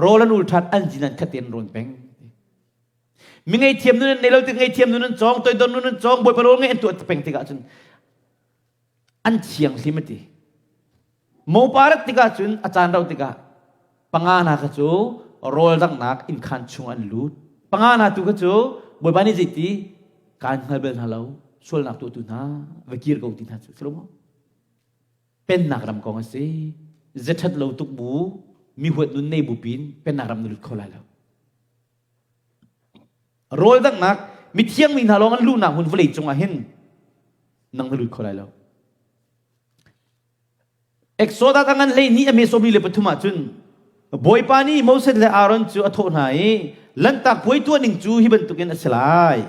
rawl an ul ṭhan an zin an khat tein rawn peng mi ngei thiam nun an nei lo tik ngei thiam nun an cawng toidor nun an cawng bawipa rawl ngei an tuah peng tikah cun an thianghlim a ti. Mopa rat tikah cun a caan rauh tikah panga hna kha cu rawl danghnak innkhaan chung an lut. Panga hna tu kha cu Bawipa nih zeiti kaan hngal bal hna lo sualnak tuahtu hna va kir ko ti hna cu si lo maw? Pennak ram kong a si. Zeṭhat lo tuk bu mi huat nun nei bu pin pennak ram na lut kho lai lo. Rawl danghnak mithiang mi hna lawng an luhnak hmun vawlei cungah hin nang na lut kho lai lo. Exodus a ngan 12 a me 23 ah cun Bawipa nih Moses le Aaron cu a thawh hna i Lanhtak puai tuah ning cu hi bantukin a si lai.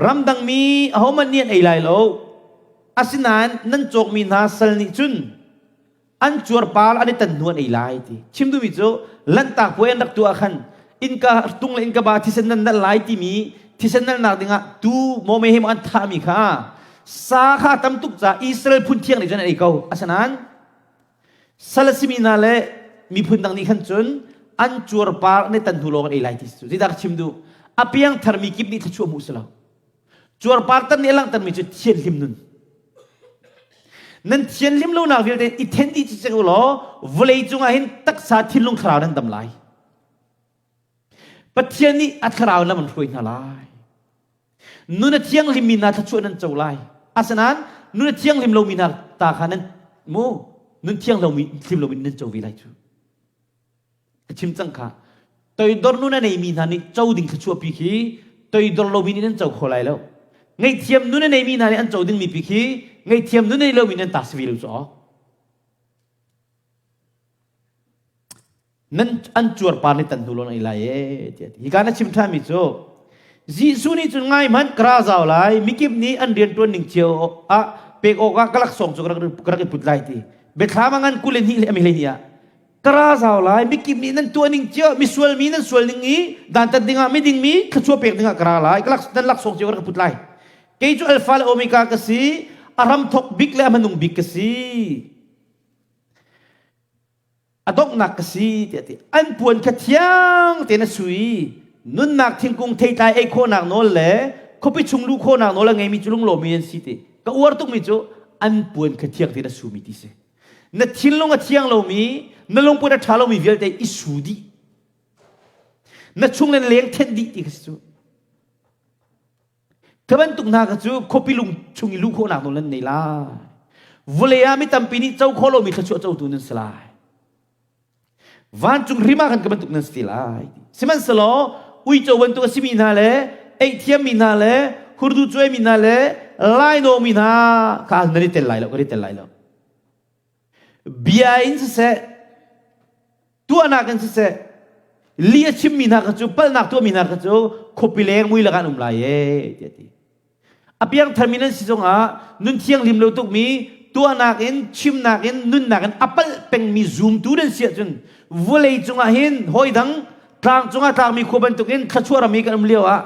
Ramdang mi ahohmanh nih an ei lai lo. Asinain nan cawkmi hna sal nih cun an cuarpar an i tan hnu an ei lai ti chim duhmi cu lanhtak puai an rak tuah khan innka tung le innka ba thisen nan nalh lai timi thisen nalhnak dingah tu maw me he maw an thahmi kha sa kha tam tuk ca Israel phun thiang nih cun an ei ko asinain sal a simi hna le miphun dang nih khan cun an cuarpar an i tan hnu lawng an ei lai ti cu zeidah ka chim duh a piang tharmi kip nih thluachuah hmuh si lo Cuarpar tan nih a langhtermi cu thianhlim nun. Nan thianhlim lonak vialte i then dih cicek u law vawlei cungah hin taksa thinlung thlarau nan dam lai. Pathian nih a thlarau lam an hruai hna lai. Nun a thianghlimmi hna thluachuah nan co lai. Asinain nun a thianghlim lomi hna ta kha nan mu nun thiang lomi thlim lomi nan co ve lai cu. Ka chim cang kha. Toidor nun a neimi hna nih co ding thluachuah pi khi toidor lomi nih nan co kho lai lo. Ngaihthiam nun a neimi hna nih an co dingmi pi khi ngaihthiam nun a nei lomi nan ta si ve lo cu. Nan an cuarpar nih tan hnu lawng ei lai e tiah ti. Hika na chim ṭhanmi cu Jesuh nih cun ngai hmanh ka ra zau lai mikip nih an rian ṭuan ning cio ah pek awkah ka laksawng cu ka rak ka rak i put lai ti. Biathlam a ngan 22 le a mi 12 ah ka ra zau lai mikip nih nan tuah ning cio misual mi nan sual ning i dantat dingah miding mi thluachuah pek dingah ka ra lai ka lak nan laksawng cio ka rak i put lai. Kei cu Alpha le Omega ka si a hramthok bik le a hmanung bik ka si. A donghnak ka si tiah ti. An puan kha thiang tein a sui. Nunnak thingkung theitlai ei khawhnak nawl le khuapi chung luh khawhnak nawl a ngeimi cu lunglawmmi an si ti. Ka uar tukmi cu an puan kha thiang tein a sumi ti si. Na thinlung a thiang lomi, na lungput a ṭha lomi vialte i su dih. Na chung le na leng thenh dih ti kha si cu. Kha bantuk hna kha cu khuapi lung chung i luh khawhnak nawl nan nei lai. Vawlei ah mi tampi nih co khawh lomi thluachuah cotu nan si lai. Vancung hrim ah khan ka bantuk nan si te lai. Sihmanhsehlaw uico bantuk a simi hna le eihthiammi hna le hurdu cuaimi hna le lainawmi hna kha nan i tel lai lo, kan i tel lai lo. Bia in siseh, tuahnak in siseh, li a chimmi hna kha cu palhnak tuahmi hna kha cu khuapi leng mui lakah an um lai e tiah ti. A piangtharmi nan si zongah nun thianghlim lo tukmi tuahnak in chimnak in nunnak in a palh pengmi zumtu nan si ahcun vawlei cungah hin hawi dang tlang cungah tlakmi khua bantukin thluachuah ram i kan um lio ah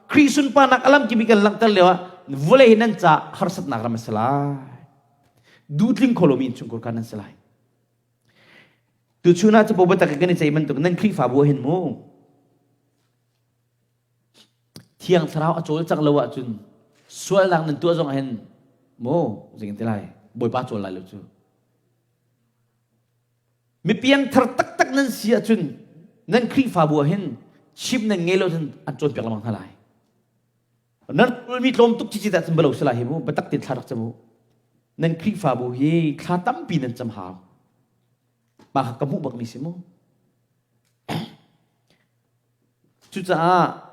Khrih sunparnak a lamkip i kan langhter lio ah vawlei hi nan ca harsatnak ram a si lai. Duhtling kho lomi innchungkhar kha nan si lai. Tuchun ah capo biatak kan i ceih bantuk nan Khrihfabu ah hin mu Thiang Thlarau a cawlcangh lo ahcun sualnak nan tuah zong ah hin mu zeitin ti lai Bawipa cawl lai lo cu. Mi piangthar taktak nan si ahcun nan Khrihfabu ah hin chim nan ngei lo cun an cawnpiak lengmang hna lai. Nan mi tlawm tuk cici dah cun balo sila hi mu biatak tein thla rak cam u. Nan Khrihfabu hi thla tampi nan cam hau. Mah kha ka hmuh bak mi si mu. Cucaah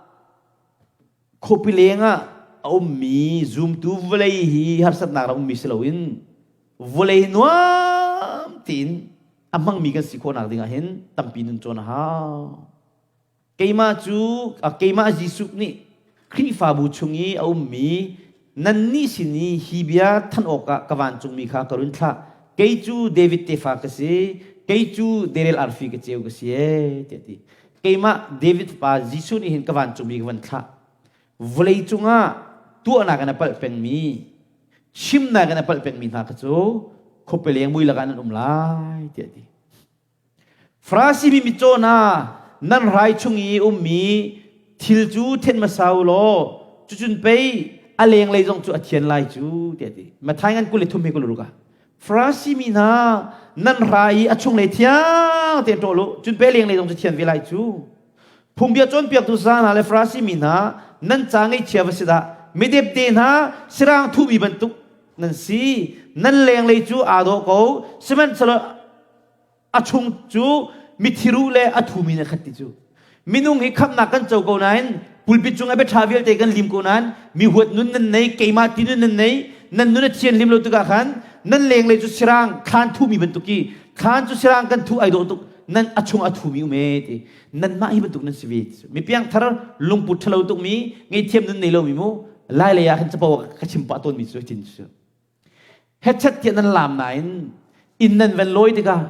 khuapi leng ah a ummi zumtu vawlei hi harsatnak ram ummi si loin vawlei nuam tein a hmangmi kan si khawhnak dingah hin tampi nun cawn a hau. Keimah cu keimah Jesuh nih Khrihfabu chung i a ummi nannih sin i hi bia thanh awkah ka vancungmi kha ka run thlah. Kei cu David tefa ka si, kei cu Derel arfi ka ceu ka si ee, tiah a ti. Keimah David fapa Jesuh nih hin ka vancungmi ka van thlah. Vawlei cungah tuahnak in a palh pengmi, chimnak in a palh pengmi hna kha cu khuapi leng mui lakah nan um lai, tiah a ti. Farasi mi mitcaw hna, nan rai chung i ummi thil cu then hmasa u law cucun pei a lenglei zong cu a thian lai cu tiah a ti. Matthai ngan 23 he 26 ah. Farasi mi hna, nan rai i a chunglei thiang tein ṭawl u, cun pei a lenglei zong cu thian ve lai cu. Phungbia cawnpiaktu sa hna le Farasi mi hna, nan ca ngaihchia va si dah. Midepde hna, sirang thuhmi bantuk nan si. Nan lenglei cu aa dawh ko, sihmanhsehlaw a chung cu mithi ruh le a thumi na khat ti cu minung hi khamhnak kan co ko nain pulpit cung a biaṭha vialte kan lim ko nain mi huat nun nan nei keimah ti nun nan nei nan nun a thian lim lo tikah khan nan lenglei cu sirang thlan thumi bantuk i thlan cu sirang kan thu ai dawh tuk nan a chung a thumi um e ti nanmah hi bantuk nan si ve mi piangthar lungput ṭhalo tuk mi ngeihthiam nun nei lomi mu lai lei ah khan capo ka chim pah tawn mi cu tin cu Hetchet tiah nan laam nain inn nan van lawi tikah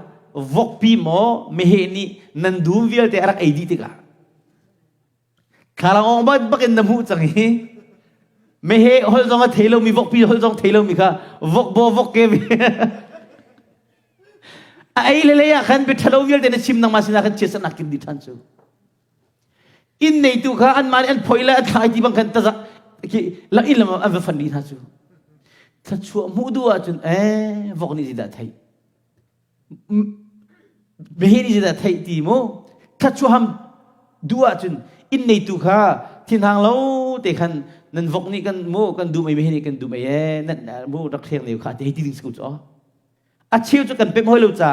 vokpi maw meheh nih nan dum vialte a rak ei dih tikah thlalangawng bak in na hmuh cang i meheh holh zong a thei lomi vokpi holh zong thei lomi kha vokbaw vokke a ei le lei ah khan bia ṭhalo vialte na chim nangmah sinah khan chiatsernak kin dih ṭhan cu Inn neitu kha anmah nih an phoih le an thlai ti bang khan taza khi la inn lam an va fan dih hna cu. Thluachuah hmuh duh ahcun ee vok nih zeidah theih Mehe nih zeidah theih ti mu thluachuah ham duh ahcun inn neitu kha thinhang lo te khan Nan vok nih kan mu kan dum ei me kan dum ei e nan mu rak thleng ne kha te hi ti ding si ko cu. A cheu cu kan pem hoi lo ca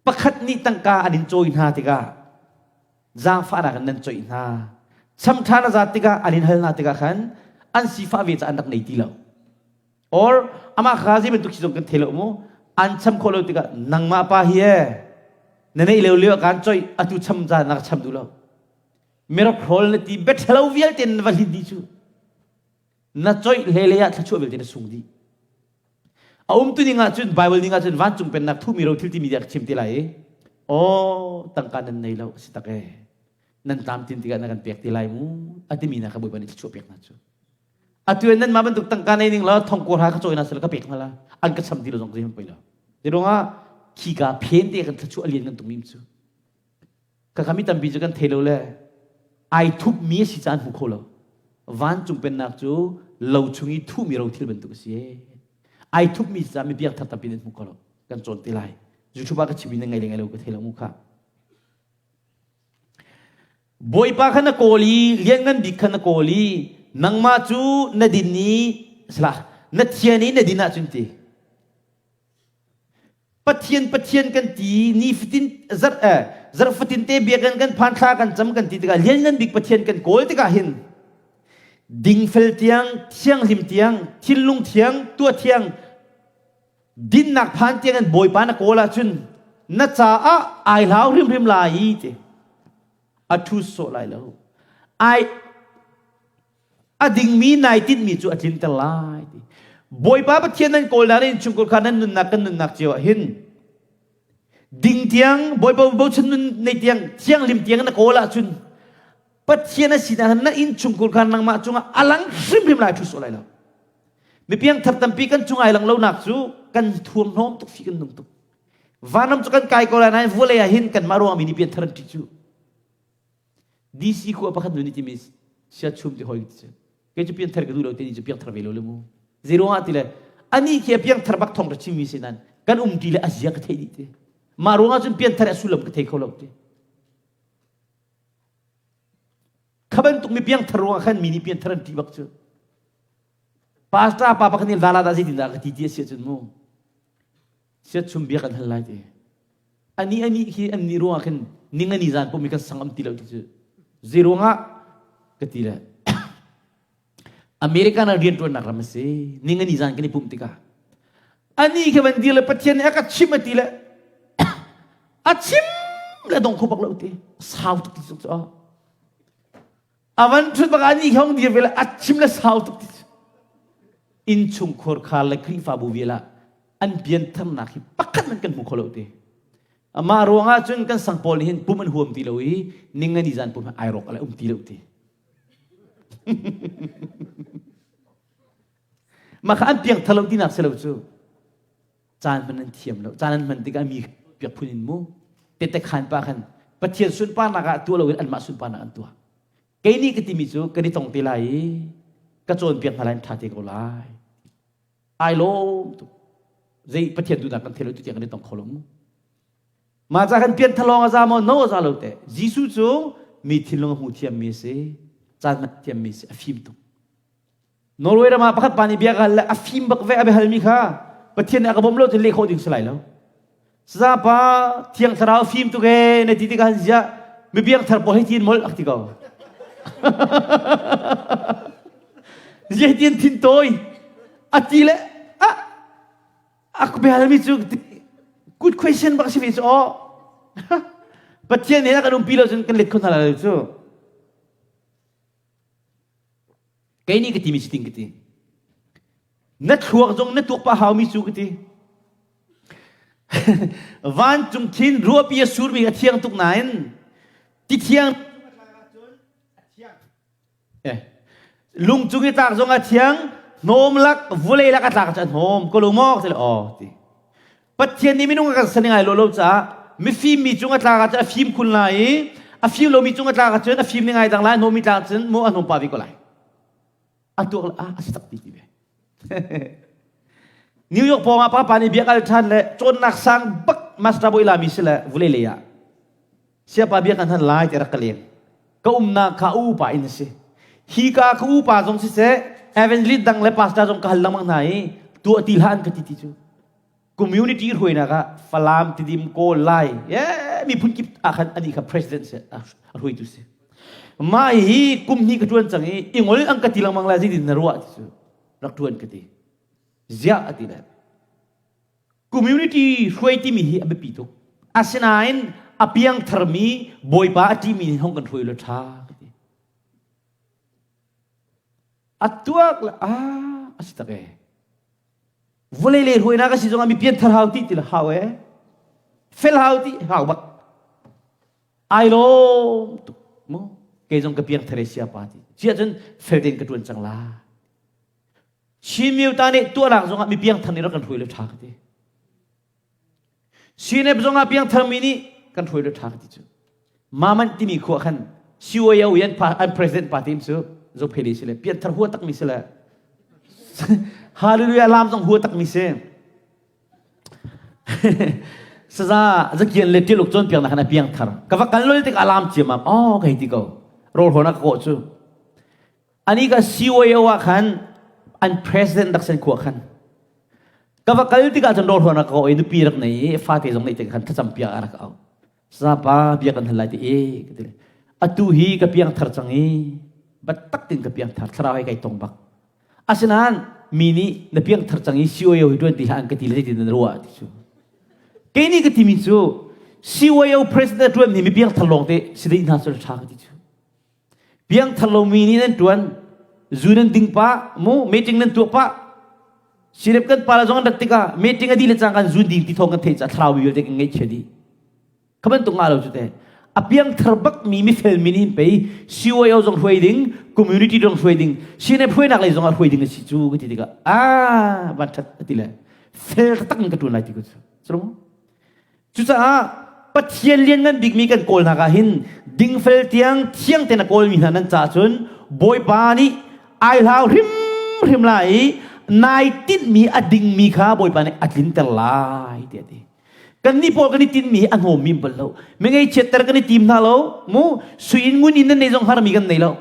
pakhat nih tangka an in cawi hna tikah zaangfahnak in nan coih hna. Cham ṭhan a zat tikah an in hal hna tikah khan an sifah ve ca an rak nei ti lo. Or amah kha zei bantuk si zong kan thei lo mu. An cham khawh lo tikah nangmah pa hi e na neih lio lio kan coih atu cham ca na ka cham duh lo. Mirok hrawl na ti bethelo vialte na va hlin dih cu. Na coih hlele ah thluachuah vialte na sung dih. A um tu ning ahcun Bible ning ahcun vancung pennak thumi ro thil timi ka chim te lai i aw tangka nan nei lo si tak e nan tlamtlin tikah na kan pek te lai mu a timi na ka Bawipa nih thluachuah pek hna cu. Atu in nan mah bantuk tangka nei ning la thong kawr ha ka cawi na sel ka pek hna la an ka cham ti lo zong zei poi lo. Ti ruangah khika phen te kan thluachuah lian kan tung mi cu. Ka kami tampi cu kan thei lo le ai thup mi a si caan hmu kho lo. Vancung pennak cu lo chung i thuhmi ro thil bantuk a si. Ai thup mi ca mi biak thar tampi nan hmu kho lo. Kan cawn te lai. YouTube ah ka chim in ngai le ngai lo ka thei lo mu kha. Bawipa kha na kawl i lianngan bik kha na kawl i nangmah cu na din i salah na thian i na din ahcun ti. Pathian Pathian kan ti nifatin zarh eh, zarh fatin te biakinn kan phan thla kan cam kan ti tikah lianngan bik Pathian kan kawl tikah hin dingfel tiang thianghlim tiang thinlung thiang tuah thiang dinnak phan tiang in Bawipa na kawl ahcun na caah ai hlau hrimhrim lai i ti a thu sawh lai lo ai a dingmi nai tinhmi cu a tlinter lai ti. Bawipa Pathian nan kawl na innchungkhar kha nan nunnak kan nunnak cio ah hin ding tiang Bawipa bochan nun nei tiang thianghlim tiang na kawl ahcun Pathian a sinak na innchungkhar kha nangmah cungah a lang hrimhrim lai thu sawh lai lo. Mi piangthar tampi kan cung ai lang lonak cu kan thurhnawm tuk fi kan nung tuk. Vanram cu kan kai ko lai nain vawlei ah hin kanmah ruang mi nih pianthar an ṭih cu. DC khua pakhat nu nih timi siachum ti hoi ti kei cu pianthar ka duh lo te ni cu piangthar ve lo le mu zei ruangah ti le ani khi a piangthar bak thong ra chimmi si nan kan um ti le a zia ka thei dih ti mah ruangah cun pianthar a sullam ka thei kho lo ti kha bantuk mi piangthar ruangah khan mi nih pianthar an ṭih bak cu pastor pa pakhat nih lala dah zeitin dah ka ti ti a si ahcun mu siachum bia kan hal lai ti ani ani khi an ni ruangah khin ning ani zan pum mi kan sang am ti lo ti cu zei ruangah ka ti le American ah rian ṭuannak ram a si ning ani zan kan i pumh tikah ani khi van dir le Pathian nih a ka chim a ti le a chim le dong kho bak lo ti sau tuk ti cu a van ṭhut bak ani khi hong dir ve le a chim le sau tuk ti innchungkhar khar le Khrihfabu vial ah an piantharnak hi pakhat man kan hmu kho lo ti. Amah ruangah cun kan sang pawl nih hin pum an huam ti lo i ningani zan pum ai rawk ale um ti lo ti. Mah kha an piangthar lo tinak si lo cu. Caan hman an thiam lo. Caan an hman tikah mi piak phun in mu. Tete khan pa khan Pathian sunparnak ah tuah loin anmah sunparnak an tuah. Kei nih ka timi cu kan i tong te lai i ka cawnpiak hna lai ṭha te ko lai. Ai lawm tuk. Zei Pathian duhnak kan thei lo tu tiang kan i tong kho lo mu. Mah ca kan pian thalawng a za maw no a za lo te. Jesuh cu mi thinlung a hmu thiammi a si. Caan hman thiammi a si. A fim tuk. Norway ram ah pakhat pa nih bia ka hal le a fim bak ve a biahalmi kha Pathian nih a ka bawmh lo cun leh khawh ding si lai lo. Saza pa thiang thlarau fim tuk ee na ti tikah han ziah mi biang thar pawl hei tin molh ak ti ko. Ziah tin thin tawi a ti le a a biahalmi cu good question bak si ve cu aw. Pathian nih a kan umpi lo cun kan let kho hna lai lo cu. Kei nih ka timi si ting ka ti. Na thluak zong na tuak pah haumi cu ka ti. Vancung khin ruahpi a surmi a thiang tuk nain ti thiang eh lung cung i tlak zong a thiang hnawm lak vulei lak a tlak cu a hnawm ko lo maw ti aw ti Pathian nih minung a kan san ngai lo lo caah mifim mi cung a tlak ahcun a fim khun lai i a fim lomi cung a tlak ahcun a fim ni ngai dang lai hnawmi tlak cun mu a hnawm pa ve ko lai a tuak le a a si tak ti ti ve New York pawng ah papa nih biak al ṭhan le cawnnak sang bak master boi lami si le vulei lei ah siapa biak an han lai ti rak ka leng ka umnak kha u pa in a si. Hi ka ka upa zong siseh, evangelist dang le pastor zong ka hal lengmang hna i tuah ti hlah an ka ti ti cu. Community hruainak ah Falam, Tidim, Kawl, Lai, yeah, miphun kip ah khan ani kha president si, a hruaitu si. Mah hi kum hnih ka tuan cang i ingol an ka ti lengmang lai zeitin na ruah ti cu rak tuan ka ti. Ziah a ti le. Community hruai timi hi a biapi tuk. Asinain a piangtharmi Bawipa a ṭihmi nih hong kan hruai lo ṭha ka ti. A tuak le ah a si tak e. Vawlei lei hruainak a si zongah mi pianthar hau ti ti le hau e. Fel hau ti hau bak. Ai lawm tuk mu. Kei zong ka piangthar e sia pa ti. Cia cun fel tein ka ṭuan cang la. Chin myo ta nih tuahnak zongah mi piangthar nih rak kan hruai le ṭha ka ti. CNF zongah piangthar mi nih kan hruai le ṭha ka ti cu. Maman timi khua khan CYO yan an president party cu Zopheli si le pianthar hua takmi si le Hallelujah lam zong hua takmi si. Saza zakian le tiluk cawn piak na khan a piangthar. Ka va kal lol tik alam ciamam. Oh ka hei ti ko. Rawl hona ka kawh cu. Ani ka CYO ah khan an president rak sen khua khan ka va kal tikah cun rawl ka oi nupi rak nei i fate zong nei te khan thlacam piak a rak au sapa bia kan hal lai ti e ka ti atu hi ka piang thar cang i bat tak tin ka piang thar thlarau he kai tong bak asinain mi nih na piang thar cang i CYO hi tuan ti hlah an ka ti le zeitin nan ruah ti cu kei nih ka timi cu CYO president tuan ni mi piang thar lawng te si dei hna cu tha ka ti cu Piangthar lomi nih nan ṭuan, zu nan ding pah, mu meeting nan tuah pah. Sirep kan pala zong an rat tikah meeting a dih le cang kan zun ding ti thawng kan theih caah thlarau mi vialte kan ngaihchia dih. Kha bantuk ngah lo cu te. A piangthar bak mi mifel mi nih hin pei CYO zong hruai ding, community zong hruai ding, CNF hruainak lei zong ah hruai ding a si cu ka ti tikah ah van ṭhat a ti le fel taktak in ka ṭuan lai ti ko cu. Cucaah Pathian lianngan bikmi kan kawl hna ah hin dingfel tiang thiang tein a kawlmi hna nan caah cun Bawipa nih ai hlau hrimhrim lai i nai tinhmi a dingmi kha Bawipa nih a tlinter lai tiah a ti. Kannih pawl kan i tinhmi hi a hnawmmi bal lo. Mi ngaihchiatter kan i tim hna lo. Mu sui in ngun in nan nei zong harmi kan nei lo.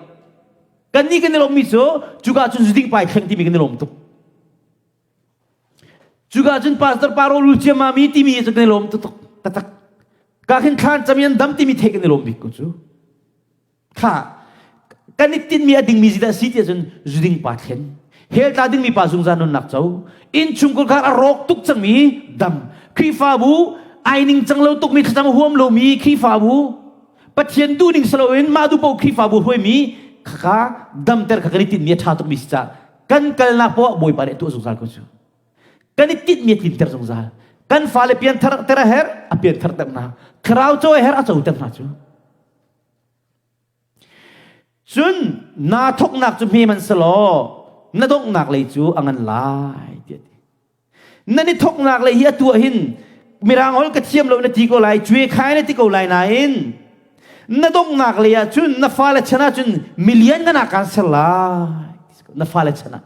Kannih kan i lawmmi cu cuka cun zuding pai thleng timi kan i lawm tuk. Cuka cun pastor pa rawlul ciammam i timi cu kan i lawm tuk taktak. Ka khin thlan cam in dam timi theih kan i lawm bik ko cu. Kha kan i tinmi a dingmi zidah si ti ahcun zuding pa thlen. Hell tla dingmi pa zungzal nunnak co. Innchungkhar kar a rawk tuk cangmi dam. Khrihfabu ai ning cang lo tukmi thlacam huam lomi Khrihfabu Pathian duhning si loin mah duh paoh Khrihfabu hruaimi khaka damter kha kan i tinhmi a ṭha tukmi si caah kan kalnak poah Bawipa nih a tuah zungzal ko cu. Kan i tinhmi a tlinter zungzal. Kan fale pianthar ter a herh, a pianthar ter hna. Thlarau co a herh, a coter hna cu. Cun naa thawknak cu hme hmanhselaw na donghnak lei cu a ngan lai tiah a ti. Nan i thawknak lei hi atu ah hin Mirang holh ka thiam lo na ti ko lai, cue khai na ti ko lai nain na donghnak lei ah cun na fale chan ah cun milian ngan ah kaan ser lai. Na fale chan ah.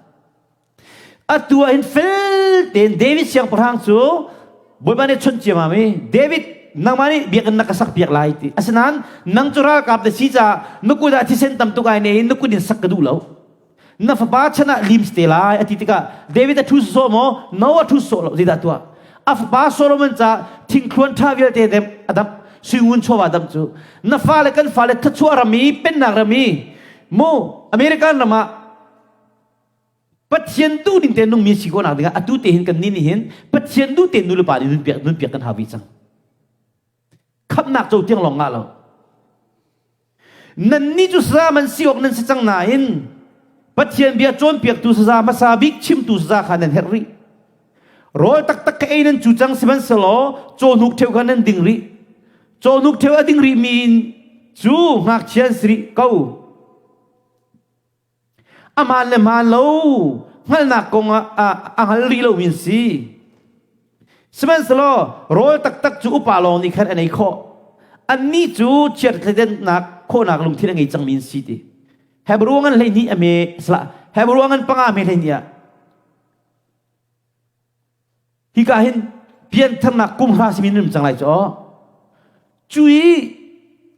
Atu ah hin fel tein David siangpahrang cu Bawipa nih chawnh ciammam i David nangmah nih biakinn na ka sak piak lai ti. Asinain nang cu ralkap na si caah na kut ah thisen tam tuk ai ne in na kut in sak ka duh lo. Na fapa chan ah lim te lai a ti tikah David a ṭhu sawh maw? No a ṭhu sawh lo. Zeidah tuah? A fapa Solomon ca thingthluan ṭha vialte dem a damh suingun chawva dam cu na fale kan fale thlachuah ram i pennak ram i mu American ram ah Pathian duh ning te nungmi si ko nak dingah atu te hin kan ni nih hin Pathian duh te nu le pa nih nunpiak nunpiak kan hau vi cang. Khamhnak co tiang lawng ngah lo. Nannih cu saza man si awk nan si cang nain Pathian bia cawnpiaktu saza hmasa bik chimtu saza kha nan herh rih. Rawl taktak ka ei nan cu cang sihmanhsehlaw cawhnuk ṭheu kha nan ding rih. Cawhnuk ṭheu a ding rihmi cu ngakchia an si rih ko. A hmaan le hmaan lo hngalhnak kong ah a hngal rih lomi an si. Sihmanhsehlaw rawl taktak cu upa lawng nih khan an ei khawh. Annih cu chiatthleidannak khawhnak lungthin a ngei cangmi an si ti. Hebrew ngan 12 a me salah Hebrew ngan panga a me 12 ah hika hin piantharnak kum hra simi nan um cang lai cu aw. Cu i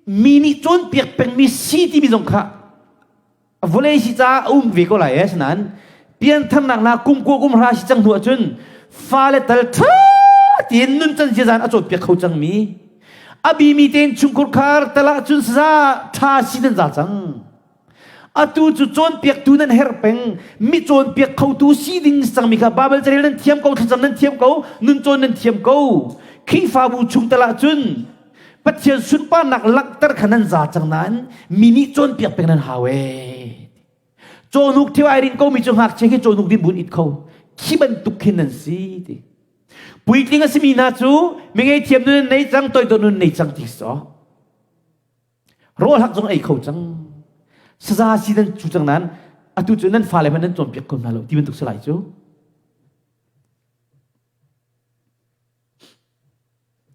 mi nih cawnpiak pengmi si timi zong kha. Vawlei si caah a um ve ko lai eh asinain piantharnak na kum kua kum hra si cang hnu ahcun fale tal ṭha tein nuncan ziazan a cawnpiak kho cangmi a bimi tein chungkhur khar tal ahcun saza ṭha si nan za cang. Atu cu cawnpiaktu nan herh peng mi cawnpiak khotu si ding cangmi kha Baibal carel nan thiam ko thlacam nan thiam ko nun cawn nan thiam ko Khrihfabu chung tal ahcun Pathian sunparnak langhter kha nan za cang nain mi nih cawnpiak peng nan hau ee. Cawhnuk theu ai rin komi cu ngakchia khi cawhnuk din bun it kho. Khi bantuk khin nan si ti. Puitling a simi hna cu mi ngei nun nei cang toidor nun nei cang ti so. Rawl hak zong ei kho cang. Saza si nan cu cang nan atu cu nan fale hmanh nan cawnpiak ko hna lo ti bantuk si lai cu.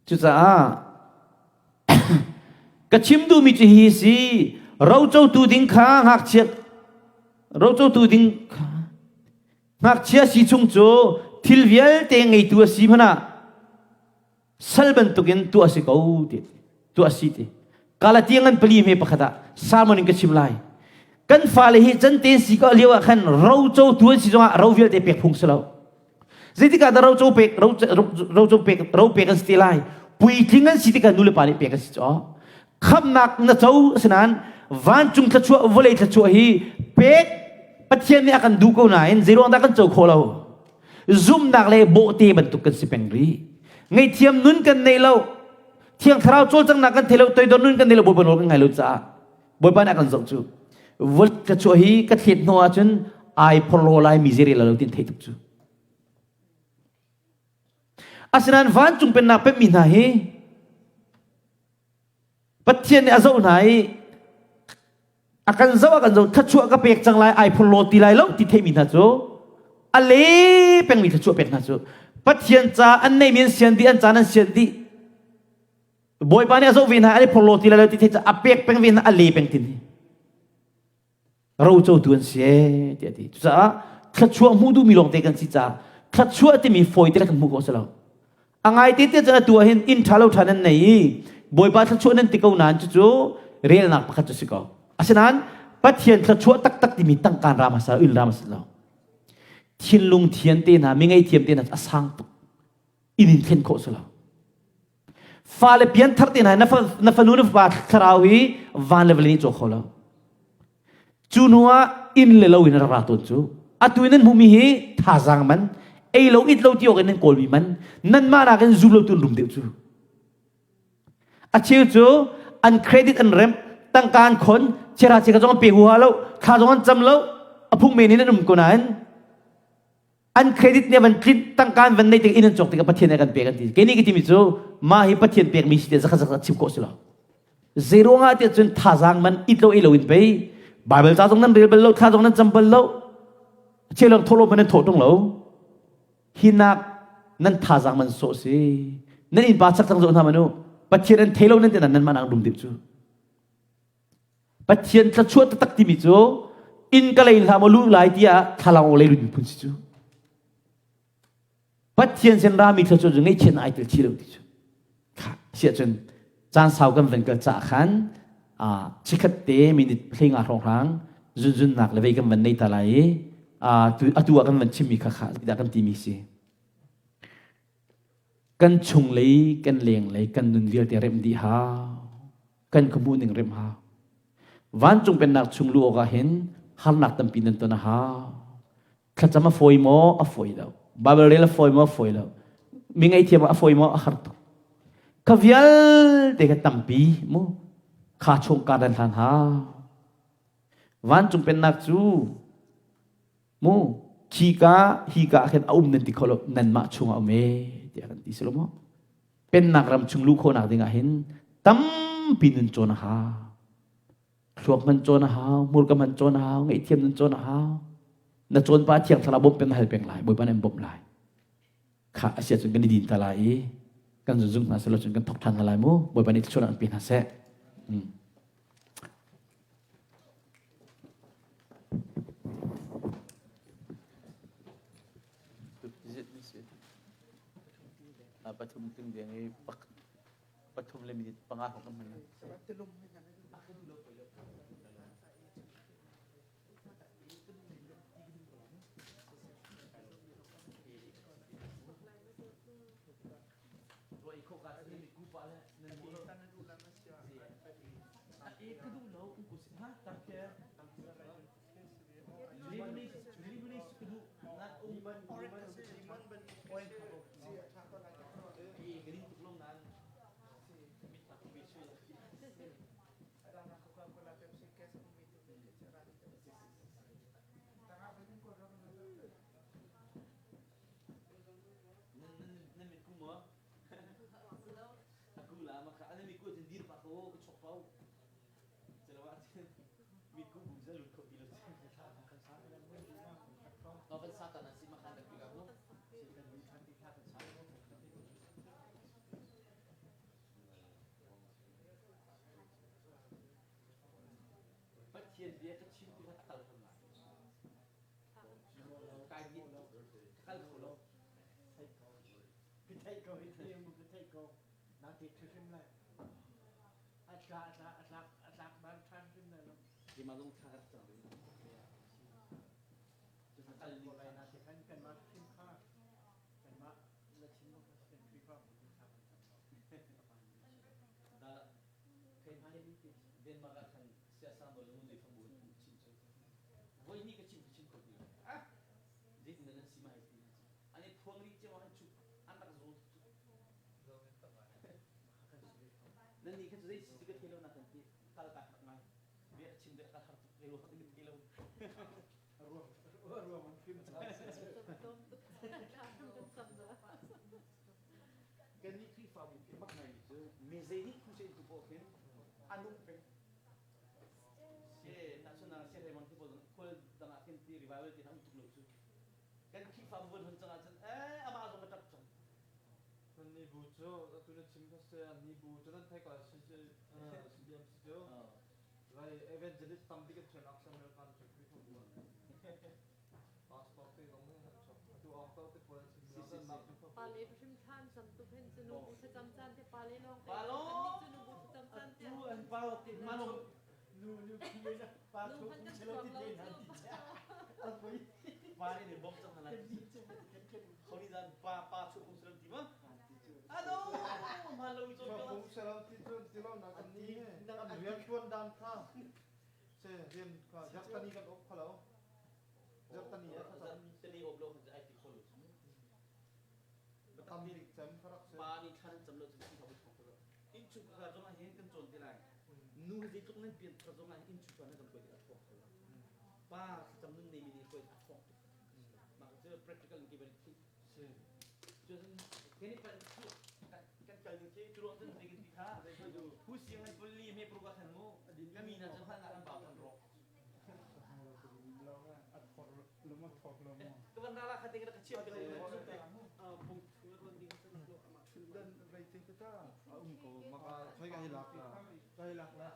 Cucaah ka chim duhmi cu hi si rocotu ding kha ngakchia rocotu ding kha ngakchia si chung cu thil vialte ngeitu a si hmanh ah sal bantukin tuah si ko ti tuah si ti Galatia ngan pali hme pakhat ah sermon in ka chim lai kan fale hi cante si ko lio ah khan rocotu an si zongah ro vialte pek phung si lo Zeitik ah dah roco pek roco pek ro pek an si te lai? Puitling an si tikah nu le pa nih pek an si caw. Khamnak na co asinain vancung thluachuah vawlei thluachuah hi pek Pathian nih a kan duh ko nain zeiruang dah kan co khawh lo? Zumnak le bawhte bantuk kan si peng rih. Ngaihthiam nun kan nei lo. Thiang Thlarau cawlcanghnak kan thei lo, toidor nun kan nei lo, Bawipa nawl kan ngai lo caah Bawipa nih a kan zoh cu. Vawlei thluachuah hi ka thlet hnu ahcun ai phorhlaw lai mi zei rel lo tin theih tuk cu. Asinain vancung pennak pemmi hna hi Pathian nih a zoh hna i a kan zoh a kan zoh thluachuah ka pek cang lai ai phorhlaw ti lai lo ti theimi hna cu a le pengmi thluachuah pek hna cu Pathian ca an neimi an sian dih an caan an sian dih Bawipa nih a zoh ve hna an i phorhlaw ti lai lo ti theih a pek peng ve hna a le peng tin hi rocotu an si ee tiah a ti cucaah thluachuah hmuh duhmi lawngte kan si caah thluachuah timi fawi te kan hmuh khawh si lo a ngai te te cun atu ah hin inn ṭha lo ṭha nan nei i Bawipa thluachuah nan ti ko nain cucu relnak pakhat cu si ko asinain Pathian thluachuah taktak timi tangkaan ram a ul ram a si lo thinlung thian te hna mi ngei thiam te hna a sang tuk inn in thlen khawh si lo Fale pianthar te hna na fanu na fapa thlarau hi van le vawlei nih caw kho lo. Cu hnu ah inn le lo in rak ra tawn cu. Atu in nan hmuhmi hi thazaang man, ei lo it lo ti awk in nan kawlmi man, nanmah nakin zum lo tu an rum deuh cu. A cheu cu an credit an remh, tangka an khon, chiara cheka zong an pe huha lo, thla zong an cam lo, a phung men in an um ko nain an credit nih van tlinh tangka an van nei tik inn an cawk tikah Pathian nih a kan pek an ti kei nih ka timi cu mah hi Pathian pekmi si tiah zakhat zakhat chim khawh si lo zeiruangah tiah cun thazaang man it lo ei lo in pei Bible ca zong nan rel bal lo thla zong nan cam bal lo chelong thawh lo man nan thawh tung lo hinak nan thazaang man sawh si nan innpa chak cang zoh hna manu Pathian an thei lo nan ti nan mah nang rum dip cu Pathian thluachuah taktak timi cu inn ka lei hlah maw lu lai tiah thlalang aw lei lut miphun si cu. Pathian sin rami thluachuah cu ngaihchiatnak ai tel chi lo ti cu. Kha siah cun caan sau kan van kal caah khan chikhat te minute hleinga hrawnghrang zunzunnak le vei kan van nei ta lai i atu ah kan van chimmi kha kha dah kan timi si. Kan chunglei kan lenglei kan nun vialte remh dih hau. Kan ka hmuh ning remh hau. Vancung pennak chung luh awkah hin harnak tampi nan ton a hau. Thlacam a fawi maw? A fawi lo. Bible rel a fawi maw? A fawi lo. Mi ngaihthiam a fawi maw? A har tuk. Kha vialte kha tampi mu kha chung kar nan hlan hau. Vancung pennak cu mu khika hika ah khin a um nan ti kho lo nanmah chungah um e tiah kan ti si lo maw? Pennak ram chung luh khawhnak ding ah hin tampi nun cawn a hau. Thluak hman cawn a hau, hmurka hman cawn a hau, ngaihthiam nun cawn a hau. Na cawn pa thiang thlarau bawmh peng na hal peng lai, Bawipa nih an bawmh lai. Kha a si ahcun kan i din ta lai i kan zunzung hna selaw cun kan thawk ṭhan hna lai mu. Bawipa nih thluachuah an pe hna seh. Pathum tling deng i pathum le minute panga hrawng kan hman. pa le nan mu lo. E ka duh lo um ko si ha tak ke. Lebanese Lebanese ka duh na um e ka rin tuk lo nan mit tak pe su. Nan mit ku maw? Aku la maka ana mi ku tin dir pa ko ka chok pau. Celawa cun mit ku bu zalut kho ti lo. No kan sa ta na si makan dak piga mu. Pathian bia ka chim ti kha kal kho lai. Kai di kal kho lo. Ka theih ko hi thei mu ka theih ko. Na te hrim lai. A tla a tla a tlak a tlak ban ṭhan hrim lai lo. Keimah zong thla ka cang rih. Cu kal ning lai na te khan kanmah hrim kha kanmah la chim mo kha kan Khrihfa bu thla kan cam lo. Da kai hmai Denmark ah khan siasang nawl le lei fang bu in chim cu. Voi ni ka chim ka chim kho ti lo. Ah zeitin nan si mai ti. Ani phuang ri cem an chu an rak zo cu. Nan nih kha cu zei si ka thei lo na kan ti. Kal ka har ngai. Bia chim de ka har tuk ke lo ka thei lo. Ruang ruang an phim Kan Kannih Khrihfabu khi mak ngaimi cu mi zei nih crusade tu paoh khin a nung peng. Si tahchunhnak ah siahrei mang khi pawl khual dang ah khin ti revival ti hna um tuk lo cu. Kan Khrihfabu van hun cang ahcun eh amah zong ka ṭap cang. Ni bu cu atu na chim kha si ni bu cu nan thei ko CBMC cu vai evangelist tam bik an chuan ak American cu Khrihfabu ah. Pastor te zong nih an chuak. Atu awk to te pawl an chim mi an mah Khrihfabu. Pale hrim thlan cam tu phen cu nu bu thlacam caan te pale lawng te Pa lawng. kan nih cu nu bu thlacam caan te Atu an pa te ma lawng Nu nu khi na pa nu thu hman kan chelo chuak ti lo te na cu ti cha. Al pui. Pa nih nih bom cang hna lai. Khoni zan pa pa chu kung salam ti ma? Ano ma lo cho Chuak kung salam ti cun ti lo na kan ni an rian tuan dan kha se rian kha zartani kan op khalo zartani a kha Zartani op lo kha ai ti kho lo tam bik cem farak se pa nih thlan cam lo cu si kha bu thong ko in chung ka zong ah hin kan cawn te lai nu zeitluk nan pian thar zong ah hin inn chung ka nan kan hruai tik a thawng kho lo pa thlacam nun nei mi nih hruai a thawng tuk mah cu practical in kiban khi cun kan i pan cu kan kal ding khi cu ruang cun zei kan ti kha hu siang an pulli me pru ka khan mu ka mi na cun han an ba kan ro ka van ra kha te ka chiam ka Dan veite ka ta a um ko maka khoi ka hi lak la ka hi lak la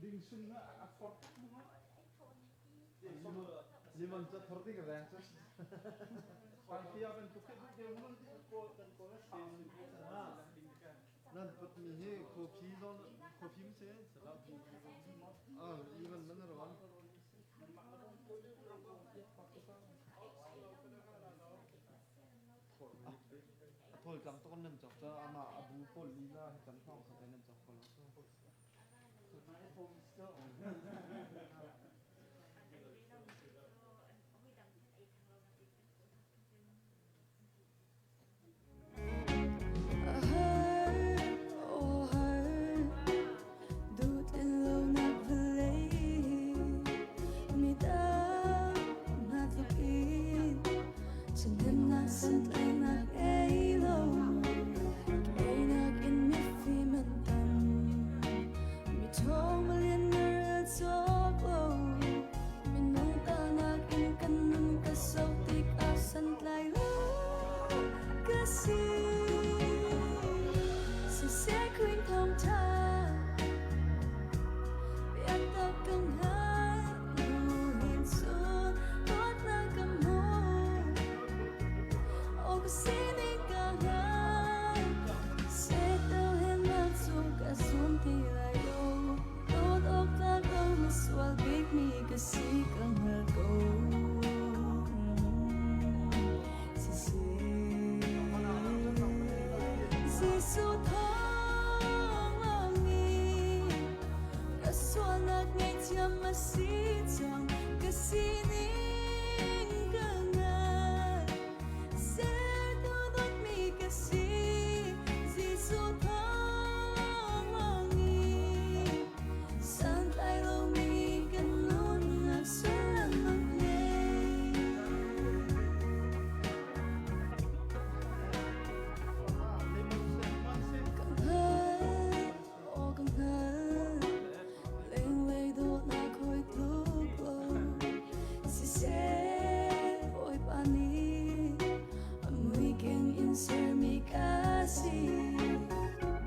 Ding sun na a fort Limon cha thor ti ka reng cha Pangpia ban tuk te te mun ko kan ko na nan put mi hi coffee zon coffee mi se ah even man ron Thawl tlang tuk nan cawk ca amah a bu pawl lila hi kan hmang kha nan cawk ko lo. Jesuh thawng ka sualnak ngaihthiam a si cang ka sining ka ngai sertu dawtmi ka si Jesuh thawng santlai lomi kan nunnak sullam a ngei. Ka hngal, aw ka hngal, lenglei dawtnak hawi tluk lo. Siseh, Bawipa nih a muikeng in sermi ka si.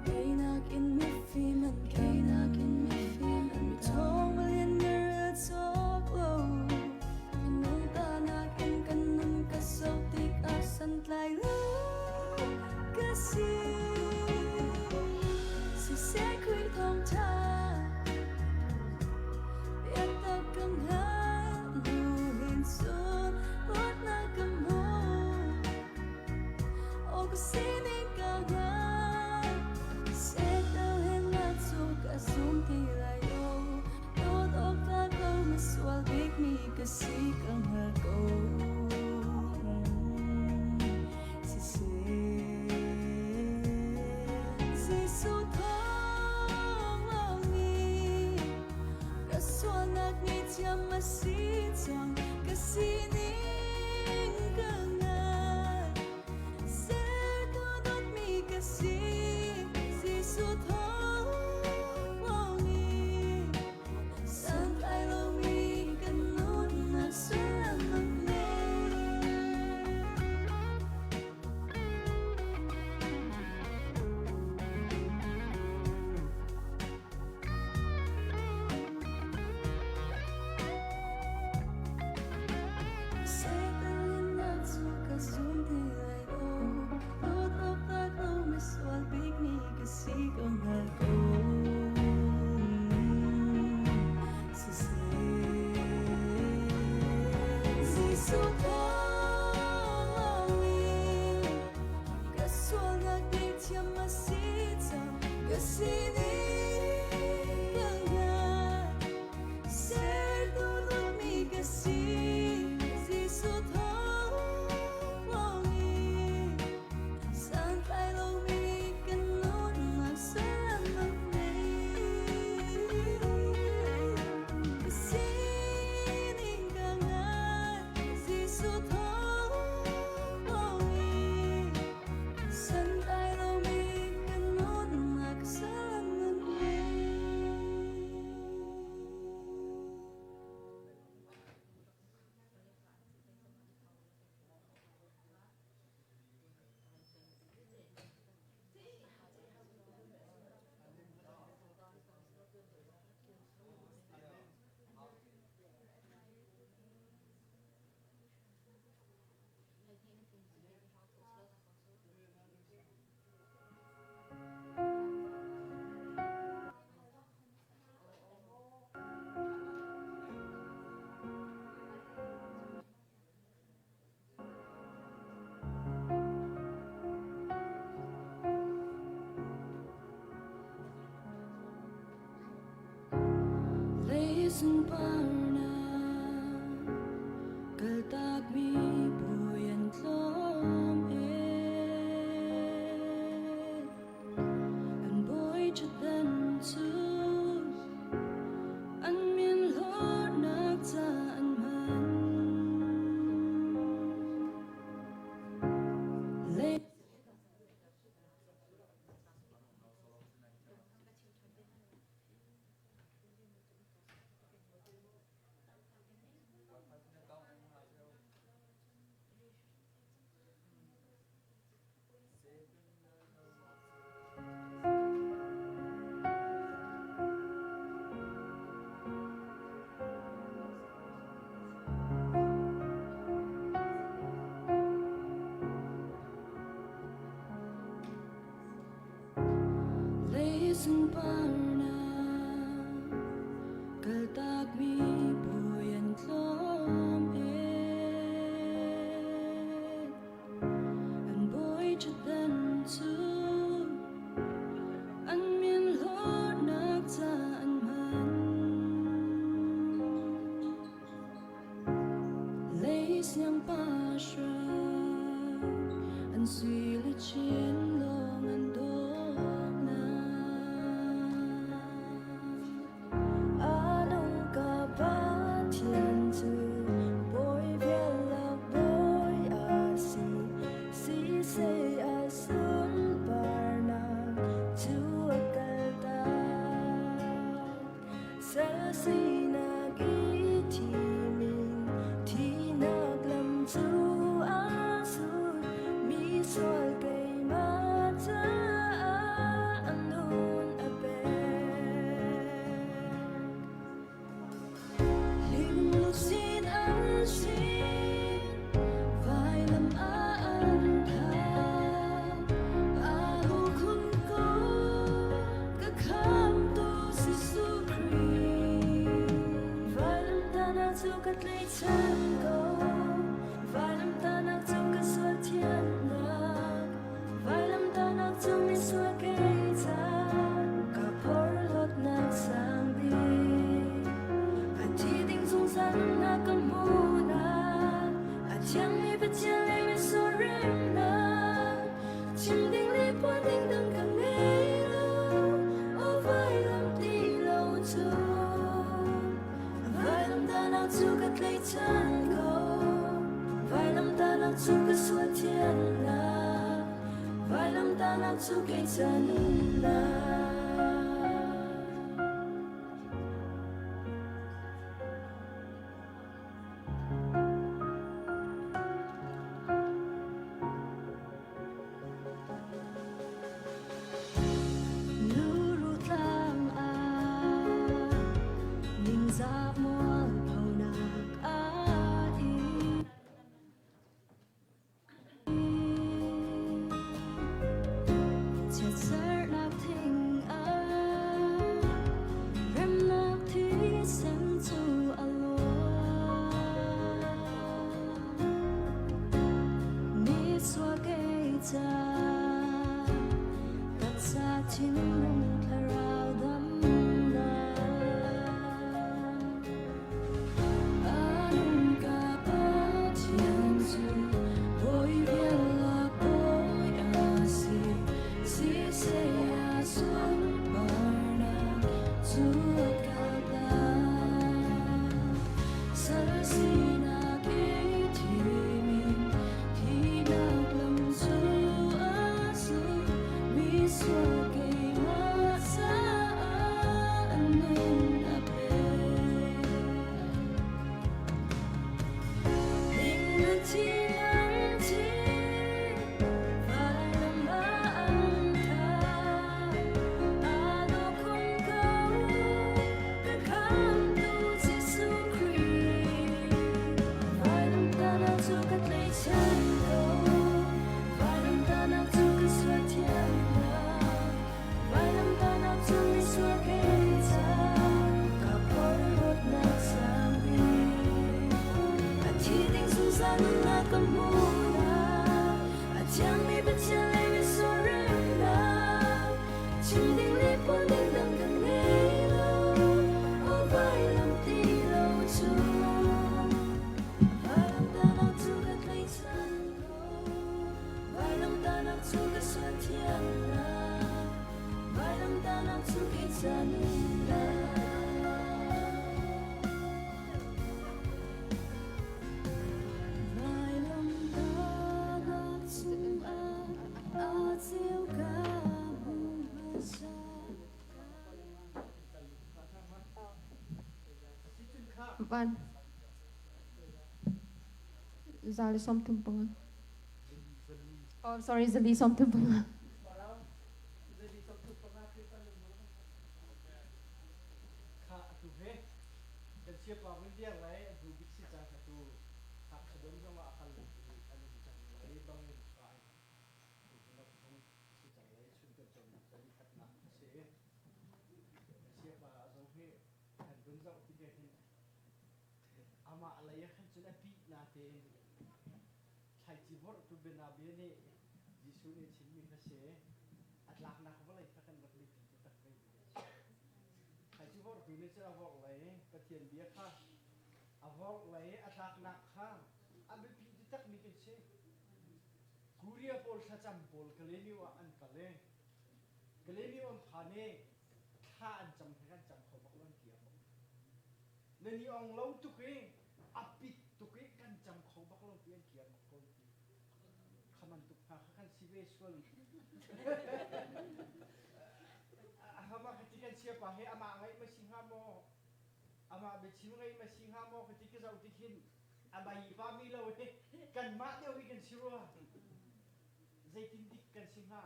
Keinak in mifim an keinak in mifim an mi thawng malian na rel cawk lo. Minung ta nakin kan nun ka zoh tikah santlai lo ka si. Siseh Khrih thawngṭha biatak ka hngalh hnu hin cun luatnak ka hmu. Aw ka sining ka hngal. Setal he na cu ka zum ti lai lo. Dawt awk tlak lo misual bikmi ka si ka hngal ko. Siseh Jesuh thawng ka sualnak ngaihthiam a si cang ka sining ka ngai sertu dawtmi ka si Jesuh thawng santlai lomi kan nunnak sullam a ngei. Satan na cu ka zum ti lai lo dawt awk tlak lo misual bikmi ka si ko hngal ko. Jesuh thawng ka sualnak ngaihthiam a si cang ka sining ka hngal sertu dawtmi ka si Jesuh thawng santlai lomi kan nunnak sullam a ngei. Ka sining ka ngai Jesuh thawng santlai lomi kan nunnak sullam a ngei. Leisung parna kaltak mi puyan tlawm e an bawi ṭhutdan cu an min hlornak ca an hman. Lei Leisung parna kaltak mi puyan tlawm e an bawi ṭhutdan cu. Chin lawng an dawtnak. A nung ka Pathian cu bawi vialak bawi a si. Siseh a sunparnak cu a kaltak. Sal sinak i thim in thihnak lam cu a zul. Mi sual keimah caah a nun a pek. Lungsin an si, vailam ah an thah. A khun ko, ka khamtu Jesuh Khrih. Vailam tanah cu ka tlaihchan ko, vailam tanah cu ka sual thiannak. Vailam tanah cu misual kei ca, ka porhlawtnak sang bik. A thi ding zungzal nunnak ka hmuhnak, a thiangmi Pathian le misual remnak. Chim ding le phuan ding dang ka ngei lo, aw vailam ti lo cu. Vailam tanah cu ka tlaihchan ko, vailam tanah cu ka sual thiannak, vailam tanah cu kei ca nunnak. Luru tlang ah ningzah mualphonak aa in. Chiatsernak thing ah remnak thisen cu a luang. Nisuak kei ca taksa thinlung thlarau damnak. Anung ka Pathian cu bawi viala bawi a si, siseh a sunparnak cu a kaltak. Sal sinak i thim in thihnak lam cu a zul, misual keimah caah a nun a pek. Ning thi nang thi, vailam ah an thah. A daw khun ko, ka khamtu Jesuh Khrih. Vailam tanah cu ka tlaihchan ko, vailam tanah cu ka sual thiamnak, vailam tanah cu misual kei ca, ka porhlawtnak sang bik. A thi ding zungzal nunnak ka hmuhnak, a thiangmi Pathian le misual remnak, chim ding le phuan ding dang ka ngei lo, aw vailam ti lo cu. Vailam tanah cu ka tlaihchan ko, vailam tanah cu ka sual thiannak, vailam tanah cu kei ca nunnak. Vailam tanah cungah a ceu ka hmu hmasa. Van. 135. Oh, sorry, 435. Kha atu he kan siapa vun dir lai a hnu bik si cang atu hak sadom zong ah a kal an um cang lai bang in kai si cang lai chun kan cawnnak zali khatnak a si. Kan siapa zong hi kan vun zoh tik ah hin amah lei ah khan cun a bih natein thlaici vorhtu bianabia nih Jesuh nih a chimmi kha si a tlaknak vawlei kha kan rak biapi taktak ve mi a si. Thlaici vorhtu nih cun a vorh lei Pathian bia kha a vorh lei a tlaknak kha a biapi taktakmi kan si. Kuri Korea pawl thlacam pawl Kalaymyo ah an kal i Kalaymyo an phan i thla an cam he kan cam kho bak lo an ti a bak. Nan i ong lo tuk i a pit tuk i kan cam kho bak lo ti an kir bak ko ti. Khaman tuk hna kha kan si ve sual. Hama ka ti kan chia pa he amah ngaih ma si hnga maw? Amah biachim ngaih ma si hnga maw ka ti ka zoh tik hin a bai pa mi lo hi kanmah deuh hi kan si rua. Zeitin dik kan si hnga?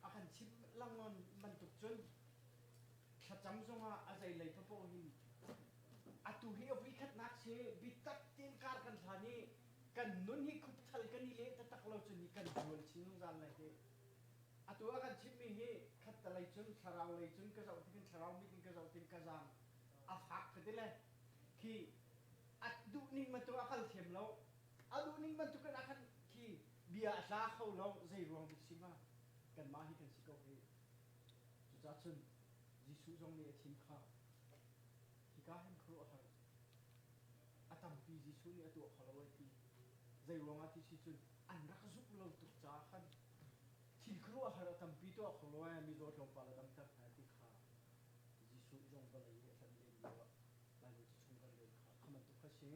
A kan chimh lengmang bantuk cun thlacam zongah a zeilei paoh hin atu hi a voikhatnak si bitak tein kar kan hlan i kan nun hi khupthal kan i leh taktak lo cun hi kan zual chin zungzal lai hi. Atu a kan chimhmi hi khattalei cun thlarau lei cun ka zoh tikin thlarau mit in ka zoh tin ka zaang a fak ka ti le khi a duhning bantuk a kal thiam lo a duhning bantukin a kan khi bia a tla kho lo zei ruang dik si ma kanmah hi kan si ko hi. Cucaah cun Jesuh zong nih a thim kha hika hin khuaruahhar a tampi Jesuh nih a tuah kho lo ai ti. Zei ruangah ti si cun an rak zumh lo tuk caah khan thil khuaruahhar a tampi tuah kho lo ai mizaw tlawmpal a damter hna ti kha Jesuh zong vawlei i a hlan len lio ah Baibal ca chung kan rel kha kha bantuk kha si.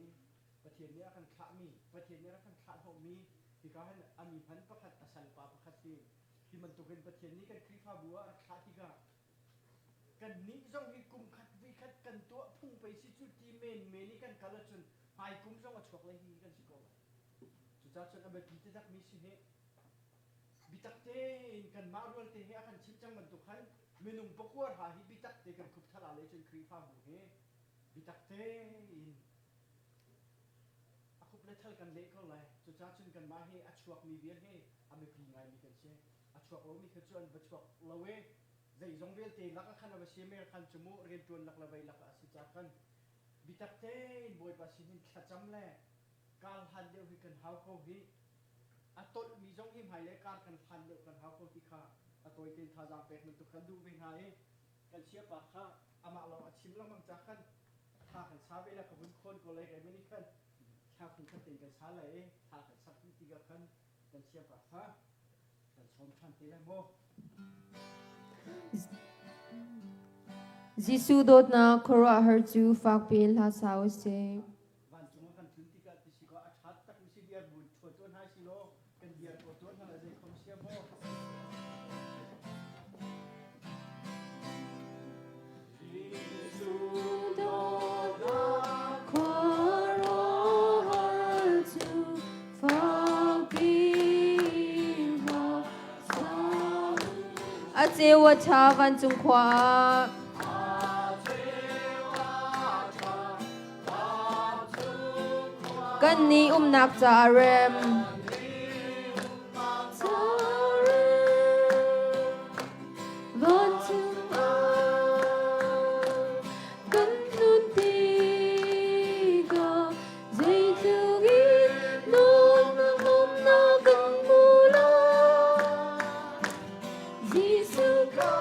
Pathian nih a kan thlahmi, Pathian nih a rak kan thlah hnawhmi hika hin a mi hman pakhat, a salpa pakhat hi hi bantukin Pathian nih kan Khrihfabu ah a rak thlah tikah kannih zong hi kum khat vui khat kan tuah phung pei si cu ti menmen i kan kal ahcun hmaikum zong a chuak lai hi kan si ko lai. Cucaah cun a biapi taktakmi si hi bitak tein kanmah rualte he a kan chimh cang bantuk khan minung pakua hra hi bitak te kan khupthal ah le cun Khrihfabu hi bitak tein a khup le thal kan leh ko lai. Cucaah cun kanmah hi a chuakmi vial hi a biapi ngaimi kan si. A chuak lomi kha cu an va chuak lo i zeizong vialte lak ah khan a va si mer khan cu mu rianṭuan lak le vei lak ah a si caah khan bitak tein Bawipa sinin thlacam le kar hlan deuh hi kan hau ko hi. A tolhmi zong hi hmailei kar kan hlan deuh kan hau ko ti kha a tawi tein thazaang pek bantuk kan duh ve hna i kan chiapa kha amah lawng a chim lengmang ca khan thla kan sa ve la ka vun khawn ko lai kai mani khan thla phun khat tein kan sa lai i thla kan sak dih tikah khan kan chiapa kha kan sawm ṭhan te lai maw. Jesuh dawtnak khuaruahhar cu fakpi in hla sa u sih. Vancung ah kan tlun tikah ti si kaw a ṭha tak mi si biar bu ṭhuat tuan hai si law kan biar ko tuan hna lai zei khom sia maw. Jesuh dawtnak khuaruahhar cu fakpi in hla sa A ceu a ṭha vancung khua ah. Kannih umnak caah rem. Vancung ah kan nun tikah zeitluk in nuamnak umnak kan hmu lai. Jesuh kha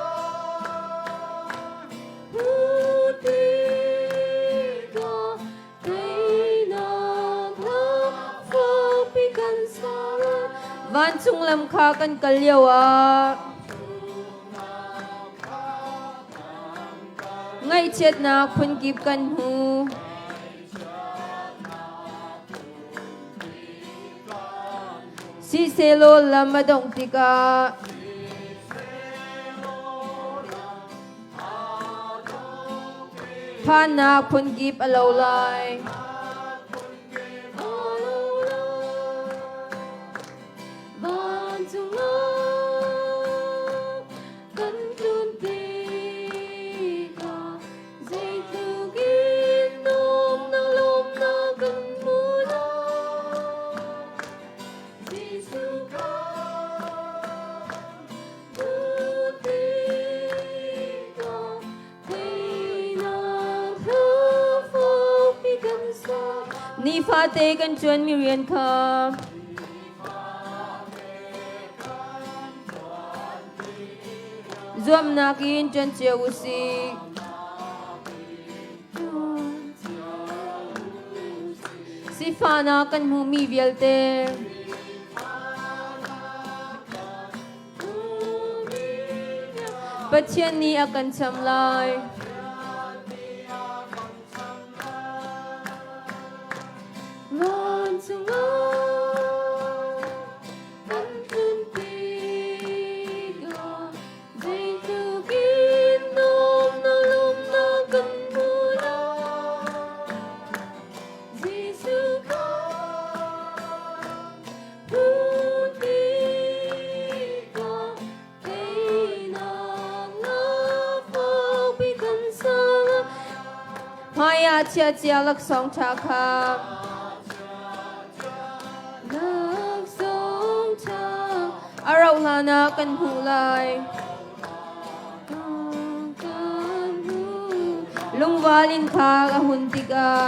hmu tikah teinak hla fakpi kan sa. Vancung lam kha kan kal lio ah ngaihchiatnak phunkip kan hmu. Sihsehlaw lam a dongh tikah phannak phunkip a lo lai. Vancung ah kan tlun tikah zeitluk in nuamnak lawmnak kan hmu lai. Jesuh kha hmu tikah teinak hla fakpi kan sa. Nifate kan ṭuanmi rian kha Zuamnak in ṭan cio u sih. Sifahnak kan hmuhmi vialte. Pathian nih a kan cham lai. Vancung ah kan tlun tikah zeitluk in nuamhnak lawmhnak kan hmu lai. Jesuh kha hmu tikah teinak fakpi kan sang. Hmaiah chiachia laksawng ṭha kha laksawng ṭha a rauh hlan ah kan hmuh lai. Lungval in kha a hun tikah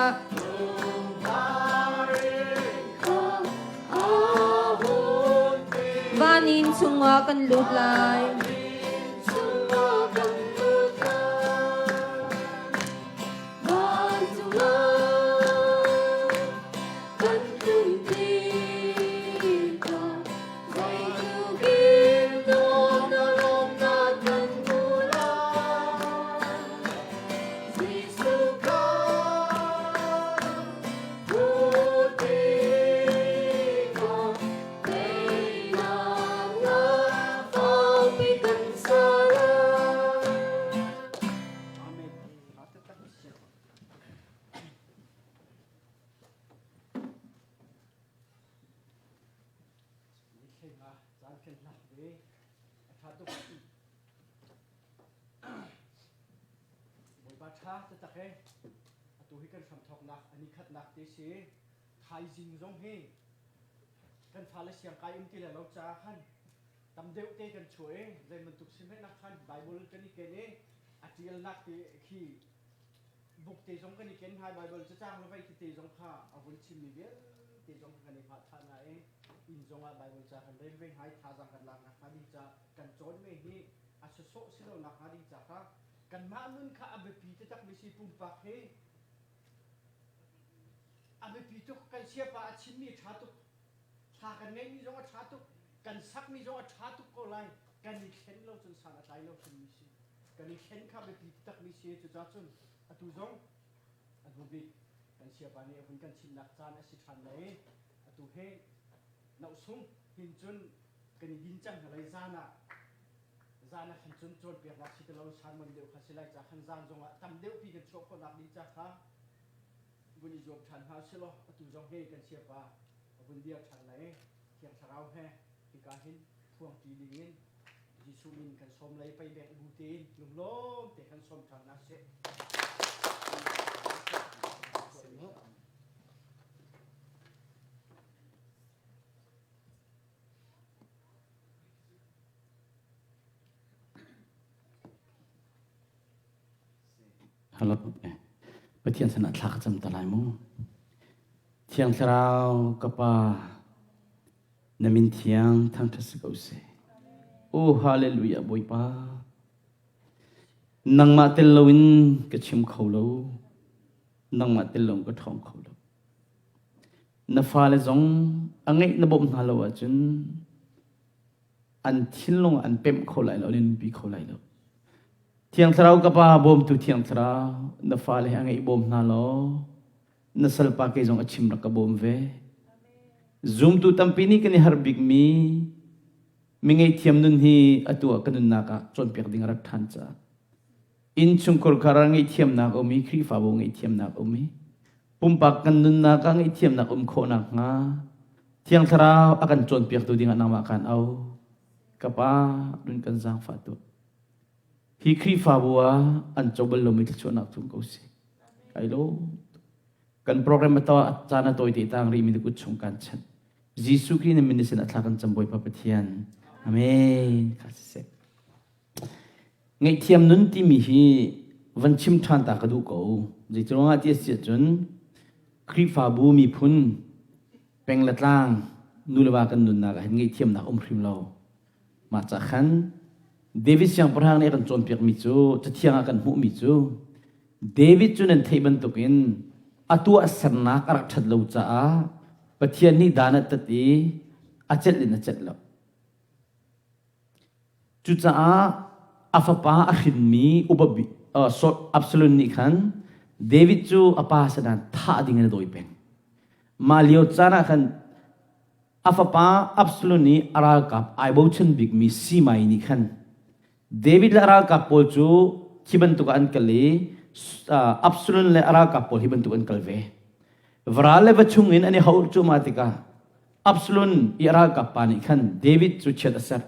Van in chungah kan lut lai. Bawipa ṭha taktak he atu hi kan hramthawknak a nikhatnak te si thaizing zong hi kan fale siangkai um ti le lo caah khan tam deuh te kan chuah i zei bantuk si hmanh khan Bible kan i ken i a ṭialnak te khi buk te zong kan i ken hna Bible cacang le vei tete zong kha a vun chimmi vialte zong kan i hngah ṭhan hna i inn zongah Bible ca kan rel ve hna i thazaang kan lak nakhnga ding ca kan cawnmi hi a sawsawh si lo nakhnga ding ca kha kanmah nun kha a biapi taktakmi si pumpak hi a biapi tuk kan siapa a chimmi a ṭha tuk thla kan ngeihmi zong a ṭha tuk kan sakmi zong a ṭha tuk ko lai kan i thlen lo cun san a tlai lo hrimmi si kan i thlen kha biapi taktakmi si cucaah cun atu zong a hnu bik kan siapa nih a vun kan chimnak caan a si ṭhan lai atu he nosung hin cun kan i din cang hna lai zan ah zan ah khan cun cawnpiaknak si ti lo sermon deuh kha si lai ca khan zan zong ah tam deuh pi kan chuah khawhnak ding ca kha vun i zuam ṭhan hna silaw atu zong hi kan siapa a vun dir ṭhan lai thiang thlarau he hika hin phuangṭi ding in Jesuh min kan sawm lei pei bek bu tein lunglawm te kan sawm ṭhan hna sih. Hello. Pathian sinah thla ka cam ta lai mu. Thiang Thlarau ka Pa, na min thiang thangṭhat si ko seh. Oh hallelujah Bawipa. Nangmah tel loin ka chim kho lo. Nangmah tel loin ka ṭhawng kho lo. Na fale zong a ngeih na bawmh hna lo ahcun an thinlung an pemh kho lai lo, an in nunpi kho lai lo. Thiang Thlarau ka Pa bawmtu Thiang Thlarau na fale he a ngeih bawm hna law na salpa kei zong a chim rak ka bawm ve. Zumtu tampi nih kan i harh bikmi mi ngeihthiam nun hi atu ah ka nunnak ah cawnpiak ding a rat ṭhan caah innchungkhar khar ah ngeihthiamnak a um i Khrihfabu ngeihthiamnak a um i pumpak kan nunnak ah ngaihthiamnak um khawh nakhnga Thiang Thlarau a kan cawnpiaktu dingah nangmah kaan au. Ka Pa, run kan zaangfah tuah. Hi Khrihfabu ah an co bal lomi thluachuahnak tlung ko si. Kai lo. Kan program a to caan a tawi te tang rih mi na kut chung kan chanh. Jesuh Khrih na min sin a thla kan cam Bawipa Pathian. Amen. Kha siseh. Ngaihthiam nun timi hi van chim ṭhan ta ka duh ko. Zeiruangah ti a si ahcun Khrihfabu miphun peng le tlang nu le va kan nunnak ah hin ngaihthiamnak um hrim lo. Mah ca khan David siangpahrang nih a kan cawnpiakmi cu Cathiang ah kan hmuhmi cu David cu nan theih bantukin a tuahsernak a rak ṭhat lo caah Pathian nih dan a tat i a celh in a celh lo. Cucaah A fapa a hrinmi upa Absalom nih khan David cu a pa sadan thah ding in a dawi peng. Mah lio caan ah khan a fapa Absalom nih a ralkap ai bochan bikmi Simai nih khan David le a ralkap pawl cu khi bantuk ah an kal i Absalom le a ralkap pawl hi bantuk an kal ve. Varal le va chung in an i hauh cuahmah tikah Absalom i a ralkap pa nih khan David cu chiat a serh.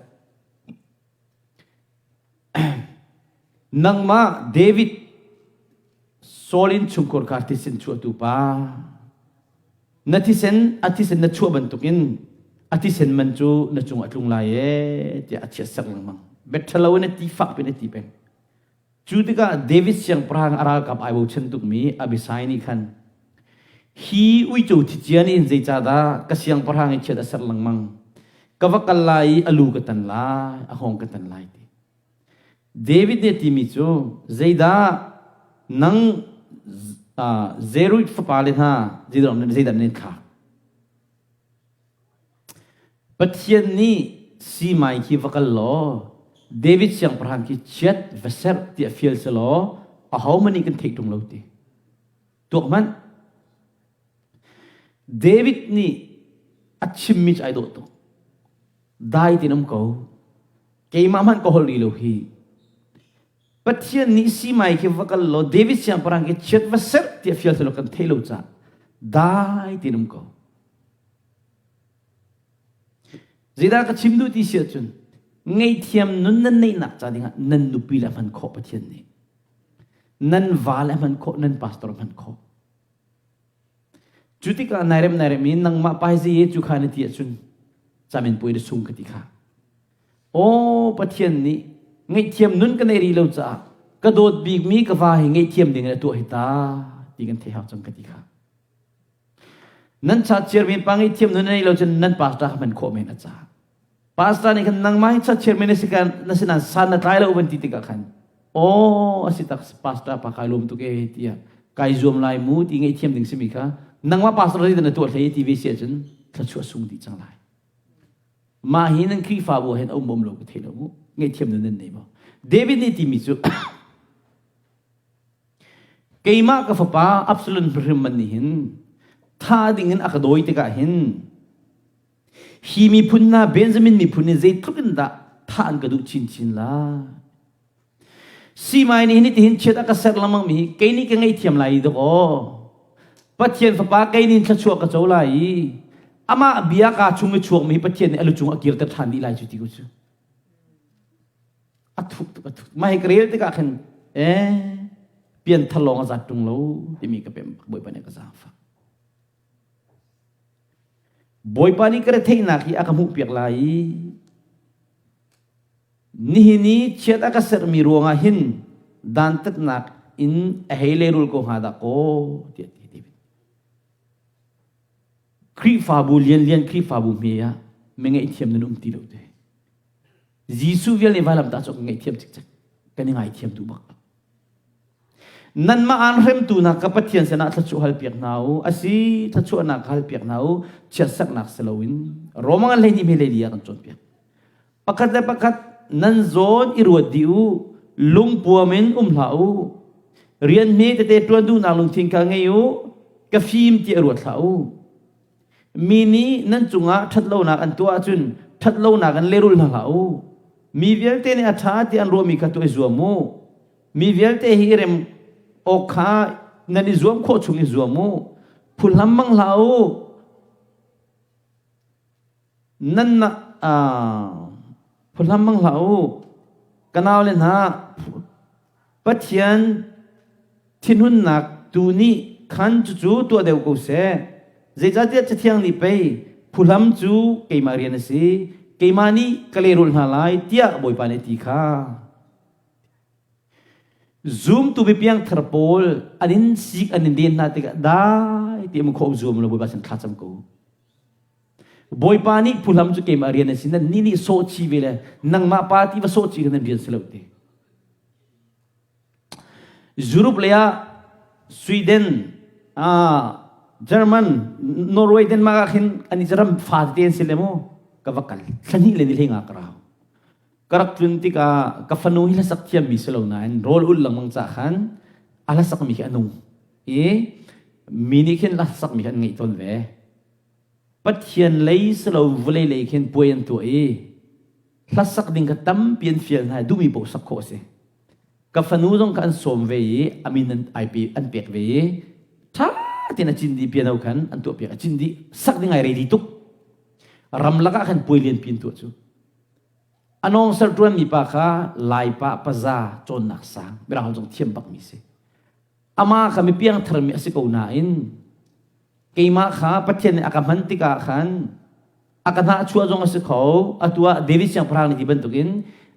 Nangmah David Saul in chungkhur kha thisen chuahtu pa na thisen a thisen na chuah bantukin a thisen man cu na cung a tlung lai ee tiah a chiat sak lengmang. Biaṭhalo in a ti fak pin a ti peng. Cu tikah David siangpahrang a ralkap ai bochan tukmi Abishai nih khan hi uico thicia nih hin zeicahdah ka siangpahrang i chiat a ser lengmang ka va kal lai i a lu ka tan lai a hngawng ka tan lai ti David nih a timi cu zeidah nang Zeruiah fapale hna zeidah nan thlak Pathian nih simai khi va kal law David siangpahrang khi chiat va serh tiah fial selaw ahohmanh nih kan theih ṭung lo ti. Tuak hmanh. David nih a chimmi cu ai dawh tuk. Dai tein um ko. Keimah hmanh ka holh rih lo hi. Pathian nih simai khi va kal law David siangpahrang khi chiat va serh tiah fial selaw kan theih lo caah dai tein um ko. Zeidah ka chim duh ti si ahcun ngaihthiam nun nan neihnak ca dingah nan nupi le hman khawh Pathian nih. Nan va le hman khawh, nan pastor hman khawh. Cu tikah nairem nairem in nangmah paizi ye cu kha na ti ahcun camin puai na sung ka ti kha. Aw Pathian nih ngaihthiam nun ka nei rih lo caah ka dawt bikmi ka va hi ngaihthiam ding in a tuah hi ta ti kan theih hau cang ka ti kha. Nan cha chairman pa ngaihthiam nun nei lo cun nan pastor kha hman khawh men a ca. Pastor nih khan nangmah hi cha chairman na si kan na si nan san na tlai lo van ti tikah khan aw a si tak pastor pa kai lawm tuk e tiah kai zuam lai mu ti ngaihthiam ding simi kha nangmah pastor nih na tuah hlei ti ve si ahcun thluachuah sung dih cang lai. Mah hi nan Khrihfabu ah hin a um um lo ka thei lo mu ngaihthiam nun nan nei maw? David nih timi cu Keimah ka fapa Absalom hrim man nih hin tha ding in a ka dawi tikah hin hi miphun hna Benjamin miphun nih zeitluk in dah thah an ka duh chinchin lai. Simai nih hin tihin chiat a ka ser lengmang mi hi kei nih ka ngaihthiam lai i dawkaw. Pathian fapa kei nih thluachuah ka co lai i amah bia ka chung i chuak mi hi Pathian nih a lu cung a kirter ṭhan dih lai cu ti ko cu. A thuk tuk a thuk. Mah hi ka rel tikah khan eh pianthar lawng a zat ṭung lo timi ka pem Bawipa nih ka zaangfah. Bawipa nih ka retheihnak hi a ka hmuhpiak lai i nihin i chiat a ka serhmi ruangah hin dantatnak in a hei lehrul ko hnga dah kaw tiah ti David. Khrihfabu lianlian Khrihfabu hme ah mi ngaihthiam nan um ti lo te. Jesuh vial nih vailamtah cu kan ngaihthiam cikcek. Kan i ngaithiam duh bak. Nanmah aan hremtu hna ka Pathian sinah thluachuah halpiak hna u. Asi, thluachuahnak ka halpiak hna u. Chiatserhnak si loin. Roma ngan 12 hme 14 ah kan cawnpiak. Pakhat le pakhat nan zawn i ruat dih u. Lungpuam in um hlah u. Rian hme tete ṭuan duhnak lungthin kha ngei u. Ka fim tiah ruat hlah u. Mi nih nan cungah ṭhatlonak an tuah ahcun ṭhatlonak in lehrul hna hlah u. Mi vialte nih a ṭha ti an ruahmi kha tuah i zuam u. Mi vialte hi i rem awk kha nan i zuam khawh chung i zuam u. Phuhlam mang hlah u. Nan phuhlam mang hlah u. Ka naule hna, Pathian thinhunnak tu nih khan cucu tuah deuh ko seh. Zeicahtiah Cathiang nih pei phuhlam cu keimah rian a si, keimah nih ka lehrulh hna lai tiah Bawipa nih a ti kha. Zumtu biapiang thar pawl an in sik an in den hna tikah dai ti um khawh zuam lo Bawipa sin thlacam ko. Bawipa nih phuhlam cu keimah rian a si nan ni nih sawhchi ve le nangmah pa ti va sawhchi kha nan rian si lo ti. Europe lei ah Sweden, German, Norway, Denmark ah khin an i ram fa tete an si le mu ka va kal thla hnih le ni hlei nga ka rau. Ka rak tlun tikah ka fanu hi hlasak thiammi si lo nain rawl ulh lengmang ca khan a hlasakmi khi a nung i mi nih khin hlasakmi kha an ngeih tawn ve. Pathian lei si lo vawlei lei khin puai an tuah i hlasak ding kha tampi an fial hna i duhmi paoh sak khawh a si. Ka fanu zong kha an sawm ve i a min an ai pe an pek ve i ṭha tein a cin dih piano khan an tuahpiak a cin dih sak ding ai ready tuk. Ramlak ah khan puai lianpi an tuah cu. A nawngser ṭuanmi pa kha Laipa paza cawnnak sang Mirang holh zong thiam bakmi si. Amah kha mi piangtharmi a si ko nain keimah kha Pathian nih a ka hman tikah khan a ka hnahchuah zong a si kho. Atu ah David siangpahrang nih ti bantukin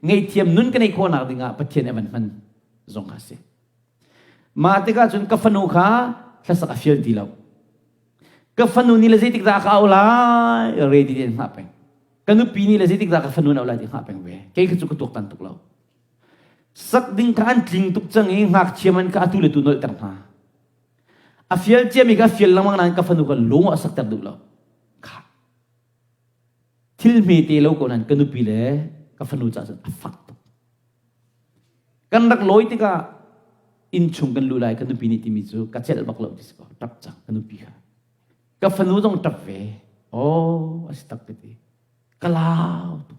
ngaihthiam nun ka neih khawhnak dingah Pathian nih a van hman zong kha a si. Mah tikah cun ka fanu kha hlasak a fial ti lo. Ka fanu nih le zeitik dah ka auh lai ready tein hngah peng. Ka nupi nih le zeitik dah ka fanu na auh lai ti hngah peng ve. Kei kha cu ka tuaktan tuk lo. Sak ding kha an tling tuk cang i ngakchia man kha atu le tu nolhter hna. A fial ciami kha fial lengmang nain ka fanu kha lung a sakter duh lo. Kha. Thil hmete lo ko nain ka nupi le ka fanu caah cun a fak tuk. Kan rak lawi tikah inn chung kan luh lai ka nupi nih timi cu ka celh bak lo ti si ko ṭap cang ka nupi kha. Ka fanu zong ṭap ve. Oh, a si tak ka ti. Ka lau tuk.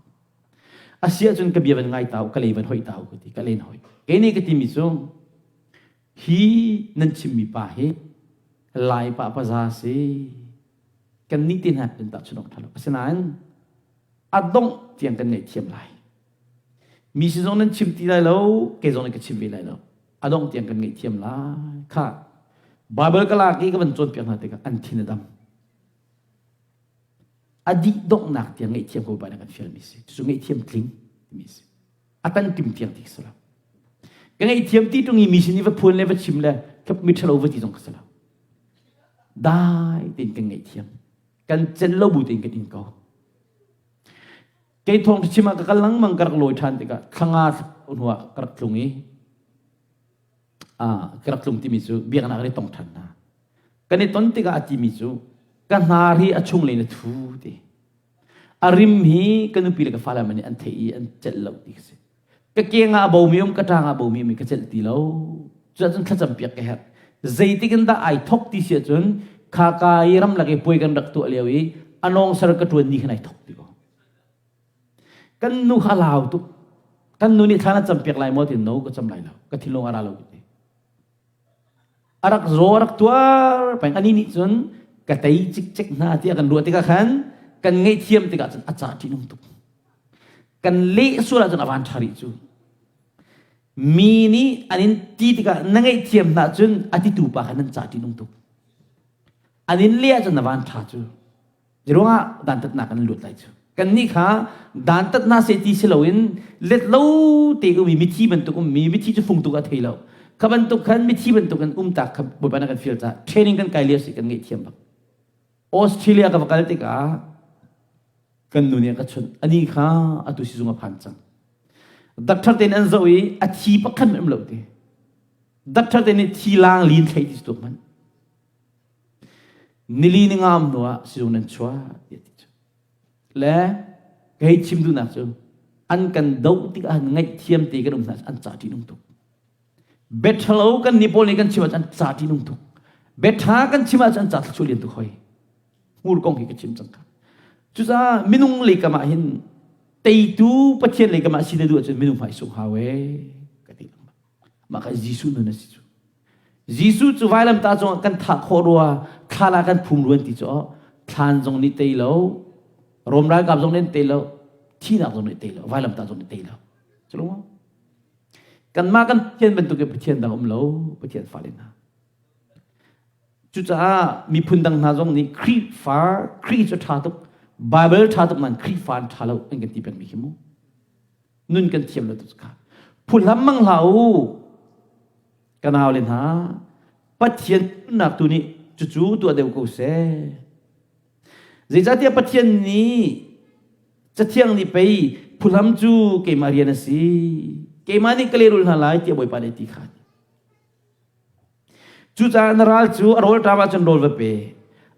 A si ahcun ka bia van ngai ta u, ka lei van hoih ta u ka ti, ka len hoi. Kei nih ka timi cu hi nan chimmi pa hi Lai pa paza si. Kan nih te hna kan tahchunh awk ṭha lo. Asinain a dongh tiang kan ngaihthiam lai. Mi sin zong nan chim ti lai lo, kei zong nih ka chim ve lai lo. A dongh tiang kan ngaihthiam lai. Kha Bible ka lak i ka van cawnpiak hna tikah an thin a dam. A dih donghnak tiang ngaihthiam ko ba kan fialmi si. Cucu ngaihthiam tling timi si. A tan tim tiang ti si lo. Ka ngaihthiam ti ṭung i mi sin i va phuan le va chim le mi ṭhalo va ti zong ka si lo. Dai tein kan ngaihthiam. Kan cel lo bu tein kan in ko. Kei thawng chim ah ka kal lengmang ka rak lawi ṭhan tikah thlanga hnuah ka rak tlung i ka rak tlung timi cu biaknak kan i tong ṭhan hna. Kan i ton tikah a timi cu ka hnar hi a chunglei na thu ti. A rim hi ka nupi le ka fale man nih an theih i an celh lo ti ka si. Ka keng ah a bomi um, ka ṭang ah a bomi um i ka celh ti lo. Cuahcun thlacam piak ka herh. Zeitik in dah ai thok ti si ahcun khaka i ramlak i puai kan rak tuah lio i a nawng ser ka ṭuan ni khan ai thok ti ko. Kan nu kha a lau tuk. Kan nu nih thla na cam piak lai maw ti no ka cam lai lo. Ka thinlung a ra lo ti. A rak zaw a rak tuar peng ani nih cun ka tei cikcek hna tiah kan ruah tikah khan kan ngaihthiam tikah cun a ca ṭihnung tuk. Kan leh sual ahcun a van ṭha rih cu. Mi nih an in ti tikah na ngaihthiam hna cun a titu pa kha nan ca ṭihnung tuk. An in leh ahcun na van ṭha cu. Ruangah dantatnak kan lut lai cu. Kannih kha dantatnak se ti si loin let lo te um i mithi bantuk ummi mithi cu fung tuk a thei lo. Kha bantuk khan mithi bantuk in um tak kha Bawipa na kan fial caah training kan kai lio si kan ngaihthiam bak. Australia ka va kal tikah kan nu nih a ka chunh. Ani kha atu sizung a phan cang. Doctor te nih an zoh i a thi pakhat um lo ti. Doctor te nih thi lang lin thlei ti tu hmanh. Nili ni ngam hnu ah sizung nan chuah tiah ti cu. Le ka hei chim duhnak cu an kan doh tikah ngaihthiam te kan um hna an ca ṭihnung tuk. Biaṭhalo kan ni pawl nih kan chim ahcun an ca ṭihnung tuk. Biaṭha kan chim ahcun an ca thluachuah lian tuk hoi. Hmur kong hi ka chim cang kha. Cucaah minung lei kam ah hin teitu Pathian lei kam ah si na duh ahcun minung hmai sung hau ee ka ti lengmang. Mah kha Jesuh nun a si cu. Jesuh cu vailamtah cungah kan thah khawh rua, thlan ah kan phum ruan ti cu thlan zong nih tei lo, Rom ralkap zong nih tei lo, thihnak zong nih tei lo, vailamtah zong nih tei lo. Cu Kanmah kan Pathian bantuk in Pathian dang um lo, Pathian fale hna. Cucaah miphun dang hna zong nih Khrihfa, Khrih cu ṭha tuk, Bible ṭha tuk nain Khrihfa an ṭha lo an kan ti pengmi khi mu. Nun kan thiam lo tuk kha. Phuhlam mang hlah u. Ka nau le hna, Pathian nunnak tu nih cucu tuah deuh ko seh. Zeicahtiah Pathian nih Cathiang nih pei phuhlam cu keimah rian a si. Keimah nih ka lehrul hna lai tiah Bawipa nih a ti kha. Cucaah na ral cu a rawlṭam ahcun rawl va pe,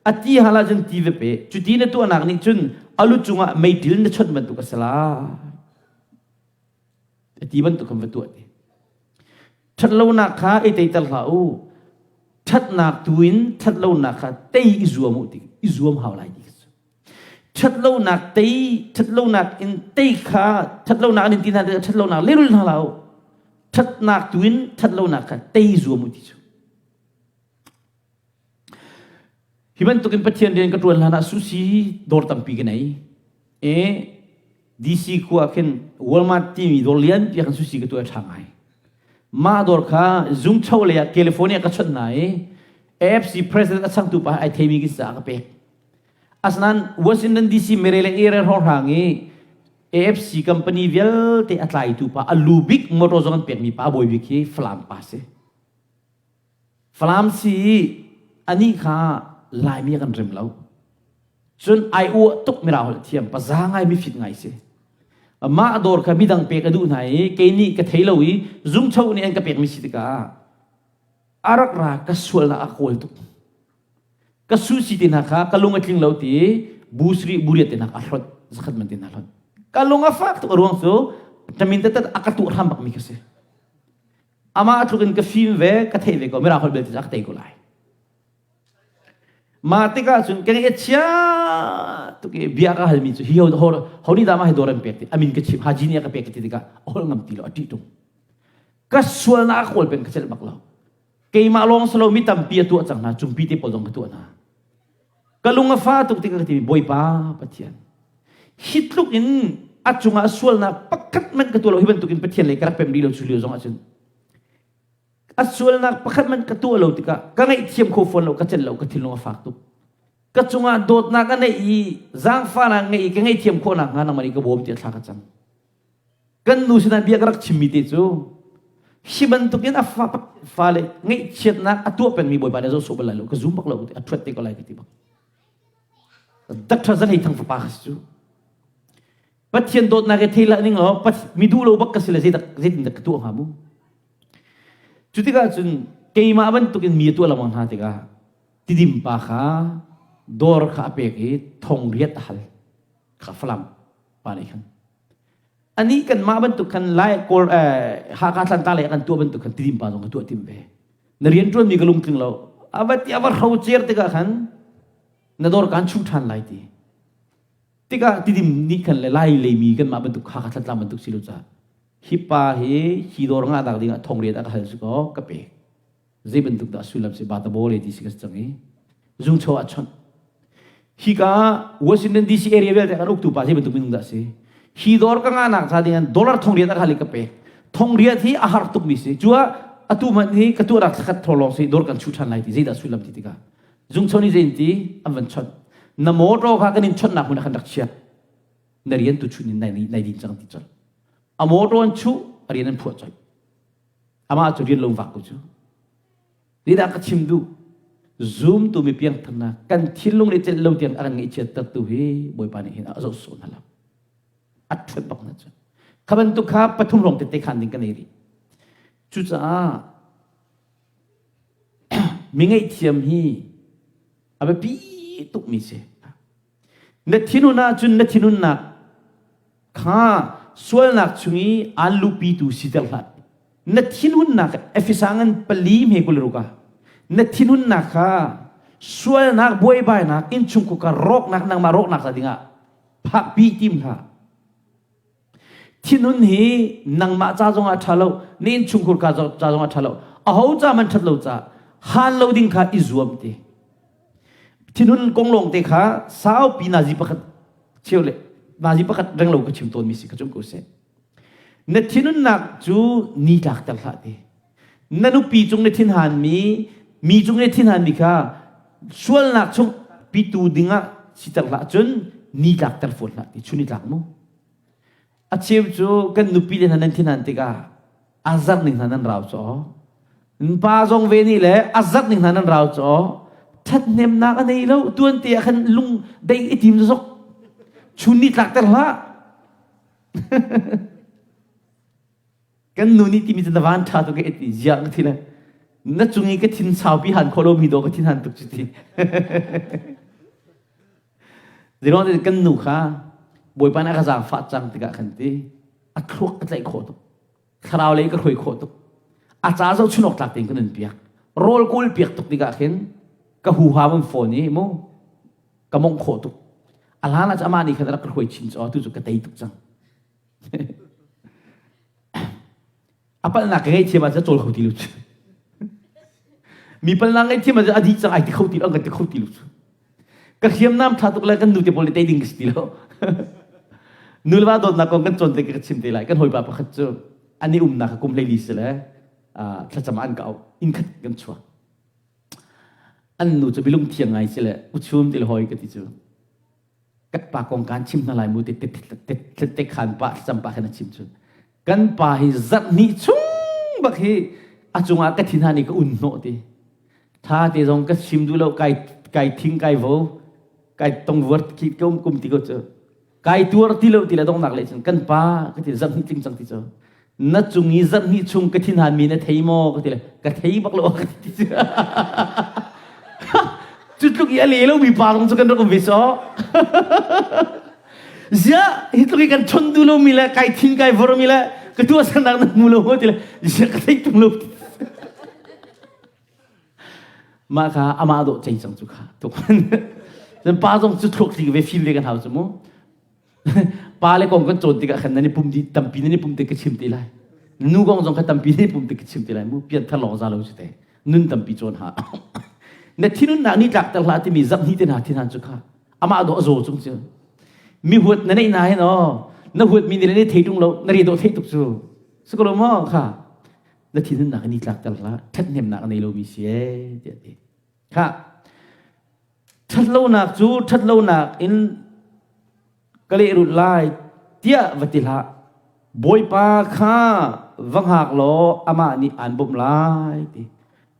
a ti hal ahcun ti va pe. Cuti na tuahnak nih cun a lu cungah meiṭil na chawnh bantuk a si lai. Ti bantuk kan va tuah ti. Ṭhatlonak kha i teiter hlah u. Ṭhatnak tu in ṭhatlonak kha tei i zuam u ti i zuam hau lai ti cu. Ṭhatlonak tei ṭhatlonak in tei kha ṭhatlonak in ti hna tikah ṭhatlonak lehrul hna hlah u. Ṭhatnak tu in ṭhatlonak kha tei i zuam u ti cu. Hi bantukin Pathian rian ka ṭuan hlan ah sushi dawr tampi ka nei. E DC khua khin Walmart timi dawr lianpi ah khan sushi ka tuah ṭha ngai. Mah dawr kha zungcho lei ah California ka chawnh hna i AFC president a changtu pa ai theimi ki caah ka pek. Asinain Washington DC Maryland area hrawnghrang i AFC company vialte a tlaitu pa a lu bik motor zong an pekmi pa a bawi bik hi Falam pa si. Falam si anih kha Laimi kan rem lo. Cun ai uah tuk mirang holh thiam paza ngai mifit ngai si. Mah dawr kha midang pek a duh hna i kei nih ka thei lo i zungcho nih an ka pekmi si tikah a rak ra ka sualnak a kawl tuk. Ka su si te hna kha ka lung a tling lo ti bu sri buriat te hna a hlot zakhat man te hna hlot. Ka lung a fak tuk a ruang cu tamin tatat a ka tuah hram bak mi ka si. Amah tluk in ka fim ve, ka theih ve ko, mirang holh belte ka tei ko lai. Mah tikah cun ka ngaih a chia tuk i bia ka halmi cu hi ho ho nih dah mah hi dawr an pek ti amin ka chim haji nih a ka pek ti tikah a holh ngam ti lo a ṭih tung. Ka sualnak a kawl peng ka celh bak lo. Keimah lawng si lo mi tampi a tuah cang hna, cungpi te pawl zong ka tuah hna. Ka lung a fa tuk tikah ka ti Bawipa Pathian hi tluk in a cungah sualnak pakhat hmanh ka tuah lo hi bantukin Pathian lei ka rak pem rih lo cu lio zong ahcun a sualnak pakhat hmanh ka tuah lo tikah ka ngaihthiam kho fawn lo ka celh lo ka thinlung a fak tuk ka cungah dawtnak a neih i zaangfahnak ngeih i ka ngaihthiam khawh nakhnga nangmah nih ka bawm tiah thla ka cam kan nu sinah bia ka rak chimmi te cu hi bantukin a fa fale ngaihchiatnak a tuah pengmi bawipa nih zoh sawh bal lai lo ka zum bak lo a ṭhuat te ko lai ka ti bak Doctor Zan Hei Thang fapa ka si cu Pathian dawtnak i thei lah ning law mi duh lo bak ka si le zeidak zeitin dak ka tuah hnga mu cu tikah cun keimah bantukin mi a tuah lengmang hna tikah tidim pa kha dawr kha a pek i thong riat a hal kha Falam pa nih khan Anih kanmah bantuk khan Lai Kawl Hakha Tlantlang lei ah kan tuah bantuk khan Tidim pa zong ka tuah tim ve. Na rianṭuanmi ka lungtling lo. A va ti a va hrocer tikah khan na dawr kaan chuh ṭhan lai ti. Tikah Tidim nih khan le Lai leimi kanmah bantuk Hakha Thlantlang bantuk si lo caah hi pa hi hi dawr ngahnak dingah thong rian a ka hal si kaw ka pek. Zei bantuk dah sullam si bata bawle ti si ka cang i zungcho ah chawnh. Hika Washington DC area vialte kan uktu pa zei bantuk minung dah si. Hi dawr ka ngahnak ca ding dollar thong riat a khali ka pek. Thong riat hi a har tuk mi si. Cua atu man hi ka tuah rak thlakhat tho lawng si dawr kan chu than lai ti zeidah sullam ti tikah zungcho ni zein ti an van chawnh. Na motor kha kan in chawnh hmun ah khan rak chia. Na rian tu chun in nai nai din cang ti chol. A motor an chu a rian an phuah chol. Amah cu rian lo vak ko cu. Nidah ka chim duh. Zumtu mi piangtharnak kan thinlung le celh lo tiang a kan ngaihchiat tertu hi Bawipa nih hin a zoh sawh hna lo. A ṭhuat bak na cu. Kha bantuk kha pathum lawng tete khan ding ka nei rih. Cucaah mi ngaihthiam hi a biapi tukmi si. Na thinhun ahcun na thinhunnak kha sualnak chung i aan luhpitu siter hlah. Na thinhunnak Efesa ngan pali hme kul ruk ah na thinhunnak kha sualnak buaibainak innchungkhar ka rawknak nangmah rawknak ca dingah phakpi tim hlah. Thinhun hi nangmah ca zongah ṭha lo, na innchungkhar ka ca zongah ṭha lo. Aho ca man ṭhat lo ca han lo ding kha i zuam te. Thinhun kong lawng te kha saupi nazi pakhat cheu le nazi pakhat reng lo ka chim tawn mi si ka cung ko seh. Na thinhunnak cu ni tlak ter hlah te. Na nupi cung na thinhan mi, mi cung na thinhan mi kha sualnak chung pitu dingah siter hlah cun ni tlak ter fawn hlah ti chun i tlak mu. A cheu cu kan nupi le hna nan thinhan tikah a zarh ning hna nan rau caw. Pa zong ve nih le a zarh ning hna nan rau caw. Ṭhathnemnak a nei lo tuan te ah khan lung dei i tim zok. Chun ni tlak ter hlah. Kan nu nih timi cu na van ṭha tuk e ti ziah ka thi le na cung i ka thin saupi han khawh lomi dawh ka thin han tuk cu ti. Zeiruang kan nu kha Bawipa nih a ka zaangfah cang tikah khan ti a thluak ka tlaih khawh tuk. Thlarau lei ka hruai khawh tuk. A ca zoh chunok tlak tein ka nun piak. Rawl kawl piak tuk tikah khin ka huham um fawn i mu ka mongh khawh tuk. A hlan ah amah nih khan rak ka hruai chin cu tu cu ka tei tuk cang. A palhnak ka ngaihthiam ahcun a cawl kho ti lo cu. Mi palhnak ngaihthiam ahcun a dih cang ai ti kho ti lo, an kan ti kho ti lo cu. Ka hriamnam ṭha tuk le kan nu te pawl nih tei ding ka si ti lo. Nu le va dawtnak kong kan cawn te ka chim te lai. Kan hawipa pakhat cu an i umnak kum hleili si le thlacam an ka auh. Inn khat kan chuak. An nu cu bilung thiang ngai si le uchum ti le hawi ka ti cu. Kan pa kong kan chim hna lai mu te te te khan pa thlacam pa khan a chim cu. Kan pa hi zarh hnih chung bak hi a cungah ka thin han i ka un hnawh ti. Tha te zong ka chim duh lo kai kai thing kai vo kai tong vuar khi kum kum ti ko cu. Kai tuar ti lo ti le dongnak le cun kan pa ka ti zarh hnih tling cang ti cu. Na cung i zarh hnih chung ka thin han mi na thei maw ka ti le ka thei bak lo ka ti ti. Cu tluk i a le lo mi pa zong cu kan rak um ve so. Ziah hi tluk i kan chon duh lomi le kai thin kai vormi le ka tuahsernak na hmu lo maw ti le ziah ka theih tung lo. Mah kha amah dawh cei cang cu kha tuk. Cun pa zong cu thluak tlik ve fim ve kan hau cu mu. Pa le kong kan cawn tikah khan nan i pum dih tampi nan i pum tik ka chim te lai. Nu kong zong kha tampi nan i pum tik ka chim te lai mu. Pian thar lawng za lo cu te. Nun tampi cawn ha. Na thinunnak ni tlak ter hlah timi zap hnih te hna thin han cu kha. Amah dawh a zaw cung cu. Mi huat na neih na hin aw na huat mi nih na thei tung lo na re dawh thei tuk cu. Si ko lo maw kha na thinhunnak ni tlak ter hlah ṭhathnemnak a nei lomi si ee tiah ti. Kha ṭhatlonak cu ṭhatlonak in ka lehrulh lai tiah va ti hlah. Bawipa kha va hngak law amah nih aan bawmh lai ti.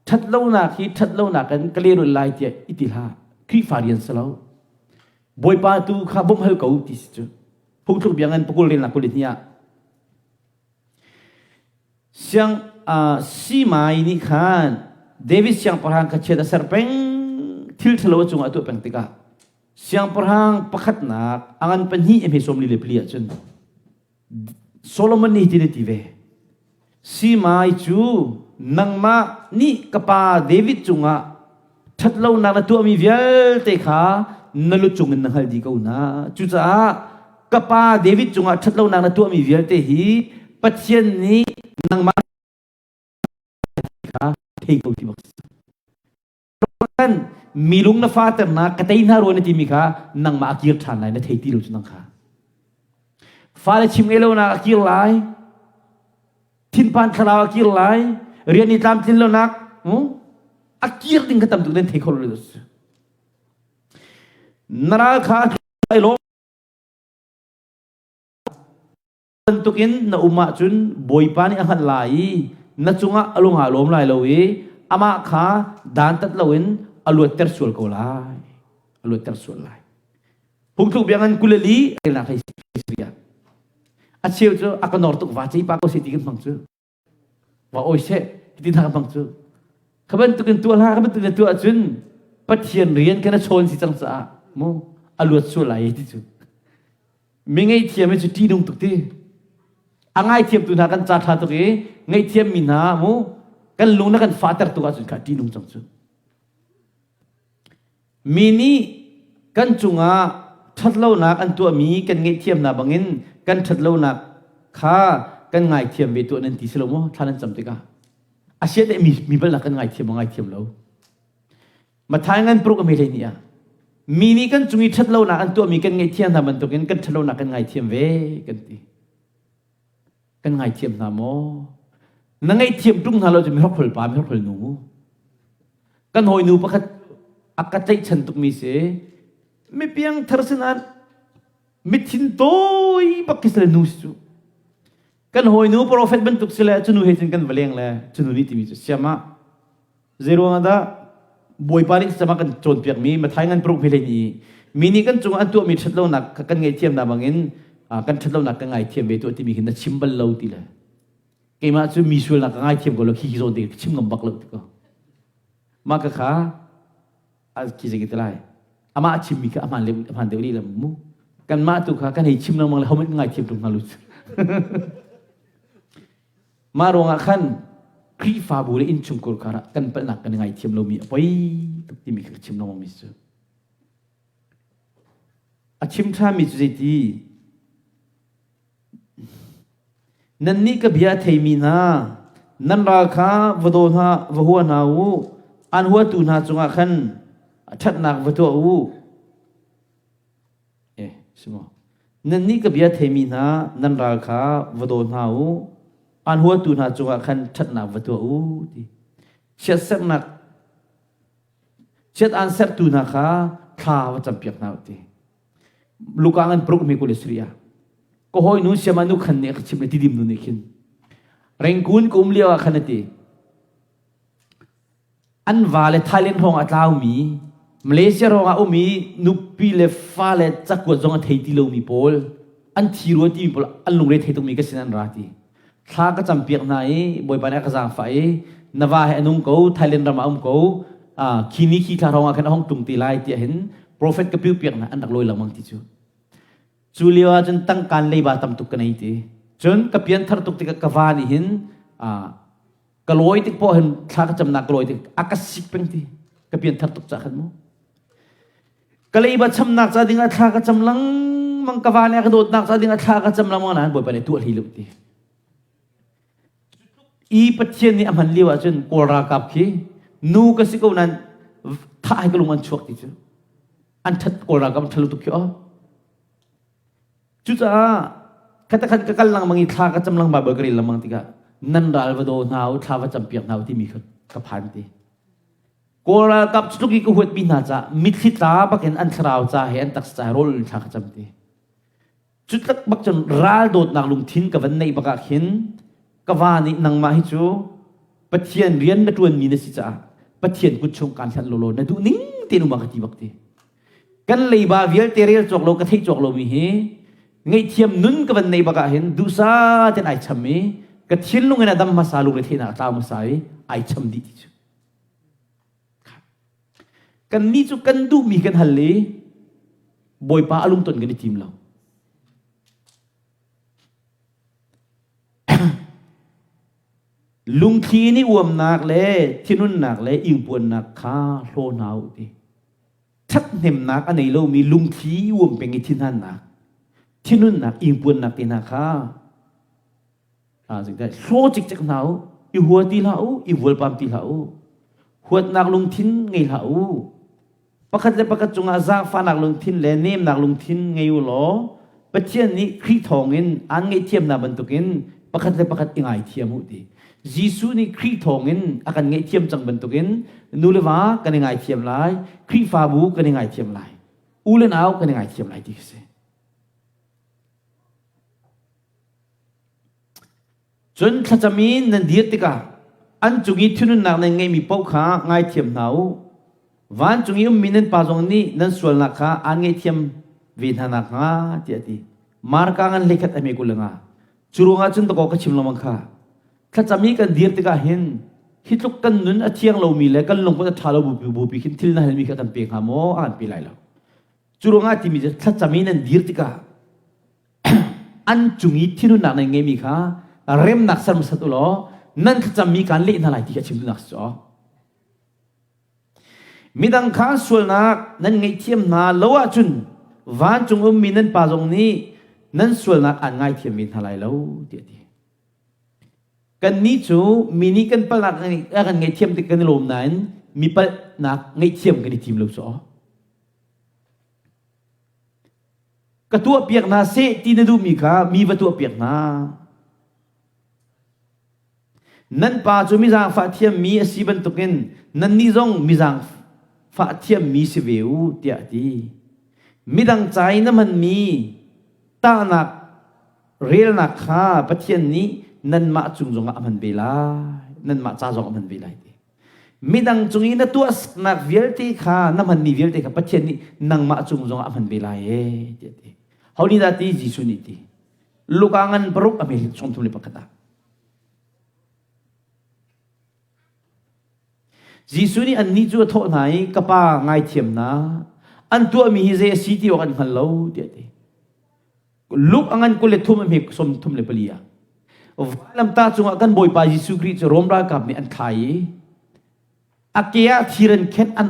Ṭhatlonak hi ṭhatlonak in ka lehrulh lai tiah i ti hlah. Khrihfa rian si lo. Bawipa tu kha bawmh hal ko ti si cu. Phungthluk bia ngan pakul relnak kul hnih ah siang Simai nih khan David siangpahrang kha chiat a ser peng thil ṭhalo a cungah a tuah peng tikah siangpahrang pakhatnak a ngan pahnih a hme sawm li le pali ahcun Solomon nih hitin a ti ve Simai cu nangmah nih ka pa David cungah ṭhatlonak na tuahmi vialte kha na lu cungin na hngal dih ko hna. Cucaah ka pa David cungah ṭhatlonak na tuahmi vialte hi Pathian nih nangmah kha thei ko ti bak kan mi lung na faternak ka tei hna rua na timi kha nangmah a kir ṭhan lai na thei ti lo cu nang kha fale chim ngei lonak a kir lai thinphan thlarau a kir lai rian i tlamtlin lonak a kir ding kha tam tuk nan thei kho lo na ral kha ai lawm bantukin na um ahcun Bawipa nih a hngalh lai i na cungah a lung aa lawm lai lo i amah kha dantat loin a luatter sual ko lai. A luatter sual lai. Phungthluk bia ngan 24 relnak hlei a cheu cu a ka nor tuk va cei pa ko si ti kan hmang cu. Va oi seh ti hna kan hmang cu. Kha bantukin tuah hlah, kha bantukin tuah ahcun Pathian rian kan a chawn si cang caah mu a luat sual lai ti cu. Mi ngaihthiam hi cu ṭihnung tuk ti. A ngaithiamtu hna kan ca ṭha tuk i ngaihthiam mi hna mu kan lung na kan fahter tuk ahcun kha ṭihnung cang cu. Mi nih kan cungah ṭhatlonak an tuahmi kan ngaihthiam hna bangin kan ṭhatlonak kha kan ngaithiam ve tuah nan ti si lo maw thla nan cam tikah. Asiah mi, mi bal kan ngaithiam maw ngaithiam lo. Mathai ngan pruk a hlei nih ah mi nih kan cung i ṭhatlonak an tuahmi kan ngaihthiam hna bantukin kan ṭhatlonak kan ngaithiam ve kan ti. Kan ngaithiam hna maw? Na ngaihthiam ṭung hna lo cu mi hrokhrol pa mi hrokhrol nu mu. Kan hawinu pakhat a ka tlaihchan tukmi si mi piangthar sinain mithin tawi bak khi si le nu si cu. Kan hawinu profet bantuk si le cu nu he cun kan va leng le cu nu nih timi cu siam ah Zeiruang ah dah Bawipa nih thlacam a kan cawnpiakmi Matthai ngan paruk hlei ni mi nih kan cungah an tuahmi ṭhatlonak kha kan ngaihthiam hna bangin kan ṭhatlonak kan ngaithiam ve tuah timi hi na chim bal lo ti le keimah cu mi sualnak ka ngaithiam ko lo khi khi zawn te ka chim ngam bak lo ti ko mah ka kha a khi zei ti lai amah a chimmi kha ahmaan le ahmaan deuh leh mu kanmah tu kha kan hei chim lengmang le hohmanh ngaithiam tung hna lu. Mah ruangah khan Khrihfabu le innchungkhar karah kan palhnak kan i ngaithiam lomi a poi tuk timi kha ka chim lengmangmi cu. A chim ṭhanmi cu zeiti? Nannih ka bia a theimi hna, nan ral kha va daw hna, va hua hna u. Aan huatu hna cungah khan ṭhatnak va tuah u. Eh, si maw? Nannih ka bia theimi hna, nan ral kha va daw hna u. Aan huatu hna cungah khan ṭhatnak va tuah u. Ti. Chiatsernak chiat aan sertu hna kha thla va campiak hna u ti. Luka ngan pruk mi kul sri a. Ka hawi nu siama nu khan nih a chim le tidim nu nih khin. Rengkun ka um lio ah khan a ti. An va le Thailand hrawng a tlaumi, Malaysia hrawng ah um i nupi le fale cakuat zong a thei ti lomi pawl, an thi rua timi pawl an lungre thei tukmi ka sin an ra ti. Thla ka campiak hna i Bawipa nih a ka zaangfah i na va he a nung ko, Thailand ram ah um ko, khi ni khi thla hrawng ah khan a hong tlung te lai tiah hin profet ka piu piak hna an rak lawi lengmang ti cu. Cu lio ah cun tangkaan leiba tam tuk ka nei ti. Cun ka pianthar tuk tikah ka va nih hin ka lawi tik poah hin thla ka camnak ka lawi tik a ka sik peng ti. Ka pianthar tuk cah khan mu. Ka leiba chamnak ca ding ah thla ka cam lengmang ka va nih a ka dawtnak ca ding ah thla ka cam lengmang nain Bawipa nih tuah hlei lo ti. I Pathian nih a hman lio ahcun Kawl ralkap khi nu ka si ko nain thah hai ka lung an chuak ti cu. An that Kawl ralkap an ṭhalo tuk khi aw. Cucaah khatakhan ka kal lengmang i thla ka cam lengmang Bible ka rel lengmang tikah nan ral va daw hna u thla va campiak hna u timi kha ka phan ti. Kawl ralkap cu tluk i ka huatmi hna caah mitthli tla bakin an thlarau ca he an taksa ca he rawl in thla ka cam ti. Cu tlak bak cun ral dawtnak lungthin ka van neih bak ah khin ka va nih nangmah hi cu Pathian rian na ṭuanmi na si caah Pathian kut chung kaan hlanh lawlaw na duh ning tein um ah ka ti bak ti. Kan leiba vialte rel cawk lo ka theih cawk lomi hi ngaihthiam nun ka van neih bak ah hin duhsah tein ai cham i ka thinlung in a dam hmasa lungre theihnak a tlau hmasa i ai cham dih ti cu. Kannih cu kan duhmi kan hal i Bawipa a lungton kan i tim lo. Lungthli in i uamnak le thinunnak le ingpuannak kha hlaw hna u ti. Ṭhathnemnak a nei lomi lungthli i uam peng i thinhannak, thinunnak, ingpuannak te hna kha Hlaw cikcek hna u, i hua ti hlah u, i vualpam ti hlah u. Huatnak lungthin ngei hlah u. Pakhat le pakhat cungah zaangfahnak lungthin le nemnak lungthin ngei u law Pathian nih Khrih thawngin aan ngaihthiam hna bantukin pakhat le pakhat i ngaithiam u ti. Jesuh nih Khrih thawngin a kan ngaihthiam cang bantukin nu le va kan i ngaithiam lai, Khrihfabu kan i ngaithiam lai, u le nau kan i ngaithiam lai ti a si. Cun thlacam in nan dir tikah an cung i thinhunnak nan ngeihmi paoh kha ngaithiam hna u. Vancung i ummi nan Pa zong nih nan sualnak kha aan ngaihthiam ve hna nakhnga tiah a ti. Marka ngan hleikhat a hme 25. Cu ruangah cun dakaw ka chim lengmang kha. Thlacam i kan dir tikah hin hi tluk kan nun a thiang lomi le kan lungput a ṭha lo bupi bupi khin thil na halmi kha kan pe hnga maw? A kan pe lai lo. Cu ruangah timi cu thlacam i nan dir tikah an cung i thinhunnak nan ngeimi kha remnak ser hmasat u law nan thlacammi kaan leh hna lai ti kha chim duhnak si cu. Midang kha sualnak nan ngaihthiam hna lo ahcun vancung ummi nan Pa zong nih nan sualnak aan ngaithiam ve hna lai lo tiah a ti. Kannih cu mi nih kan palhnak a kan ngaihthiam tik kan i lawm nain mi palhnak ngaihthiam kan i tim lo cu. Ka tuahpiak hna seh ti na duhmi kha mi va tuahpiak hna. Nan pa cu mi zaangfah thiammi a si bantukin nannih zong mi zaangfah thiammi si ve u tiah a ti. Midang ca i na hmanmi tahnak relnak kha Pathian nih nanmah cung zongah a hman ve lai. Nanmah ca zong a hman ve lai ti. Midang cung i na tuahnak vialte kha na hmanmi vialte kha Pathian nih nangmah cung zongah a hman ve lai ee tiah a ti. Ho nih dah ti? Jesuh nih ti. Luka ngan paruk a hme 31 ah. Jesuh nih annih cu a thawh hna i ka pa ngaithiam na an tuahmi hi zei a si ti awk an hngal lo tiah a ti. Luke a ngan 23 a hme 34 ah. Vailamtah cungah kan Bawipa Jesuh Khrih cu Rom ralkap nih an thlai i a ke ah thir an khenh, an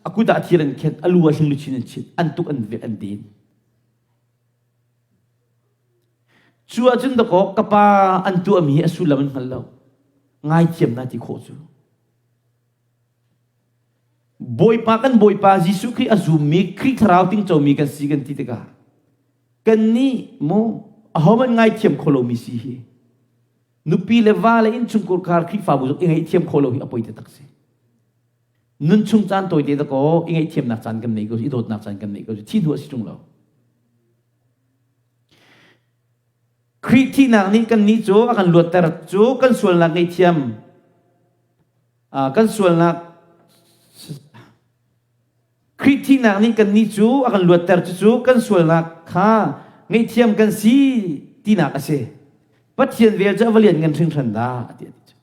a kut ah thir an khenh, a lu ah hlingluchin an chinh, an tuk an velh an din. Cu ahcun dakaw ka pa an tuahmi hi a sullam an hngal lo. Ngaithiam na ti khawh cu. Bawipa kan Bawipa Jesuh Khrih a zummi Khrih thlarau tingcomi kan si kan ti tikah kannih mu ahohmanh ngaithiam kho lomi si hi nupi le va le innchungkhar khar Khrihfabu zong i ngaihthiam kho lo hi a poi taktak si. Nun chung caan tawite dakaw i ngaihthiamnak caan kan nei ko i dawtnak caan kan nei ko thi hnu a si ṭung lo. Khrih thihnak nih kannih cu a kan luatter cu kan sualnak ngaihthiam kan sualnak Khrih thihnak nih kannih cu a kan luatter cucu kan sualnak kha ngaihthiam kan si tinak a si. Pathian vel cu a va lian ngan hringhran dah ti a ti.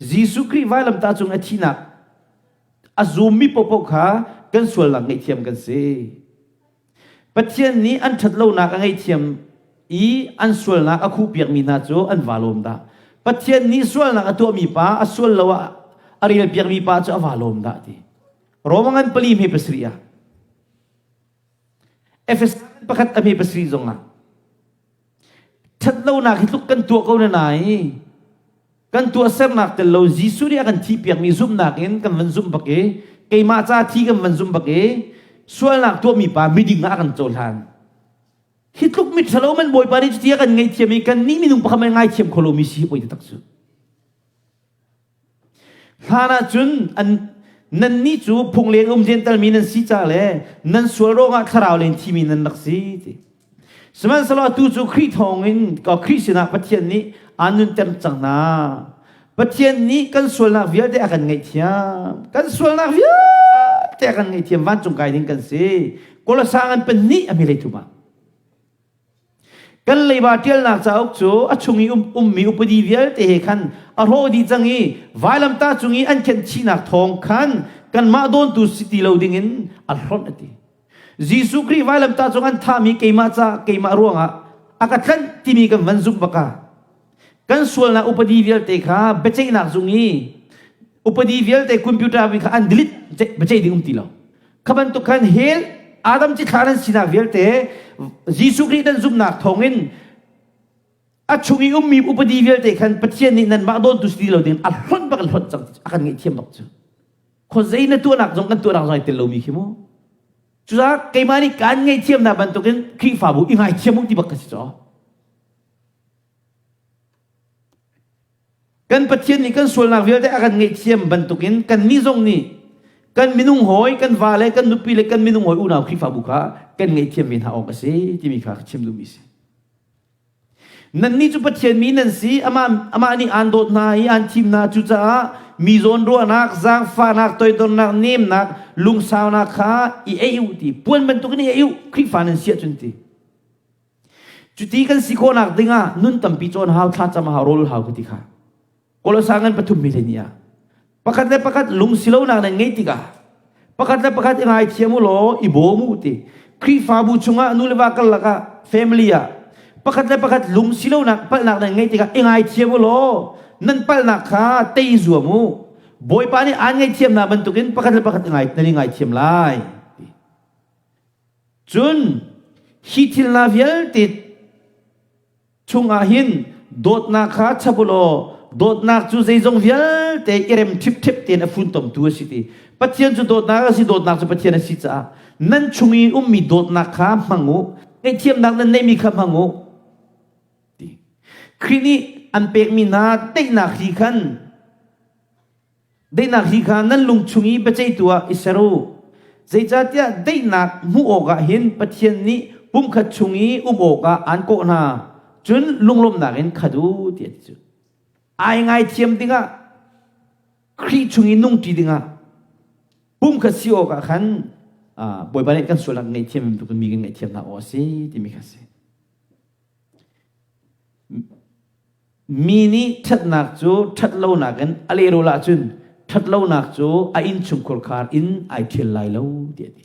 Jesuh Khrih vailamtah cung a thihnak a zummi paohpaoh kha kan sualnak ngaihthiam kan si. Pathian nih an ṭhatlonak a ngaihthiam i an sualnak a khuhpiakmi hna cu an vaa lawm dah. Pathian nih sualnak a tuahmi pa a sual lo ah a relpiakmi pa cu a vaa lawm dah ti. Roma ngan pali hme pasarih ah Efes pakhat a hme pasarih zong ah ṭhatlonak hi tluk kan tuah ko na nai kan tuahsernak tel lo Jesuh nih a kan thihpiakmi zumhnak in kan van zumh bak i keimah ca thi kan van zumh bak i sualnak tuahmi pa miding ah a kan cohlan. Hi tluk mit ṭhalo man Bawipa nih cuti a kan ngaihthiam i kan nih minung pakhat man ngaithiam kho lomi si hi poi taktak cu. Hlan ah cun an nannih cu phung leng um Jentail mi nan si ca le nan sual ruangah thlarau len thimi nan rak si ti. Sihmanhsehlaw atu cu Khrih thawngin ka Khrih sinah Pathian nih aan nunter cang hna. Pathian nih kan sualnak vialte a kan ngaihthiam. Kan sualnak vialte a kan ngaihthiam vancung kai ding kan si. Kolosa ngan pahnih a hmelei thum ah. Kan leiba ṭialnak cauk cu a chung i um, ummi upadi vialte he khan a hrawh dih cang i vailamtah cung i an khenh chihnak thawng khan kanmah dawntu si ti lo dingin a hlonh a ti. Jesuh Khrih vailamtah cung an thahmi keimah ca keimah ruangah a ka tlanh timi kan van zumh bak ah kan sualnak upadi vialte kha biaceihnak zung i upadi vialte computer mi kha an delete biaceih ding um ti lo. Kha bantuk khan hell Adam cithlah nan sinak vialte Jesuh Khrih nan zumhnak thawngin a chung i ummi upadi vialte khan Pathian nih nanmah dawntu si ti lo ding a hlonh bak in hlonh cang a kan ngaihthiam bak cu. Khuazei na tuahnak zong kan tuahnak zong ai tel lomi khi mu. Cucaah keimah nih kaan ngaihthiamnak bantukin Khrihfabu i ngaithiam u ti bak ka si caw. Kan Pathian nih kan sualnak vialte a kan ngaihthiam bantukin kannih zong nih kan minung hawi, kan va le kan nupi le kan minung hawi unau Khrihfabu kha kan ngaihthiam ve hna awk a si timi kha ka chim duhmi a si. Nannih cu Pathian mi nan si, amah, amah nih aan dawt hna i aan thim hna. Cucaah mi zawn ruahnak, zaangfahnak, toidornak, nemnak, lungsaunak kha i ei u ti. Puan bantukin i ei u, Khrihfa nan si ahcun ti. Cuti kan si khawhnak dingah nun tampi cawn hau, thlacam hau, rawl hau ka ti kha. Kolosa ngan pathum mi hlei ah pakhat le pakhat lungsilonak nan ngei tikah pakhat le pakhat i ngaithiam u law i bawm u ti Khrihfabu chungah nu le va karlak ah family ah pakhat le pakhat lungsilonak palhnak nan ngei tikah i ngaithiam u law nan palhnak kha tei zuam u Bawipa nih aan ngaihthiamnak bantukin pakhat le pakhat nan i ngaithiam lai cun hi thil hna vialte chungah hin dawtnak kha chap u law dawtnak cu zeizong vialte i rem ṭhipṭhep tein a funtomtu a si ti Pathian cu dawtnak a si dawtnak cu Pathian a si caah nan chung i ummi dawtnak kha hmang u ngaihthiamnak nan neihmi kha hmang u ti Khrih nih an pekmi hna daihnak hri khan Daihnak hi kha nan lung chung i biaceihtu ah i ser u. Zeicahtiah daihnak hmuh awkah hin Pathian nih pumkhat chung i um awkah aan kawh hna. Cun lunglawmhnak in khat u ti a ti cu. Ai ngaithiam dingah Khrih chung i nungṭi dingah pumkhat si awkah khan Bawipa nih kan sualnak ngaihthiam bantukin mi kan ngaihthiam hna awk a si timi kha a si. Mi nih ṭhatnak cu ṭhatlonak in a lehrul ahcun ṭhatlonak cu a innchungkhar khar in ai ṭhial lai lo tiah a ti.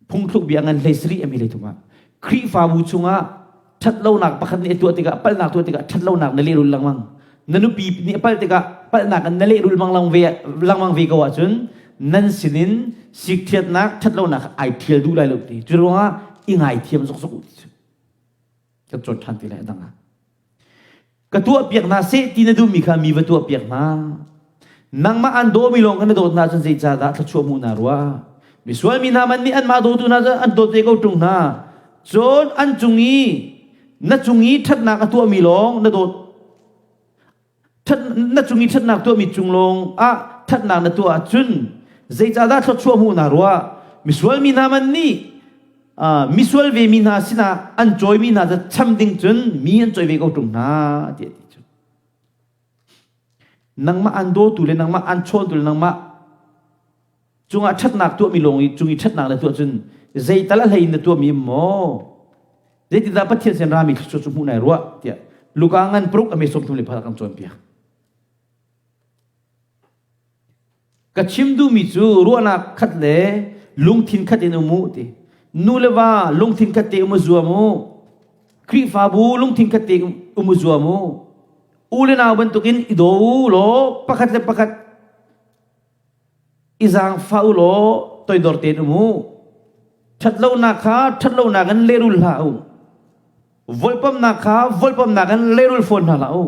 Phungthluk bia ngan hlei sarih a mi hlei thum ah Khrihfabu chungah Ṭhatlonak pakhat nih a tuah tikah palhnak tuah tikah ṭhatlonak na lehrul lengmang. Na nupi nih a palh tikah palhnak in na lehrul lengmang ve lengmang ve ko ahcun nan sinin sikthiatnak ṭhatlonak ai ṭhial duh lai lo ti. Cu ruangah i ngaithiam zokzok u ti cu. Kan cawn ṭhan ti lai a dang ah. Ka tuahpiak hna seh ti na duhmi kha mi va tuahpiak hna. Nangmah an dawmi lawng kha na dawt hna ahcun zeicahdah thluachuah hmuh naa ruah? Misual mi hna man nih anmah dawtu hna cu an dawt ve ko ṭung hna. Cun an cung i na cung i ṭhatnak a tuahmi lawng na dawt na cung i ṭhatnak tuahmi cung lawng ah ṭhatnak na tuah ahcun zeicahdah thluachuah hmuh naa ruah? Misual mi hna man nih misual ve mi hna sinah an cawimi hna cu cham ding cun mi an cawi ve ko ṭung hna tiah ti cu. Nangmah an dawtu le nangmah an chawntu le nangmah cungah ṭhatnak tuahmi lawng i cung i ṭhatnak na tuah cun zeital a hlei in na tuahmi maw zeitindah Pathian sin rami thluachuah cu hmuh nai ruah tiah Luka ngan paruk a me 34 kan cawnpiak. Ka chim duhmi cu ruahnak khat le lungthin khat in um u ti. Nu le va lungthin khat te um u zuam u. Khrihfabu lungthin khat te um u zuam u. U le nau bantukin i daw u law pakhat le pakhat i zaangfah u law toidor tein um u. Ṭhatlonak kha ṭhatlonak in lehrul hlah u. Volpamnak kha volpamnak in lehrul fawn hna hlah u.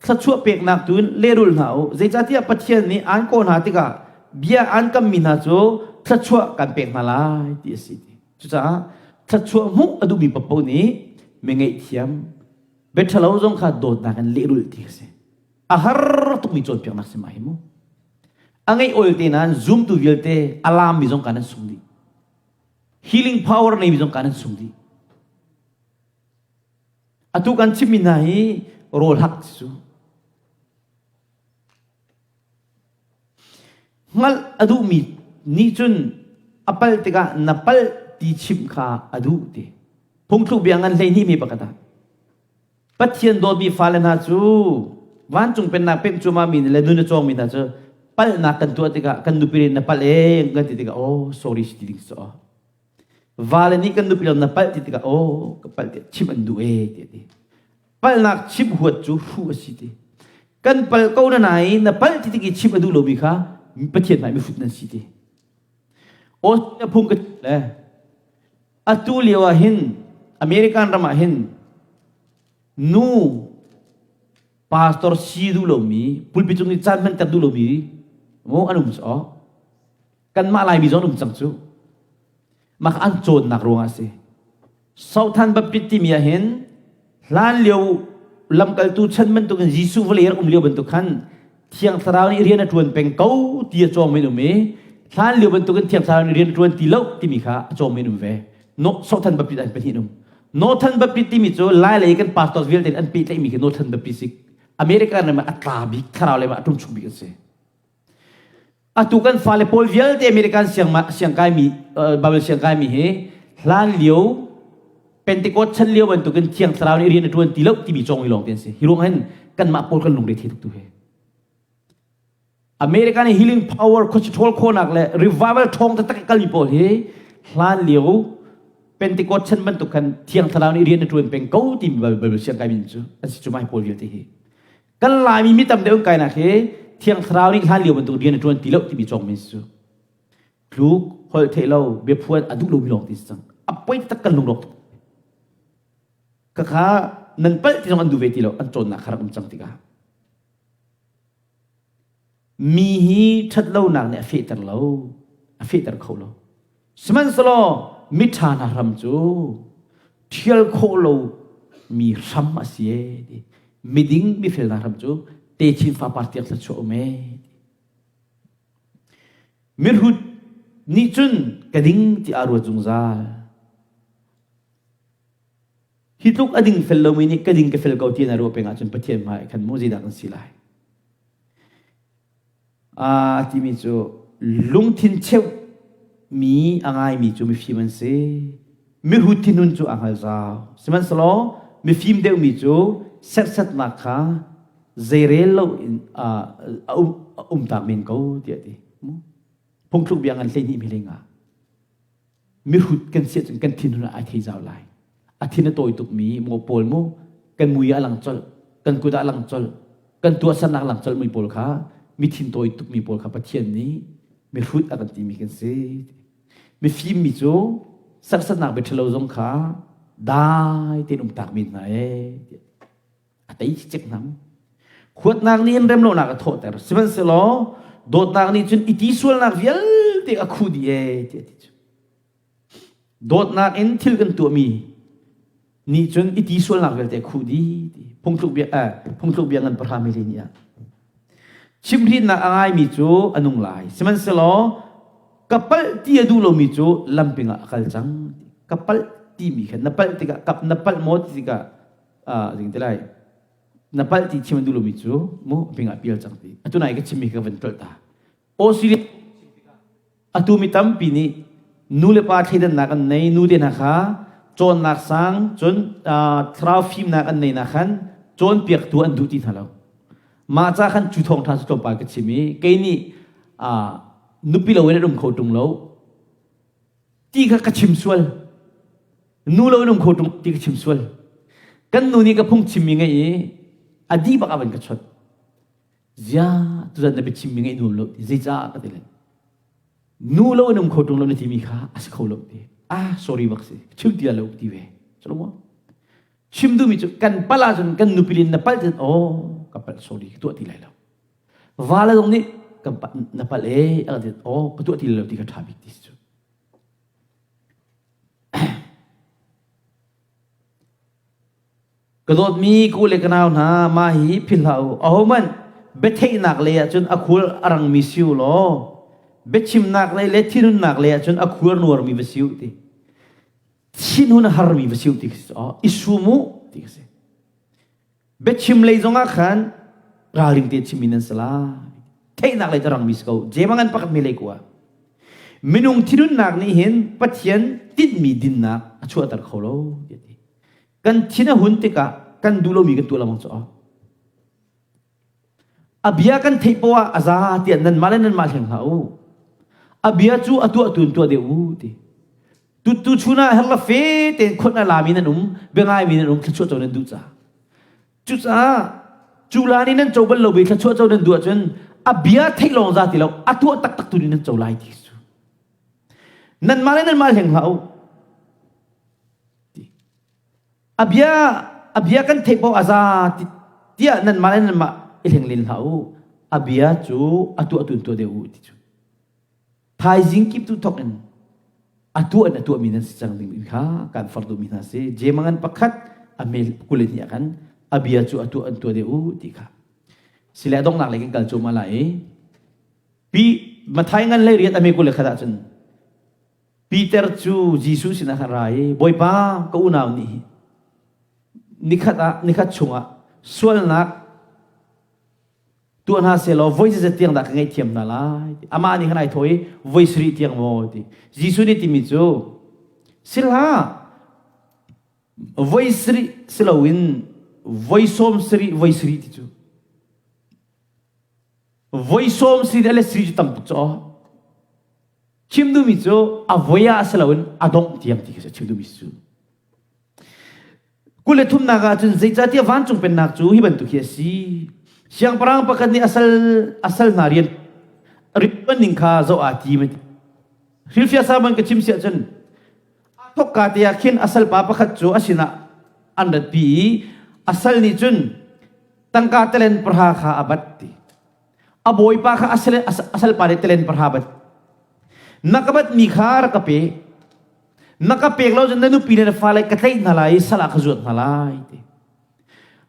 Thluachuah peknak tu in lehrul hna u. Zeicahtiah Pathian nih aan kawh hna tikah bia aan kammi hna cu thluachuah kan pek hna lai ti a si. Cucaah thluachuah hmuh a duhmi paohpaoh nih mi ngaihthiam, bia ṭhalo zong kha dawtnak in lehrulh ti a si. A har tukmi cawnpiaknak si mah hi mu. A ngeih ol te nain zumtu vialte a laammi zong kan an sung dih. Healing power neimi zong kan an sung dih. Atu kan chimmi hna hi rawl hak cu. Hngalh a duhmi nih cun a pal tikah na palh ti chimh kha a duh ti. Phungthluk bia ngan 12 mi pakhat ah Pathian dawtmi fale hna cu vancung pennak pemh cuahmahmi le nun a cawngmi hna cu palhnak kan tuah tikah kan nupi na palh e kan ti tikah oh sorry si ti ding si vale nih kan nupi na palh ti tikah oh ka palh ti chimh an duh e ti ti palhnak chimh huat cu hruh a si ti kan pal ko na nai na palh ti tik i chimh a duh lomi kha Pathian hmai mifut nan si ti o phung ka le Atu lio ah hin American ram ah hin nu pastor si duh lomi pulpit cung i caan hmanter duh lomi mu an um cu kanmah Laimi zong an um cang cu mah an cawnnak ruangah a si Southern Baptist timi ah hin hlan lio lamkaltu chan bantukin Jesuh vawlei rak um lio bantuk khan Thiang Thlarau nih rian a ṭuan peng ko ti a cawngmi an um i hlan lio bantukin Thiang Thlarau nih rian a ṭuan ti lo timi kha a cawngmi an um ve. No, Southern Baptist an pahnih an um. Northern Baptist timi cu Lai lei kan pastors vialte an pehtlaihmi khi Northern Baptist si. America ram ah a tla bik, thlarau lei ah a ṭumchuk bik an si. Atu kan fale pawl vialte American siangkaimi Bible siangkaimi hi hlan lio Pentecost chan lio bantukin Thiang Thlarau nih rian a ṭuan ti lo timi cawng lawng te an si. Hi ruang hin kanmah pawl kan lungre thei tuk tu hi. American healing power khuachi khawnak le revival ṭhawng taktak kalmi pawl hi hlan lio Pentecost chan bantuk khan Thiang Thlarau nih rian a ṭuan peng ko timi Bible siangkaimi cu an si cu mai pawl vialte hi. Kan Laimi mi tam deuh kainak hi Thiang Thlarau nih hlan lio bantuk rian a ṭuan ti lo timi cawng men cu. Tluk, holh theih lo, biaphuan a duh lomi lawng ti si cang. A poi tak kan lungrawk tuk. Khakha nan palh ti zong an duh ve ti lo, an cawnnak kha rak um cang tikah. Mi hi ṭhatlonak nih a fehter lo, a fehter kho lo. Sihmanhsehlaw miṭha hna hram cu ṭhial khawh lo mi hram a si e ti. Miding mifel hna hram cu techin fapar tiang thluachuah um e. Mihrut nih cun ka ding ti aa ruat zungzal. Hi tluk a ding fel lomi nih ka ding ka fel ko ti na ruah peng ahcun Pathian hmai khan maw zeidah kan si lai? A timi cu lungthin cheuhmi a ngaimi cu mifim an si. Mihrut thinhun cu a hngal zau. Sihmanhsehlaw mifim deuhmi cu serhsatnak kha zeirel lo in a um tak men ko tiah ti. Phungthluk bia ngan 12 mi lengah mihrut kan si ahcun kan thinhun ah ai thei zau lai. A thin a tawi tukmi maw pawl mu kan mui ah a lang colh, kan kut ah a lang colh, kan tuahsernak lang colh mi pawl kha mi thin tawi tukmi pawl kha Pathian nih mihrut a kan timi kan si. Mifim mi cu serhsatnak bia ṭhalo zong kha dai tein um tak mi hna ee. A tei cik hna. Huatnak nih in remlonak a thawhter. Sihmanhsehlaw dawtnak nih cun i ti sualnak vialte a khuh dih ee tiah a ti cu. Dawtnak in thil kan tuahmi nih cun i ti sualnak vialte a khuh dih ti phungthluk bia eh, phungthluk bia ngan pahra mili nih ah. Chimhhrinnak a ngaimi cu a nung lai. Sihmanhsehlaw ka palh ti a duh lomi cu lamping ah a kal cang. Ka palh timi kha na palh tikah kap na palh maw ti tikah ah zing te lai. Na palh ti chim a duh lomi cu mu ping ah pial cang ti. Atu nai ka chimmi ka van tlolh ta. Australia atu mi tampi nih nu le pa thleidannak an nei nu te hna kha cawnnak sang cun thlarau fimnak an nei na khan cawnpiaktu an duh ti hna lo mah ca khan cu thawngṭha cu tlawmpal ka chim i kei nih nupi lo in an um kho ṭung lo ti kha ka chim sual nu lo in um kho ṭung ti ka chim sual kan nu nih ka phung chimmi ngei i a dih bak a van ka chawt Zia tuzan na biachim mi ngaih nuam lo ti zeicah ka ti le nu lo in um kho ṭung lo na timi kha a si kho lo ti ah sorry bak si chim ti lo ti ve chalo mo chim duhmi cu kan pal ahcun kan nupilin na pal tin oh ka pal sorry ka tuah ti lai lo va le zong nih kan na pal e a ti oh ka tuah ti lo ti kha ṭha bik ti cu Ka dawtmi ku le ka nau hna, mah hi philh hlah u. Ahohmanh biatheihnak lei ahcun a khul a rangmi si u law, biachimnak lei le thinhunnak lei ahcun a khul a nuarmi va si u ti. Thinhun a harmi va si u ti khi si. Oh, i sum u ti khi si. Biachim lei zongah khan ralring te chimmi nan si lai. Theihnak lei cu rangmi si ko. Jema ngan pakhat mi lei kua. Minung thinhunnak nih hin Pathian tinhmi dinnak a chuahter kho lo ti a ti. Kan thin a hun tikah kan duh lomi kan tuah lengmang cu a bia kan theih poah ah a za tiah nanmah le nanmah hleng hlah u. A bia cu a tuah tu in tuah deuh u ti. Tu tu chun ah herla fe tein khon a lami nan um, bia ngaimi nan um, thluachuah co nan duh ca. Cucaah cu la nih nan co bal lo ve thluachuah co nan duh ahcun a bia theih lawng za ti lo, a tuah taktak tu nih nan co lai ti cu. Nanmah le nanmah hleng hlah u. A bia a bia kan theih paoh a za tiah nanmah le nanmah i hleng len hlah u. A bia cu a tuah tu in tuah deuh u ti cu. Thaizing kip tu thawk in a tuah in a tuahmi nan si cang ding kha kan far duhmi hna si. Jemangan pakhat a mel kul in kan a bia cu a tuah an tuah deuh u ti kha. Sile donghnak lei kan kal cu ma lai i pi Mathai ngan lei riat a me kul le khat ahcun Peter cu Jesuh sinah khan ra i Bawipa ka unau nih hi nikhat ah nikhat chungah sualnak tuah hna sehlaw voi zeizat tiang dah ka ngaihthiam hna lai amah nih khan ai thaw i voi sarih tiang maw ti Jesuh nih timi cu sihlah voi sarih si loin voi sawm sarih voi sarih ti cu voi sawm sarih le sarih cu tam tuk cu Chim duhmi cu a voi ah si loin a dongh tiang ti khi chim duhmi cu. Kul le thumnak ah cun zeicahtiah vancung pennak cu hi bantuk hi a si. Siangpahrang pakhat nih a sal a sal hna rian rian ning kha zoh aa tim. Hrilhfiah sermon ka chim siah cun a thokka te ah khin a salpa pakhat cu a sinah an ratpi i a sal nih cun tangka talen pahra kha a bat ti. A bawipa kha a salpa nih talen pahra bat. Na ka batmi kha rak ka pe. Na ka pek lo cun na nupi le na fale ka tlaih hna lai i sal ah ka zuat hna lai ti.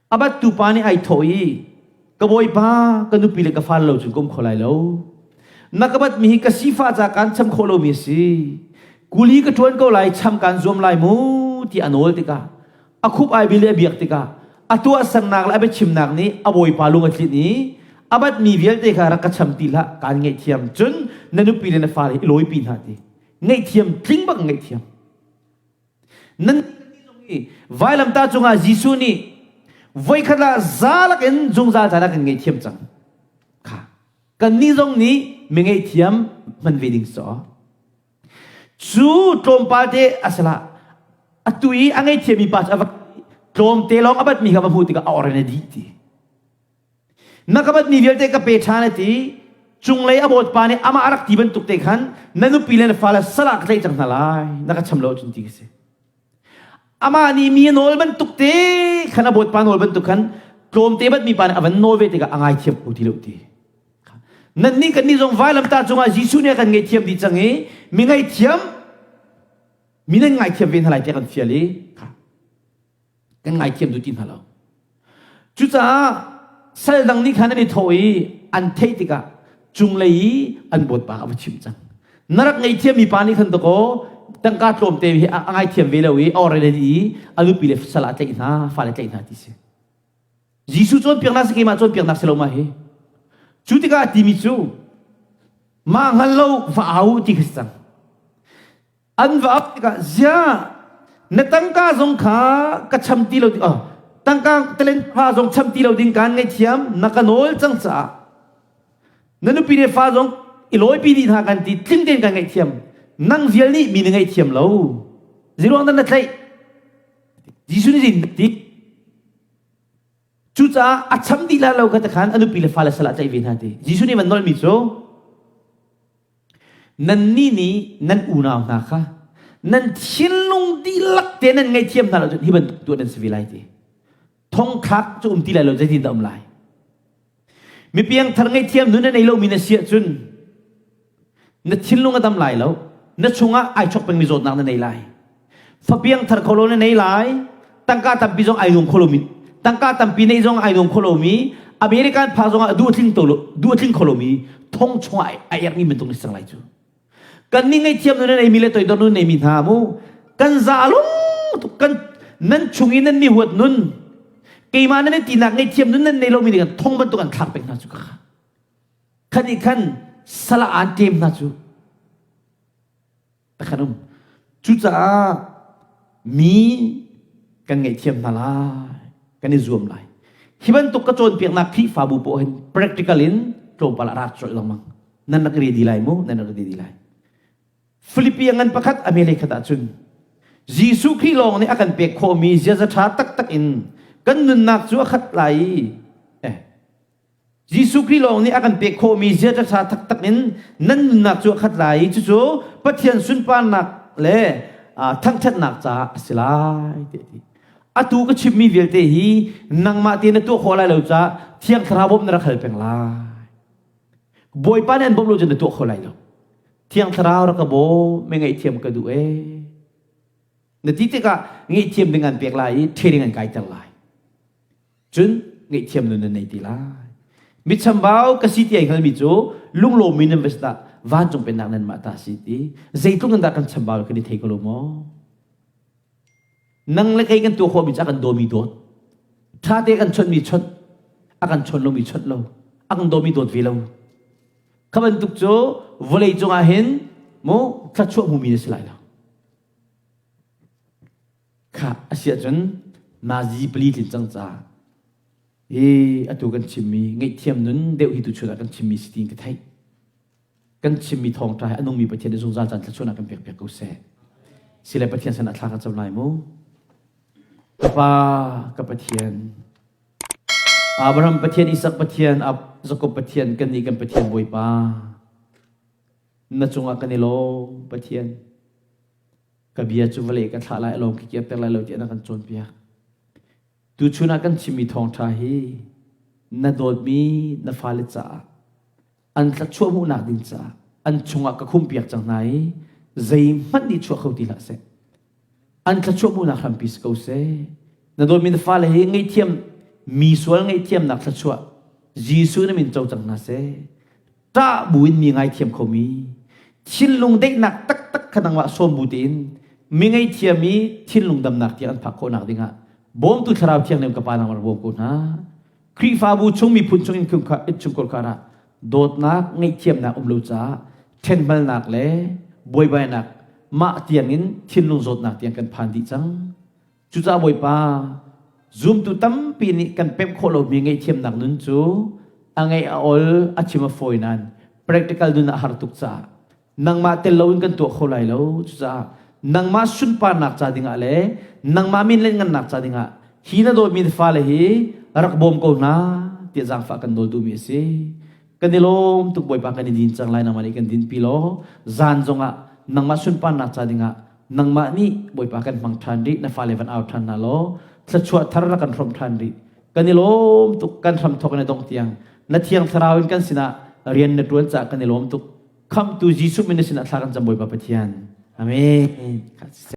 A battu pa nih ai thawh i ka bawipa ka nupi le ka fale lo cun ka um kho lai lo. Na ka batmi hi ka sifah ca kaan cham khawh lomi a si. Kuli ka ṭuan ko lai cham kaan zuam lai mu ti a nawl tikah a khup ai bil i a biak tikah a tuahsernak le a biachimnak nih a bawipa lung a tlinh i a batmi vialte kha rak ka cham ti hlah kaan ngaihthiam cun na nupi le na fale i lawipi hna ti ngaihthiam tling bak ngaihthiam nan vailamtah cungah Jesuh nih voikhat ah zalak in zungzal caan ah kan ngaihthiam cang kha kannih zong nih mi ngaihthiam hman ve ding so cu tlawmpal te a si lah. Atu i a ngaihthiammi pa cu a va tlawmte lawng a batmi kha va hmuh tikah a or in a dih ti. Na ka batmi vialte ka pe ṭhan a ti. Cunglei a bawtpa nih amah a rak ti bantuk te khan na nupi le na fale sal ah ka tlaih cang hna lai. Na ka cham lo ahcun ti ka si. Amah nih mi a nawl bantuk te khan a bawtpa nawl bantuk khan tlawmte batmi pa nih a van nawl ve tikah a ngaithiam kho ti lo ti. Nannih kannih zong vailamtah cungah Jesuh nih a kan ngaihthiam dih cang i mi ngaihthiam mi nan ngaithiam ve hna lai tiah kan fial i kan ngaithiam duh ti hna lo. Cucaah sal dang nih khan an i thawh i an theih tikah cunglei i an bawipa a va chimh cang. Na rak ngaihthiam mi pa nih khan dakaw tangka tlawmte hi a ngaithiam ve lo i a or i a nupi le sal ah tlaih hna, fale tlaih hna ti si. Jesuh cawnpiaknak si keimah cawnpiaknak si lo ma hi. Cu tikah a timi cu mah hngal lo va au ti khi si cang. An va ap tikah zia na tangka zong kha ka cham ti lo oh, tangka talent fa zong cham ti lo ding kaan ngaihthiam na ka nawl cang caah na nupi le fa zong i lawipi dih hna kan ti tling tein kan ngaihthiam nang vial nih mi na ngaihthiam lo ziruang dah na tlaih Jesuh nih zeitin ti Cucaah a cham dih la lo kha khan a nupi le fale sal ah tlaih ve hna ti. Jesuh nih van nolmi cu nannih nih nan unau hna kha nan thinlung dihlak te nan ngaihthiam hna lo cun hi bantuk tuah nan si ve lai ti. Thongthlak cu um ti lai lo zeitin dah um lai? Mi piangthar ngaihthiam nun a nei lomi na si ahcun na thinlung a dam lai lo. Na chungah ai chok pengmi zawtnak na nei lai. Fa piangthar kho lo na nei lai. Tangka tampi zong ai nuam kho lomi tangka tampi nei zong ai nuam kho lomi American pha zong ah duh a tling to lo duh a tling kho lomi thong chungah ai ermi bantuk na si cang lai cu. Kan nih ngaihthiam nun an eimi le toidor nun eimi hna mu kan za lung tuk kan nan chung i nan mi huat nun keimah nan i tinak ngaihthiam nun nan nei lomi nih kan thong bantuk an thlak pek hna cu kha khan i khan sala aan ṭem hna cu takhan um cucaah mi kan ngaihthiam hna lai kan i zuam lai hi bantuk ka cawnpiaknak Khrihfabu paoh hin practical in tlawmpal a rak colh lengmang nan rak ready lai mu nan rak ready lai Philippi ngan pakhat a mele khat ahcun Jesuh Khrih lawng nih a kan pek khawhmi ziaza ṭha taktak in kan nunnak cu a khat lai i eh, Jesuh Khrih lawng nih a kan pek khawhmi ziaza ṭha taktak in nan nunnak cu a khat lai i cucu Pathian sunparnak le thangṭhatnak caah a si lai ti a ti. Atu ka chimmi vialte hi nangmah te na tuah khawh lai lo caah Thiang Thlarau bawmh na rak hal peng lai. Bawipa nih an bawmh lo cun na tuah kho lai lo. Thiang Thlarau rak ka bawm, mi ngaihthiam ka duh ee. Na ti tikah ngaihthiam ding an pek lai i training an kaiter lai. Cun ngaihthiam nun na nei ti lai. Mi chambau ka si ti ai hngalmi cu lunglawmmi nan va si dah vancung pennak nan mah ta si ti zeitluk in dah kan chambau kan i thei ko lo maw? Nang le kei kan tuah khawhmi cu a kan dawmi dawt. Ṭhate kan chawnhmi chawnh, a kan chawn lomi chawnh lo, a kan dawmi dawt ve lo. Kha bantuk cu vawlei cungah hin mu thluachuah hmumi na si lai lo. Kha a si ahcun nazi pali tlin cang caah hi atu kan chimmi ngaihthiam nun deuh hi tuchun ah kan chimmi si tiin ka theih. Kan chimmi thawngṭha hi a nungmi Pathian nih zungzal caan thluachuahnak kan pek piak ko seh. Sile Pathian san ah thla kan cam lai mu. Ka Pa, ka Pathian, Abraham Pathian, Isak Pathian, Jakob Pathian, kannih kan Pathian Bawipa, na cungah kan i lawm Pathian. Ka bia cu vawlei ka thlah lai a lawm ka kirter lai lo tiah na kan cawnpiak. Tuchun ah kan chimmi thawngṭha hi na dawtmi na fale caah an thluachuah hmuhnak ding caah an chungah ka khumpiak cang hna i zeihmanh nih chuah kho ti hlah seh. An thluachuah hmuhnak hrampi si ko seh. Na dawtmi na fale hi ngaihthiam mi sual ngaihthiamnak thluachuah Jesuh na min co cang hna seh. Ṭah buin mi ngaithiam khomi thinlung daihnak taktak kha nangmah sawm bu tein mi ngaihthiam i thinlung damnak tiang an phak khawhnak dingah bawmtu thlarau thianghlim ka pa nangmah rak bawm ko hna. Khrihfabu chung miphun chung in innchungkhar karah dawtnak ngaihthiamnak um lo caah ṭhenhmalnak le buaibainak mah tiangin thinlung zawtnak tiang kan phan dih cang. Cucaah Bawipa, zumtu tampi nih kan pemh khawh lomi ngaihthiamnak nun cu a ngeih a ol, a chim a fawi nain practical nun a har tuk caah nangmah tel loin kan tuah kho lai lo. Cucaah Nangmah sunparnak ca dingah le nangmah min le ngannak ca dingah hi na dawtmi na fale hi rak bawm ko hna tiah zaangfah kan nawl duhmi a si. Kan i lawm tuk Bawipa kan i din cang lai nangmah nih kan dinpi law zan zongah nangmah sunparnak ca dingah nangmah nih Bawipa kan hmang ṭhan rih na fale van au ṭhan hna law thluachuah thar rak kan hrawmh ṭhan rih. Kan i lawm tuk kan hram thawk in a dongh tiang na thiang thlarau in kan sinah rian na ṭuan caah kan i lawm tuk. Khamhtu Jesuh min na sinah thla kan cam Bawipa Pathian. Amen.